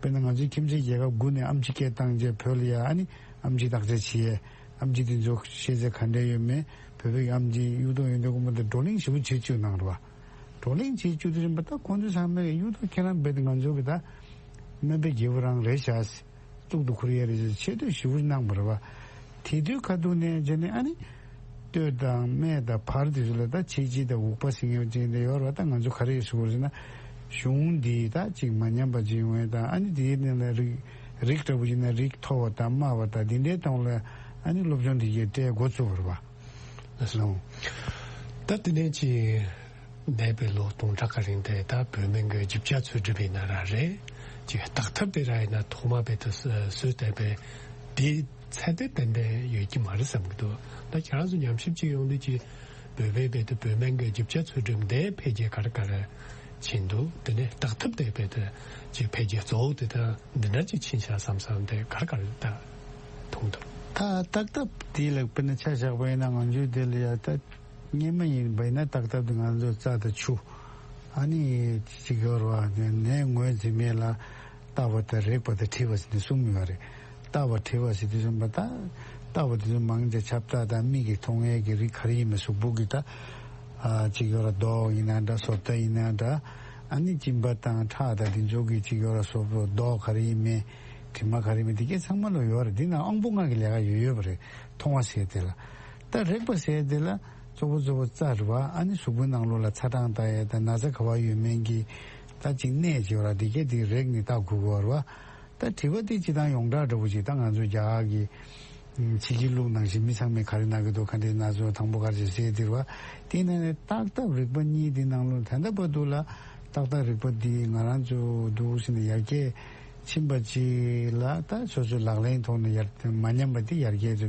དཔེར་ན་ང་ཚོའི་ཁྱིམ་མཚེས་རྒྱལ་ཁབ་དགུ་ནས་ཨེམ་ཆི་སྐད་བཏང་རྗེས་བོད་ལ་ཡ་ཨ་ནི་ཨེམ་ཆི་བརྟག་དཔྱད་བྱེད་ཡས། ཨེམ་ཆི་དེ་ཚོ་ཤེས་ཚད་ག་འདྲ་ཡོད་མེད། བོད་པའི་ཨེམ་ཆི་གཡུ་ཐོག་ཡོན་ཏན་མགོན་པོ་དེ་བགྲོ་གླེང་ཞེ་པོ་བྱེད་བཅུག་གནང་རེད་བ། བགྲོ་གླེང་བྱེད་བཅུག་དུས་རིམ་པ་ད་ཁོང་ཚོ་ཚང་མས་གཡུ་ཐོག་ཁྱེད་རང་རྦད་དེ་ང་ཚོ་གི་ད་སྨན་པའི་རྒྱལ་པོ་རང་རེད་བཞག་གཙུག་ཏུ་ཁུར་ཡས་རེད་ཟེར་ཆེ་བསྟོད་ཞེ་པོ་གནང་བ་རེད་བ། དེ་དུས་ཁ་ཐུག་ནས་བྱས་ནས་ཨ་ནི་སྟོད་དང་སྨད་དང་བར་དེ་ཚོ་ལ་ད་ཕྱི་དཔྱད་དང་འུག་པ་ཟེར་མཁན་ཅིག་འདྲ་ཡོད་རེད་བ། ད་ང་ཚོ་ག་རེ་ཡོད་ཟེར་དགོས་ཟེར་ན་གཞུང་འདི་ད་ཅིག་མ་ཉམས་པ་ཅིག་ཡོང་ཡས་དང་ཨ་ནི་དེའི་ནང་ལ་རིགས་རིགས་འདྲ་པོ་ཅིག་ན་རིགས་མཐོ་བ་དང་དམའ་བ་དང་འདི་འདྲའི་སྟེང་ལ་ཨ་ནི་སློབ་སྦྱོང་འདི་གས་སྤྲད་འགོ་བཙུགས་པ་རེད་བ། ལགས་སོ། ད་དེ་ནས་ཅིག་འདས་པའི་ལོ་སྟོང་ཕྲག་གི་རིང་དེ་ད་བོད་སྨན་གྱི་རྒྱུ་ཆ་ཚུལ་ཁྲིམས་ཡིན་ན་ར་རེད། ཅིག་བརྟག་ཐབས་དེ་ར་ཡིན་ན་ཐོག་མ་བོད་དུ་སུ་སུས་བལྟས་པའི་དེའི་ཚད་དེ་ཏན་ཏན་ཡོད་ཀྱི་མ་རེད་བསམ་གྱི་འདུག་ད་ཁྱེད་རང་ཚོ་ཉམས་ཞིབ་ཅིག་ཡོང་དུས་ཀྱི་བོད་པའི་བོད་དུ་བོད་སྨན་གྱི་རྒྱུ་ཆ་ཚུལ་ཁྲིམས་དེ་འཕེལ་རྒྱས་ག་རེ་ག་རེ་ཕྱིན་འདུག་དེ་ནས་བརྟག་ཐབས་དེ་བོད་དུ་ཅིག་འཕེལ་རྒྱས་གཙོ་བོ་དེ་དག་འདི་འདྲ་ཅིག་ཕྱིན་ཤག་བསམ་བསམ་དེ་ག་རེ་ག་རེ་ད་མཐོང་འདུག་ད་བརྟག་ཐབས་དེ་ལ་དཔེར་ན་ཆ་བཞག་པ་ཡིན་ན་ང་ཚོའི་དེ་ལ་ཡ་ད་སྔོན་མ་ཡིན་པ་ཡིན་ན་བརྟག་ཐབས་དེ་ང་ཚོ་རྩ་དང་ཆུ་ཨ་ནི་ཅིག་ཡོད་རེད་བ། ནད་ངོས་འཛིན་མེད་ལ་བརྟག་པ་དང་རེག་པ་དང་དྲི་བ་ཟེར་ནས་གསུམ་ཡོད་རེད། བརྟག་པ་དྲི་བ་ཟེར་དུས་ཙམ་པ་ད་བརྟག་པ་དེ་ཚོ་མང་ཆེ་ཁྱབ་བརྡལ་དང་མིག་གིས་མཐོང་ཡས་ཀྱི་རིགས་ག་རེ་ཡིན་མིན་གཟུགས་པོ་གི་ད་ཨ་ཅིག་ཡོད་ར་མདོག་ཡིན་ན་འདྲ་བཟོ་ལྟ་ཡིན་ན་འདྲ་ཨ་ནི་གཅིན་པ་དང་ཁྲག་དང་དེ་ཚོ་གི་ཅིག་ཡོད་ར་བཟོ་མདོག་ག་རེ་ཡིན་མིན་དྲི་མ་ག་རེ་ཡིན་མིན་དེ་གས་ཚང་མ་ལ་ཡོད་རེད། འདི་ནང་དབང་པོ་ལྔ་གི་ལས་ཀ་ཡོད་ཡོད་པ་རེད། མཐོང་བ་ཟེར་དེ་ལ་ད་རེག་པ་ཟེར་དེ་ལ་གཙོ་བོ་གཙོ་བོ་རྩ་རེད་བ། ཨ་ནི་གཟུགས་པོའི་ནང་ལོགས་ལ་ཚ་གྲང་ལྟ་ཡས་དང་ན་ཚ་ག་བ་ཡོད་མིན་གྱི་ད་ཅིག་གནས་ཅིག་ཡོད་ར་དེ་གས་དེ་རེག་ནས་ལྟ་དགོས་ཀྱི་ཡོད་རེད་བ། ད་དྲི་བ་དེ་སྤྱིར་བཏང་ཡོངས་གྲགས་འདྲ་པོ་ཅིག་ད་ང་ཚོ་རྒྱ་གར་གྱི་ཕྱི་རྒྱལ་ལུགས་ནང་བཞིན་མི་ཚང་མས་ག་རེ་ན་གི་འདུག་ག་འདྲའི་ན་ཚོད་དང་པོ་ག་རེ་ཟེར་དེ་རེད་བ། དེ་ནས་བརྟག་ཐབས་རིག་པ་གཉིས་དེ་ནང་ལོགས་ད་ལྟ་བར་དུ་ལ་བརྟག་ཐབས་རིག་པ་འདི་ང་རང་ཚོ་འདུག་ཟེར་ནས་ཡར་རྒྱས་ཕྱིན་པ་ཅིག་ལ་ད་སོ་སོའི་ལག་ལེན་ཐོག་ནས་ཡར་མ་ཉམས་པ་དེ་ཡར་རྒྱས་དུ་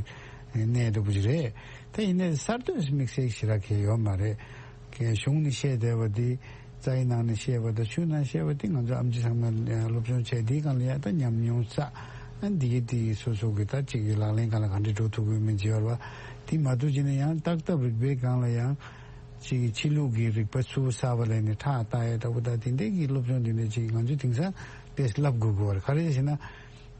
གནས་འདུག་པ་ཅིག་རེད། ད་ཡིན་ནའི་གསར་གཏོད་དམིགས་བསལ་ཞེ་དྲག་གི་ཡོད་མ་རེད། གཞུང་ནས་བཤད་བསྡད་པ་འདི་རྩ་བའི་ནང་ནས་བཤད་པ་དང་ཆོས་ནང་བཤད་པ་འདི་ང་ཚོ་ཨེམ་ཆི་ཚང་མ་སློབ་སྦྱོང་བྱས་འདིའི་སྒང་ལ་ཡ་ད་ཉམས་མྱོང་བསགས། ཨ་འདི་གི་དེ་སོ་སོ་གི་ད་གཅིག་གི་ལག་ལེན་སྒང་ལ་ག་འདྲ་འགྲོ་ཐུབ་ཀྱི་མིན་ཅི་ཡོད་ར་བ། དེ་མ་གཏོགས་ཅི་ནས་ཡང་བརྟག་ཐབས་རིག་པའི་སྒང་ལ་ཡང་གཅིག་གི་ཕྱི་ལུགས་ཀྱི་རིག་པ་ཚུར་གསར་པ་ལས་ནས་ཁྲག་བལྟ་ཡ་འདྲ་པོ་ད་དེ་འདྲའི་གི་སློབ་སྦྱོང་དེ་འདྲ་ཅིག་ང་ཚོ་དེང་སང་ཏོག་ཙམ་བསླབ་དགོས་ཀྱི་ཡོད་རེད། ག་རེ་ཟེར་ན།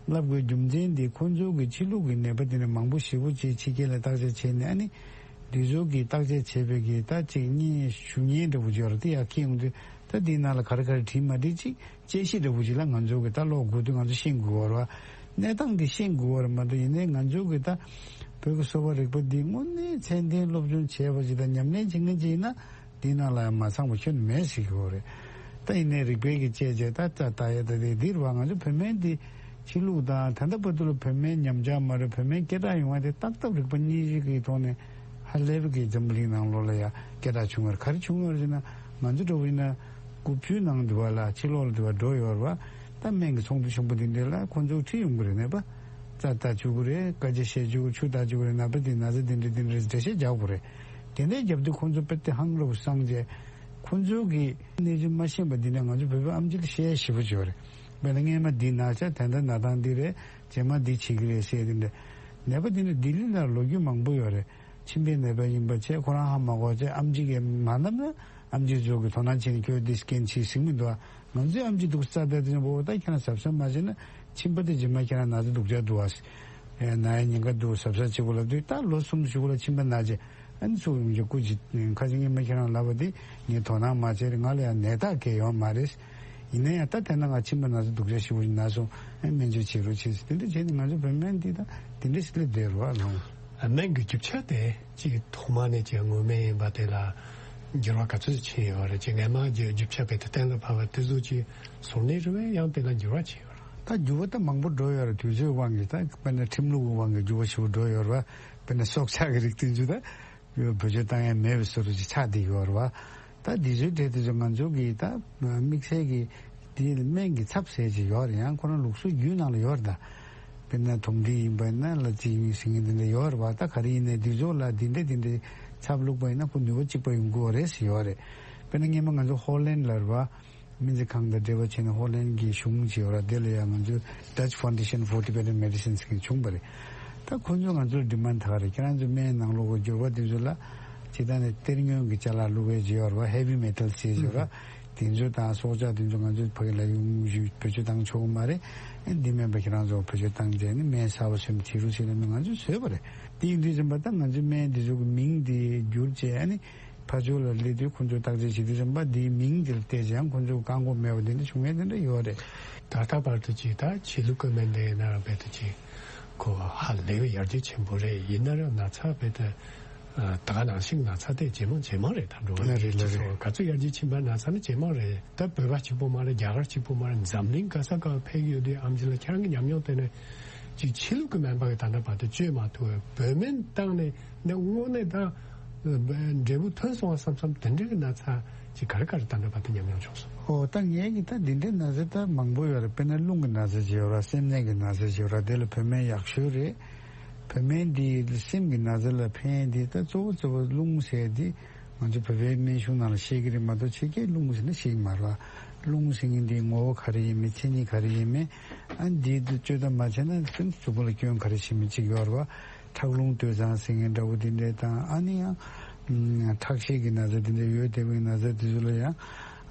བསླབ་དགོས་རྒྱུ་མཚན་འདི་ཁོང་ཚོ་གི་ཕྱི་ལུགས་ཀྱི་ནད་པ་དེ་འདྲ་མང་པོ་ཞེ་པོ་ཅིག་ཕྱི་རྒྱལ་ལ་བརྟག་དཔྱད་བྱས་ནས་ཨ་ནི་འདི་ཚོ་གི་བརྟག་དཔྱད་བྱས་པའི་གི་ད་ཅིག་སྙན་ཞུ་སྙན་འདྲ་པོ་ཅིག་ཡོད་རེད། དེ་ཡར་འཁྱེར་ཡོང་དུས་ད་འདིའི་ནང་ལ་ག་རེ་ག་རེ་བྲིས་མ་བྲིས་ཅིག་དཔྱད་གཞི་འདྲ་པོ་ཅིག་ལ་ང་ཚོ་གི་ད་ཀློག་དགོས་དུས་ང་ཚོ་ཤེས་དགོས་པ་རེད་བ། གནས་སྟངས་འདི་ཤེས་དགོས་པ་རེད་མ་གཏོགས་ཡིན་ནའི་ང་ཚོ་གི་ད་བོད་ཀྱི་གསོ་བ་རིག་པ་འདི་དངོས་གནས་ཚད་ལྡན་སློབ་སྦྱོང་བྱས་པ་ཅིག་དང་ཉམས་ལེན་བྱེད་མཁན་ཅིག་ཡིན་ན། འདི་ནང་ལ་ཡང་མ་ཚང་བ་ཁྱོན་མེད་ཟེར་གྱི་ཡོད་རེད། ད་ཡིན་ནའི་རིག་པའི་གི་དཔྱད་བྱས་ད་ལྟ་ལྟ་ཡ་ད་དེ་འདིར་བ་ང་ཚོ་བོད་སྨན་འདི་ཕྱི་ལུགས་དང་ད་ལྟ་བར་དུ་ལ་བོད་སྨན་ཉམས་ཆག་མ་རེད། བོད་སྨན་སྐད་གྲགས་ཡོང་བ་དེ་བརྟག་ཐབས་རིག་པ་གཉིས་ཀྱི་ཐོག་ནས་ཧ་ལས་པའི་གི་འཛམ་བུ་གླིང་ནང་ལོགས་ལ་ཡ་སྐད་གྲགས་བྱུང་བ་རེད། ག་རེ་བྱུང་བ་རེད་ཟེར་ན་ང་ཚོ་འདྲ་བོ་ཡིན་ན་དགུ་བཅུའི་ནང་འདི་བ་ལ་ཕྱི་ལོགས་ལ་འདི་བ་འགྲོ་ཡོད་རེད་བ། ད་སྨན་གྱི་ཚོགས་འདུ་ཆེན་པོ་འདི་འདྲ་ལ་ཁོང་ཚོ་ཁྲིད་ཡོང་གི་རེད། ནད་པ་རྩ་ལྟ་བཅུག་གི་རེད། སྐད་ཆ་བཤད་བཅུག་གི་རེད། ཆུ་ལྟ་བཅུག་གི་རེད། ནད་པ་འདི་ན་ཚ་འདི་འདྲ་འདི་འདྲ་འགྲེལ་བཤད་རྒྱག་དགོས་རེད། དེ་འདྲའི་རྒྱབ་དུས་ཁོང་ཚོ་དཔེ་དེ་ཧང་སློབ་སངས་རྒྱས། ཁོང་ཚོའི་གི་གནས་ཚུལ་མ་ཤེས་པ་འདི་ནས་ང་ཚོ་བོད་པའི་ཨམ་ཆི་ལ་བཤད་ཞེ་པོ་ཅིག་ཡོད་རེད། དཔེར་ན་སྔས་མ་འདི་ན་ཆ་ད་ལྟ་ན་ཐང་འདི་རེད། རྗེས་མ་འདི་བྱེད་ཀྱི་རེད་ཟེར་དེ་འདྲ། ནད་པ་འདི་འདྲ་ལྡི་ལི་ལ་ལོ་རྒྱུས་མང་པོ་ཡོད་རེད། མཆིན་པའི་ནད་པ་ཡིན་པ་བྱས་ཁོ་རང་ཧ་མ་གོ་བྱས་ཨེམ་ཆི་གིས་མ་བསྣབས་ན་ཨེམ་ཆི་ཚོ་གི་དོ་སྣང་བྱས་ནས་ཁྱོད་འདི་སྐྱོན་བྱེད་ཟེར་གྱི་མི་འདུག་ང་ཚོའི་ཨེམ་ཆི་འདུག་ས་ད་དེ་འདྲ་པོ་ད་ཁྱེད་རང་གཟབ་གཟབ་མ་བྱས་ན་མཆིན་པ་དེ་རྗེས་མ་ཁྱེད་རང་ན་ཚ་སྡུག་ཅག་འདུག་ཨ། ན་ཡ་ཉེན་ཁ་འདུག་གཟབ་གཟབ་བྱེད་དགོས་ལབ་དུས་ད་ལོ་གསུམ་བཞི་པོ་ལ་མཆིན་པ་ན་བྱས། ཨ་ནི་ཚུར་ཡོང་རྒྱུ་སྐུ་མཁྱེན། ཁ་ཅིག་སྔོན་མ་ཁྱེད་རང་ལབ་པ་དེ་ངས་དོ་སྣང་མ་བྱས་རེད། ང་ལ་ཡང་ནད་རྟགས་གང་ཡང་ཡོད་མ་རེད། ཡིན་ན་ཡང་ད་དེ་ན་ང་མཆིན་པ་ན་ཚ་སྡུག་ཅག་ཞེ་པོ་ཞིག་ན་སོང་། ཨ་ནི་སྨན་བཅོས་བྱེད་རོགས་བྱེད་ཟེར། དེ་འདྲ་བྱས་ནས་ང་ཚོ་བོད་སྨན་འདི་ད་དེ་འདྲ་ཞིག་སླེབས་བསྡད་རེད་བ་ལགས། སྨན་གྱི་རྒྱུ་ཆ་དེ་གཅིག་ཐོག་མ་ནས་ཀྱི་སྔོན་སྨན་ཡིན་པ་དེ་ལ་འགྱུར་བ་ག་ཚོད་ཕྱིན་ཡོད་རེད། ཅིག་སྔོན་མ་གྱི་རྒྱུ་ཆ་རྦད་དེ་གཏན་ལ་ཕབ་པ་དེ་ཚོ་ཅིག་བཟོ་ནས་རེད་བས། ཡང་དེ་ལ་འགྱུར་བ་ཕྱིན་ཡོད་རེད། ད་འགྱུར་བ་ད་མང་པོ་འགྲོ་ཡོད་རེད། དུས་ཚོད་དབང་གིས་ད་དཔེར་ན་ཁྲིམས་ལུགས་དབང་གིས་འགྱུར་བ་ཞེ་པོ་འགྲོ་ཡོད་རེད་བ། དཔེར་ན་སྲོག་ཆགས་ཀྱི་རིགས་དེ་ཚོ་ད་བེད་སྤྱོད་བཏང་ཡ་མེད་པའི་བཟོ་འདྲ་ཅིག་ཆགས་བསྡད་ཡོད་རེད་བ། ད་འདི་ཚོའི་གྲས་དེ་ཚོ་ང་ཚོ་གིས་ད་དམིགས་བསལ་གྱི་དེ་སྨན་གྱི་ཚབ་ཟེར་ཅིག་ཡོད་རེད། ཡང་ཁོ་རང་ལུགས་སྲོལ་རྒྱུན་ནང་ལ་ཡོད་རེད་ད། དཔེར་ན་དོམ་མཁྲིས་ཡིན་པ་ཡིན་ན་ལ་ཅིག་ཡིན་ཟེར་མཁན་དེ་འདྲ་ཡོད་རེད་བ། ད་ག་རེ་ཡིན་ནའི་དུས་ཚོད་ལ་འདི་འདྲ་འདི་འདྲའི་ཚབ་བླུགས་པ་ཡིན་ན་ཁོ་ནུས་པ་གཅིག་པ་ཡོང་གི་ཡོད་རེད་ཟེར་ཡོད་རེད། དཔེར་ན་སྔོན་མ་ང་ཚོ་ཧོ་ལན་ལ་རེད་བ། སྨན་རྩིས་ཁང་དང་འབྲེལ་བ་བྱས་ནས་ཧོ་ལན་གྱི་གཞུང་ཅིག་ཡོད་རེད། དེ་ལ་ཡང་ང་ཚོའི་Dutch Foundation for Tibetan Medicine ཟེར་མཁན་བྱུང་བ་རེད། ད་ཁོ་ཚོས་ང་ཚོར་ཌི་མན་ཌི་ད་ག་རེ། ཁྱེད་རང་ཚོའི་སྨན་ནང་ལོགས་ཀྱི་འགྱུར་བ་དེ་ཚོ་ལ་ཇི་ལྟར་ནས་གཏེར་སྔོན་གྱི་ཅ་ལག་བླུགས་པའི་ཅིག་ཡོད་རེད་བ། Heavy metals ཟེར་ཅིག་ཡོད་རེད། དེ་ཚོ་དང་སྲོག་ཆགས་དེ་ཚོ་ང་ཚོས་ཕ་གི་ལ་ཡོང་བཞིན་བེད་སྤྱོད་བཏང་ཆོག་གི་མ་རེད། ཨ་འདི་མིན་པ་ཁྱེད་རང་ཚོ་བེད་སྤྱོད་བཏང་རྗེས་ནི་སྨན་གསར་པ་བཟོས་ནས་བྱེད་རོགས་བྱེད་ལབ་ནས་ང་ཚོས་བཟོས་པ་རེད། དེ་ཡིན་དུས་ཙམ་པ་ད་ང་ཚོའི་སྨན་དེ་ཚོ་གི་མིང་དེ་བསྒྱུར་བྱས། ཨ་ནི་ཕར་ཕྱོགས་ལ་སླེབས་དུས་ཁོ་ཚོས་བརྟག་དཔྱད་བྱེད་དུས་ཙམ་པ་འདིའི་མིང་དེ་ལ་བལྟས་ཙང་ཁོ་ཚོས་བཀག་འགོག་མེད་པ་དེ་འདྲ་བྱུང་ཡས་དེ་འདྲ་ཡོད་རེད། ད་ལྟ་བར་དུ་ཅིག་ད་ཕྱི་ལུགས་ཀྱི་སྨན་དེ་ཡིན་ན་རྦད་དེ་ཅིག་ཁོ་ཧ་ལས་པའི་ཡར་རྒྱས་ཆེན་པོ་རེད། ཡིན་ན་ར་ན་ཚ་རྦད་དེ། ད་ག་ནང་བཞིན་ན་ཚ་དེ་ཇེ་མང་ཇེ་མང་རེད། ད་འགྲོ་བ་རེད། རེད་ལ་རེད། ག་ཚོད་ཡར་རྒྱས་ཕྱིན་པ་ན་ཚ་ནི་ཇེ་མང་རེད། ད་བོད་པ་གཅིག་པོ་མ་རེད། རྒྱ་གར་གཅིག་པོ་མ་རེད། འཛམ་གླིང་ག་ས་ག་ཕེབས་ཀྱི་ཡོད་དུས་ཨེམ་ཆི་ལགས་ཁྱེད་རང་གི་ཉམས་མྱོང་དེ་ནས་ཅིག་ཕྱི་ལུགས་ཀྱི་སྨན་པ་གི་ད་ལྟ་བར་དུ་བཅོས་མ་ཐུབ་པའི་བོད་སྨན་བཏང་ནས་ནས་དངོས་གནས་ད་འབྲས་བུ་ཐོན་སོང་བ་བསམ་བསམ་དེ་འདྲའི་གི་ན་ཚ་ཅིག་ག་རེ་ག་རེ་ད་ལྟ་བར་དུ་ཉམས་མྱོང་བྱུང་སོང་། ཨོ་ད་ངས་གི་ད་འདི་འདྲའི་ན་ཚ་ད་མང་པོ་ཡོད་རེད། དཔེར་ན་རླུང་གི་ན་ཚ་ཅིག་ཡོད་རེད། སེམས་ནད་ཀྱི་ན་ཚ་ཅིག་ཡོད་རེད། དེ་ལ་བོད་སྨན་ཡག་ཤོས་རེད། བོད་སྨན་འདི་སེམས་ཀྱི་ན་ཚ་ལ་ཕན་འདི་ད་གཙོ་བོ་གཙོ་བོ་རླུང་ཟེར་འདི་ང་ཚོ་བོད་པའི་སྨན་གཞུང་ནང་ལ་བཤད་ཀྱི་རེད་མ་གཏོགས་ཕྱི་རྒྱལ་རླུང་ཟེར་ན་བཤད་ཀྱི་མ་རེད་བ། རླུང་ཟེར་མཁན་འདི་ངོ་བོ་ག་རེ་ཡིན་མིན། མཚན་ཉིད་ག་རེ་ཡིན་མིན། ཨ་འདི་བཅོས་ཐབས་མ་བྱས་ན་ཁྱོད་གཟུགས་པོ་ལ་སྐྱོན་ག་རེ་བྱེད་མིན་ཅིག་ཡོད་རེད་བ། ཁྲག་རླུང་སྟོད་འཛིན་ཟེར་མཁན་འདྲ་བོ་འདི་འདྲས་དང་། ཨ་ནི་ཡང་ཁྲག་ཤེད་ཀྱི་ན་ཚ་འདི་འདྲས་ཡོད་བསྡད་པའི་ན་ཚ་འདི་ཚོ་ལ་ཡང་།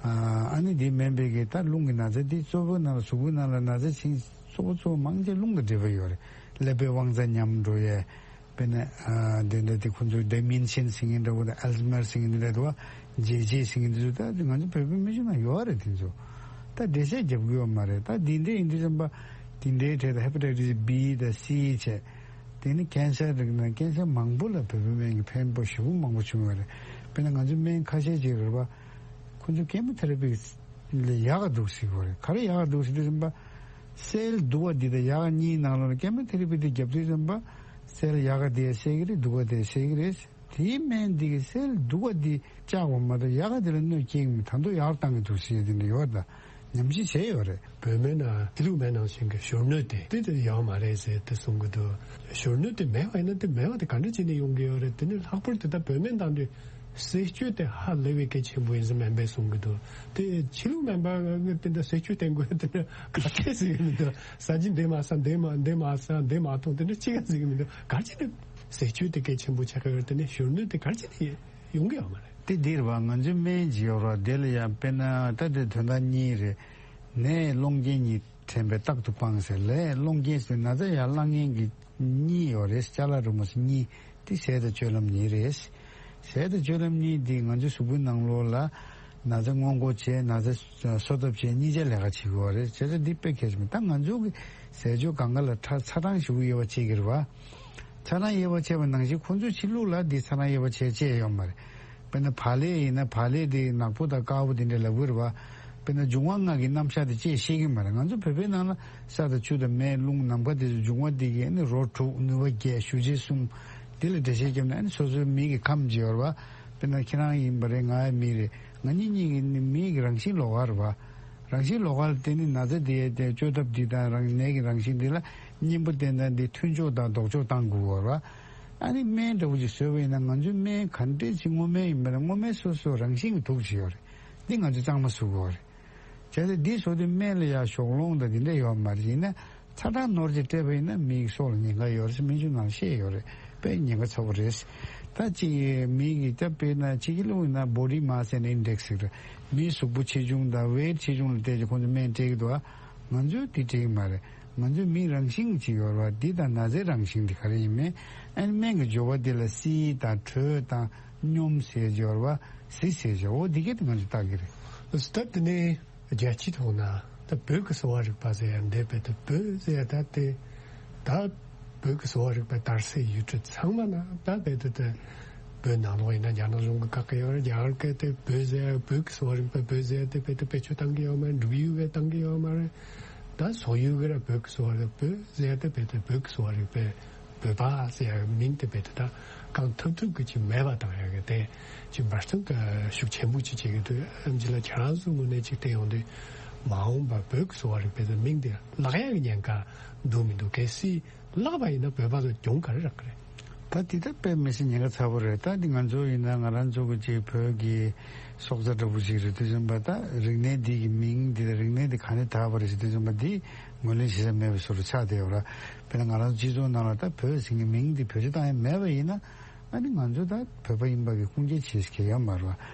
ཨ་ནི་འདི་མིན་པའི་གི་ད་རླུང་གི་ན་ཚ་འདི་གཙོ་བོ་ནང་ལ་གཟུགས་པོའི་ནང་ལ་ན་ཚ་ཕྱིན་གཙོ་བོ་གཙོ་བོ་མང་ཆེ་རླུང་དང་འབྲེལ་བ་ཡོད་རེད། ཀླད་པའི་དབང་རྩ་ཉམས་འགྲོ་ཡས། དཔེར་ན་ཨ་འདི་འདྲ་དེ་ཁོ་ཚོས་ཌི་མེན་ཤན་ཟེར་མཁན་འདྲ་བོ་དང་ཨལ་ཛི་མར་ཟེར་མཁན་འདི་འདྲ་འདུག་བ། ཇེ་ཇེ་ཟེར་མཁན་འདི་ཚོ་ད་ང་ཚོ་བོད་པའི་སྨན་གཞུང་ནང་ཡོད་རེད། དེ་ཚོ་ད་འགྲེལ་བཤད་རྒྱབ་ཀྱི་ཡོད་མ་རེད། ད་འདི་འདྲ་ཡིན་དུས་ཙམ་པ་འདི་འདྲའི་གྲས་ད་ཧེ་པ་ཊའི་ཊི་སི་བི་དང་སི་བྱས། དེ་ནི་ཀན་སར་རིགས་ན་ཀན་སར་མང་པོ་ལ་བོད་པའི་སྨན་གྱི་ཕན་པ་ཞེ་པོ་མང་པོ་བྱུང་ཡོད་རེད། དཔེར་ན་ང་ཚོ་སྨན་ཁ་ཤས་ཅིག་རེད་པ། ཁོ་ཚོ་ཀེ་མོ་ཐེ་ར་པི་ལས་ཡག་ག་འདུག་ཟེར་གྱི་ཡོད་རེད། ག་རེ་ཡག་ག་འདུག་ཟེར་དུས་ཙམ་པ། སེལ་སྡུག་པ་འདི་དང་ཡག་གཉིས་ནང་ལོགས་ལ་ཀེ་མོ་ཐེ་ར་པི་འདི་བརྒྱབ་དུས་ཙམ་པ། སེལ་ཡག་ག་དེ་སེལ་གྱི་རེད། སྡུག་པ་དེ་སེལ་གྱི་རེད། དེའི་སྨན་འདི་གིས་སེལ་སྡུག་པ་འདི་བཅག་པ་མ་གཏོགས་ཡག་ག་འདི་ལ་གནོད་སྐྱེལ་གྱི་མེད། ད་དུང་ཡག་ག་བཏང་གི་འདུག་ཟེར་དེ་འདྲ་ཡོད་རེད། ད་ཉམས་ཞིབ་བྱས་ཡོད་རེད། བོད་སྨན་ནང་ཕྱི་ལུགས་སྨན་ནང་བཞིན་གྱི་གཞོན་ནུ་དེ་དེ་དེ་ཡོད་མ་རེད་ཟེར་དེ་གསུང་གི་འདུག་གཞོན་ནུ་དེ་མེད་པ་ཡིན་ན་དེ་མེད་པ་དེ་ག་འདྲ་བྱས་ནས་ཡོང་གི་ཡོད་རེད། དེ་ནི་ལྷག་པར་དུ་ད་བོད་སྨན་དང་དུས་ཟས་སྤྱོད་དེ་ཧ་ལས་པའི་གལ་ཆེན་པོ་ཡིན་ཟེར་སྨན་པས་གསུང་གི་འདུག་དེ་ཕྱི་ལུགས་སྨན་པ་དེ་འདྲ་ཟས་སྤྱོད་བསྟེན་དགོས་དེ་འདྲ་ག་ཚད་ཟེར་གི་མི་འདུག་ཟ་རྒྱུ་འདི་མ་ཟ། འདི་མ་འདི་མ་ཟ། འདི་མ་འཐུང་། དེ་འདྲ་ཅི་ག་ཟེར་གི་མི་འདུག་ག་ཅི་ནས་ཟས་སྤྱོད་དེ་གལ་ཆེན་པོ་ཆགས་ཀྱི་ཡོད་རེད། དེ་ནས་གཞོན་ནུ་དེ་ག་ཅི་ནས་ཡོང་གི་ཡོད་མ་རེད། དེ་འདིར་བ་ང་ཚོའི་སྨན་ཅིག་ཡོད་རེད། དེ་ལ་ཡང་དཔེར་ན་ད་དེ་དོན་དག་གཉིས་རེད། ནད་སློང་རྐྱེན་གཉིས་དྲན་པས་རྟག་ཏུ་སྤང་ཟེར། ལས་སློང་རྐྱེན་ཟེར་ན་ཚ་ཡར་བསླང་མཁན་གྱི་གཉིས་ཡོད་རེད། ཅ་ལག་རི་མོ་ཟེར་གཉིས། དེ་ཟས་དང་སྤྱོད་ལམ་གཉིས་རེད། ཟས་དང་སྤྱོད་ལམ་གཉིས་འདི་ང་ཚོའི་གཟུགས་པོའི་ནང་ལོགས་ལ་ན་ཚ་སྔོན་འགོག་བྱས། ན་ཚ་གསོ་ཐབས་བྱས། གཉིས་ཆ་ལས་ཀ་བྱེད་དགོས་པ་རེད། བྱས་ཙང་འདི་དཔེ་གལ་ཆེན་པོ། ད་ང་ཚོ་གི་ཟས་སྤྱོད་སྒང་ག་ལ་ཁྲ་ཚ་གྲང་ཞེ་པོ་དབྱེ་བ་ཕྱེ་གི་རེད་བ། ཚ་གྲང་དབྱེ་བ་ཕྱེ་བ་ནང་བཞིན་ཁོང་ཚོས་ཕྱི་ལུགས་ལ་འདི་ཚ་གྲང་དབྱེ་བ་ཕྱེ་བྱས་ཡོད་མ་རེད། དཔེར་ན་བག་ལེབ་ཡིན་ན་བག་ལེབ་དེ་ནག་པོ་དང་དཀར་པོ་དེ་འདྲ་ལབ་ཀྱི་རེད་བ། དཔེར་ན་འབྱུང་བ་ལྔ་གི་རྣམ་གཞག་དེ་ཅིག་ཤེས་ཀྱི་མ་རེད། ང་ཚོ་བོད་པའི་ནང་ལ་ས་དང་ཆུ་དང་མེ་རླུང་ནམ་མཁའ་དེ་ཚོ་འབྱུང་བ་དེ་གི་ཨ་ནི་རོ་དྲུག་ནུས་པ་བརྒྱད་ཞུ་རྗེས་གསུམ་དེ་ལ་འགྲེལ་བཤད་བརྒྱབ་ན་ཨ་ནི་སོ་སོའི་མི་གི་ཁམས་ཅིག་ཡོད་རེད་བ། དཔེར་ན་ཁྱེད་རང་ཡིན་པ་རེད། ང་ཡི་མི་རེད། ང་གཉིས་གཉིས་ཀྱི་ནི་མི་གི་རང་བཞིན་ལོགས་ཀ་རེད་བ། རང་བཞིན་ལོགས་ཀ་ལ་བརྟེན་ནས་ན་ཚ་དེ་ཡས་དེ་བཅོས་ཐབས་འདི་དང་རང་ནད་ཀྱི་རང་བཞིན་འདི་ལ་གཉེན་པོ་བསྟེན་སྟངས་འདི་མཐུན་ཕྱོགས་དང་ལྡོག་ཕྱོགས་བཏང་དགོས་པ་རེད་བ། ཨ་ནི་སྨན་འདྲ་བོ་ཅིག་བཟོས་པ་ཡིན་ན་ང་ཚོའི་སྨན་ག་འདྲས་ཅིག་སྔོ་སྨན་ཡིན་པ་ན་སྔོ་སྨན་སོ་སོ་རང་བཞིན་གྱི་དུག་ཅིག་ཡོད་རེད། འདི་ང་ཚོས་གཙང་མ་བཟོ་དགོས་པ་རེད། བྱས་ཙང་འདི་བཟོ་དུས་སྨན་ལ་ཡང་ཞོགས་སློང་དང་འདི་འདྲ་ཡོད་མ་རེད། ཡིན་ན་ཚ་གྲང་ནོར་གྱིས་སྤྲད་པ་ཡིན་ན་མི་གི་སྲོག་ལ་ཉེན་ཁ་ཡོད་རེད་ཟེར་སྨན་གཞུང་ནང་བཤད་ཡོད་རེད། དཔེ་ཉེན་ཁ་ཚ་པོ་རེད། ད་ཅིག་མི་གི་ད་དཔེར་ན་ཕྱི་རྒྱལ་ལུགས་ཡིན་ན་body mass and index ཟེར་རེད། མིའི་གཟུགས་པོ་ཆེ་ཆུང་དང་weight ཆེ་ཆུང་ལ་བལྟས་ཀྱི་ཁོང་ཚོ་སྨན་སྤྲད་ཀྱི་འདུག་ཨ། ང་ཚོས་དེ་སྤྲད་ཀྱི་མ་རེད། ང་ཚོའི་མིའི་རང་བཞིན་ཅིག་ཡོད་རེད་བ། འདི་དང་ན་ཚའི་རང་བཞིན་དེ་ག་རེ་ཡིན་མིན། ཨ་ནི་སྨན་གྱི་སྦྱོར་བ་འདི་ལ་བསིལ་དང་དྲོད་དང་སྙོམས་ཟེར་གྱི་ཡོད་རེད་བ། བསིལ་ཟེར་གྱི་འོ་འདི་གས་དེ་ང་ཚོས་བརྟག་གི་རེད། ད་དེ་ནས་རྒྱལ་སྤྱིའི་ཐོག་ན་ད་བོད་ཀྱི་གསོ་བ་རིག་པ་ཟེར་ཡ་འདི་བོད་དུ་བོད་ཟེར་ཡ་ད་དེ་ད་བོད་ཀྱི་གསོ་བ་རིག་པའི་དར་སྲོལ་ཡུལ་གྲུ་ཚང་མ་ན་ད་བོད་དུ་དེ་བོད་ནང་ལོགས་ཡིན་ན་རྒྱ་ནག་གཞུང་གི་བཀག་གི་ཡོད་རེད། རྒྱ་གར་སྐད་དེ་བོད་ཟེར་ཡ་བོད་ཀྱི་གསོ་བ་རིག་པ་བོད་ཟེར་ཡ་དེ་བོད་དུ་བེད་སྤྱོད་བཏང་གི་ཡོད་མ་རེད། འབྲུག་ཡུལ་གས་བཏང་གི་ཡོད་མ་རེད། ད་སོག་ཡུལ་གི་ར་བོད་ཀྱི་གསོ་བ་རིག་པ་བོད་ཟེར་ཡ་དེ་བོད་དུ་བོད་ཀྱི་གསོ་བ་རིག་པའི་བོད་པ་ཟེར་ཡ་མིང་དེ་བོད་དུ་ད་གང་ཐུབ་ཐུབ་ཀྱི་ཅིག་མེད་པ་བཏང་ཡ་གི་དེ་ཅིག་འབད་བརྩོན་ག་ཤུགས་ཆེན་པོ་ཅིག་བྱེད་ཀྱི་འདུག་ཨེམ་ཆི་ལགས་ཁྱེད་རང་ཚོའི་ངོས་ནས་ཅིག་བལྟས་ཡོང་དུས་མ་འོངས་པ་བོད་ཀྱི་གསོ་བ་རིག་པའི་མིང་དེ་བརླག་ཡ་གི་ཉེན་ཁ་འདུག་མི་འདུག་གལ་སྲིད་བརླག་པ་ཡིན་ན་བོད་པ་ཚོ་གྱོང་ག་རེ་རག་གི་རེད། ད་འདི་ད་དཔེ་མི་སྲིད་ཉེན་ཁ་ཚ་པོ་རེད། ད་འདི་ང་ཚོ་ཡིན་ན་ང་རང་ཚོ་གི་ཅིག་བོད་ཀྱི་སྲོག་རྩ་འདྲ་པོ་ཅིག་རེད་དུས་ཙམ་པ་ད་རིག་གནས་འདི་གི་མིང་འདི་དང་རིག་གནས་འདི་ག་ནས་དར་བ་རེད་ཟེར་དུས་ཙམ་པ་འདི་ངོས་ལེན་བྱེད་ས་མེད་པའི་བཟོ་འདྲ་ཆགས་བསྡད་ཡོད་ར། དཔེར་ན་ང་རང་ཚོ་སྤྱི་ཚོགས་ནང་ལ་ད་བོད་ཟེར་མཁན་མིང་འདི་བེད་སྤྱོད་བཏང་ཡ་མེད་པ་ཡིན་ན་ཨ་ནི་ང་ཚོ་ད་བོད་པ་ཡིན་པ་གི་ཁུངས་སྐྱེལ་བྱེད་ཀྱི་ཡོད་མ་རེད་བ། བྱས་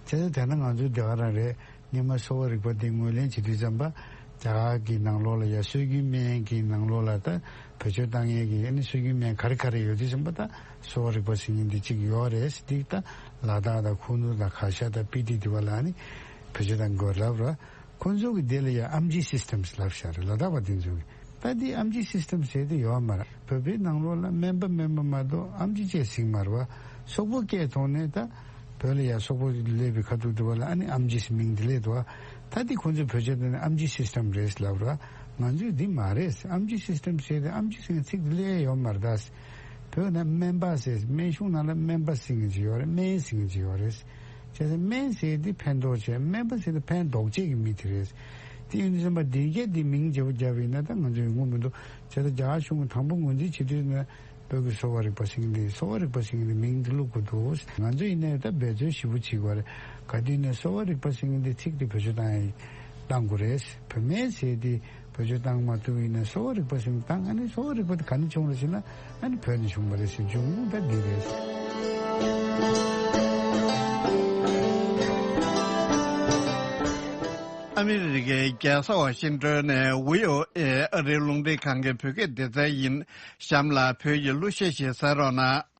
ཙང་དེ་ན་ང་ཚོ་འདི་ག་རང་རེད། སྔོན་མ་གསོ་བ་རིག་པ་འདི་ངོས་ལེན་བྱེད་དུས་ཙམ་པ་རྒྱ་གར་གྱི་ནང་ལོགས་ལ་ཡ་སྲོལ་རྒྱུན་སྨན་གྱི་ནང་ལོགས་ལ་ད་བེད་སྤྱོད་བཏང་མཁན་གྱི་ཨ་ནི་སྲོལ་རྒྱུན་སྨན་ག་རེ་ག་རེ་ཡོད་དུས་ཙམ་པ་ད་གསོ་བ་རིག་པ་ཟེར་མཁན་འདི་གཅིག་ཡོད་རེད། འདི་ད་ལ་དྭགས་དང་ཁུ་ནུ་དང་གར་ཞ་དང་སྤི་ཏི་འདི་བ་ལ་ཨ་ནི་བེད་སྤྱོད་བཏང་དགོས་ལབ་ར། ཁོ་ཚོ་གི་དེ་ལ་ཡ་ཨམ་ཆི་སིས་ཊམ་ལབ་བཞག་རེད། ལ་དྭགས་པ་དེ་ཚོ་གི་ད་འདི་ཨམ་ཆི་སིས་ཊམ་ཟེར་དེ་ཡོད་མ་རེད། བོད་པའི་ནང་ལོགས་ལ་སྨན་པ་སྨན་པ་མ་གཏོགས་ཨམ་ཆི་བཅས་ཟིན་མ་རེད་བ། སོག་པོ་སྐད་ཐོག་ནས་ད་བོད་ལ་ཡ་སོག་པོ་སླེབས་པའི་ཁ་ཐུག་དུ་བ་ལ་ཨ་ནི་ཨམ་ཆི་ཟེར་མིང་འདི་སླེབས་འདུག་བ། ད་འདི་ཁོ་ཚོས་བོད་ཆས་དེ་ནི་ཨམ་ཆི་སིས་ཊམ་རེད་ལབ་ར། ང་ཚོས་འདི་མ་རེད། ཨམ་ཆི་སིས་ཊམ་ཟེར་དེ་ཨམ་ཆི་ཟེར་ཚིག་འདི་སླེབས་ཡོད་མ་རེད་ད། བོད་ན་སྨན་པ་ཟེར་སྨན་གཞུང་ནང་ལ་སྨན་པ་ཟེར་མཁན་ཅིག་ཡོད་རེད། སྨན་ཟེར་མཁན་ཅིག་ཡོད་རེད། བྱས་ཙང་སྨན་ཟེར་དེ་ཕན་འདོགས་བྱེད། སྨན་པ་ཟེར་དེ་ཕན་འདོགས་བྱེད་ཀྱི་མི་དེ་རེད། དེ་ཡིན་དུས་ཙམ་པ་འདི་གས་འདི་མིང་བརྗེ་པོ་བརྒྱབ་པ་ཡིན་ན་ད་ང་ཚོ་ཡོང་གི་མི་འདུག་བྱས་ཙང་རྒྱ་གཞུང་གི་དང་པོ་ངོས་འཛིན་བྱེད་དུས་ན་བོད་ཀྱི་གསོ་བ་རིག་པ་ཟེར་མཁན་འདི་གསོ་བ་རིག་པ་ཟེར་མཁན་འདི་མིང་འདི་བླུག་དགོས་འདུག་ང་ཚོ་ཡིན་ནའི་ད་འབད་རྩོལ་ཞེ་པོ་བྱེད་དགོས་རེད། ག་དུས་ནས་གསོ་བ་རིག་པ་ཟེར་མཁན་འདི་ཚིག་འདི་བེད་སྤྱོད་བཏང་ཡ་བཏང་དགོས་རེད། བོད་སྨན་ཟེར་དེ་བེད་སྤྱོད་བཏང་མ་ཐུབ་ཡིན་ན་གསོ་བ་རིག་པ་ཟེར་བཏང་ཨ་ནི་གསོ་བ་རིག་པ་དེ་ག་ནས་བྱུང་རེད་ཟེར་ན་ཨ་ནི་བོད་ནས་བྱུང་བ་རེད་ཟེར་འབྱུང་ཁུངས་ད་འདི་རེད། ཨ་མི་རི་ཀའི་རྒྱལ་ས་ཝ་ཤིང་ཏོན་ནས་བྷི་ཨོ་ཨེ་ཨ་རིའི་རླུང་འཕྲིན་ཁང་གི་བོད་སྐད་སྡེ་ཚན་ཡིན། གཤམ་ལ་བོད་ཀྱི་གླུ་གཞས་ཤིག་གསན་རོགས་གནང་།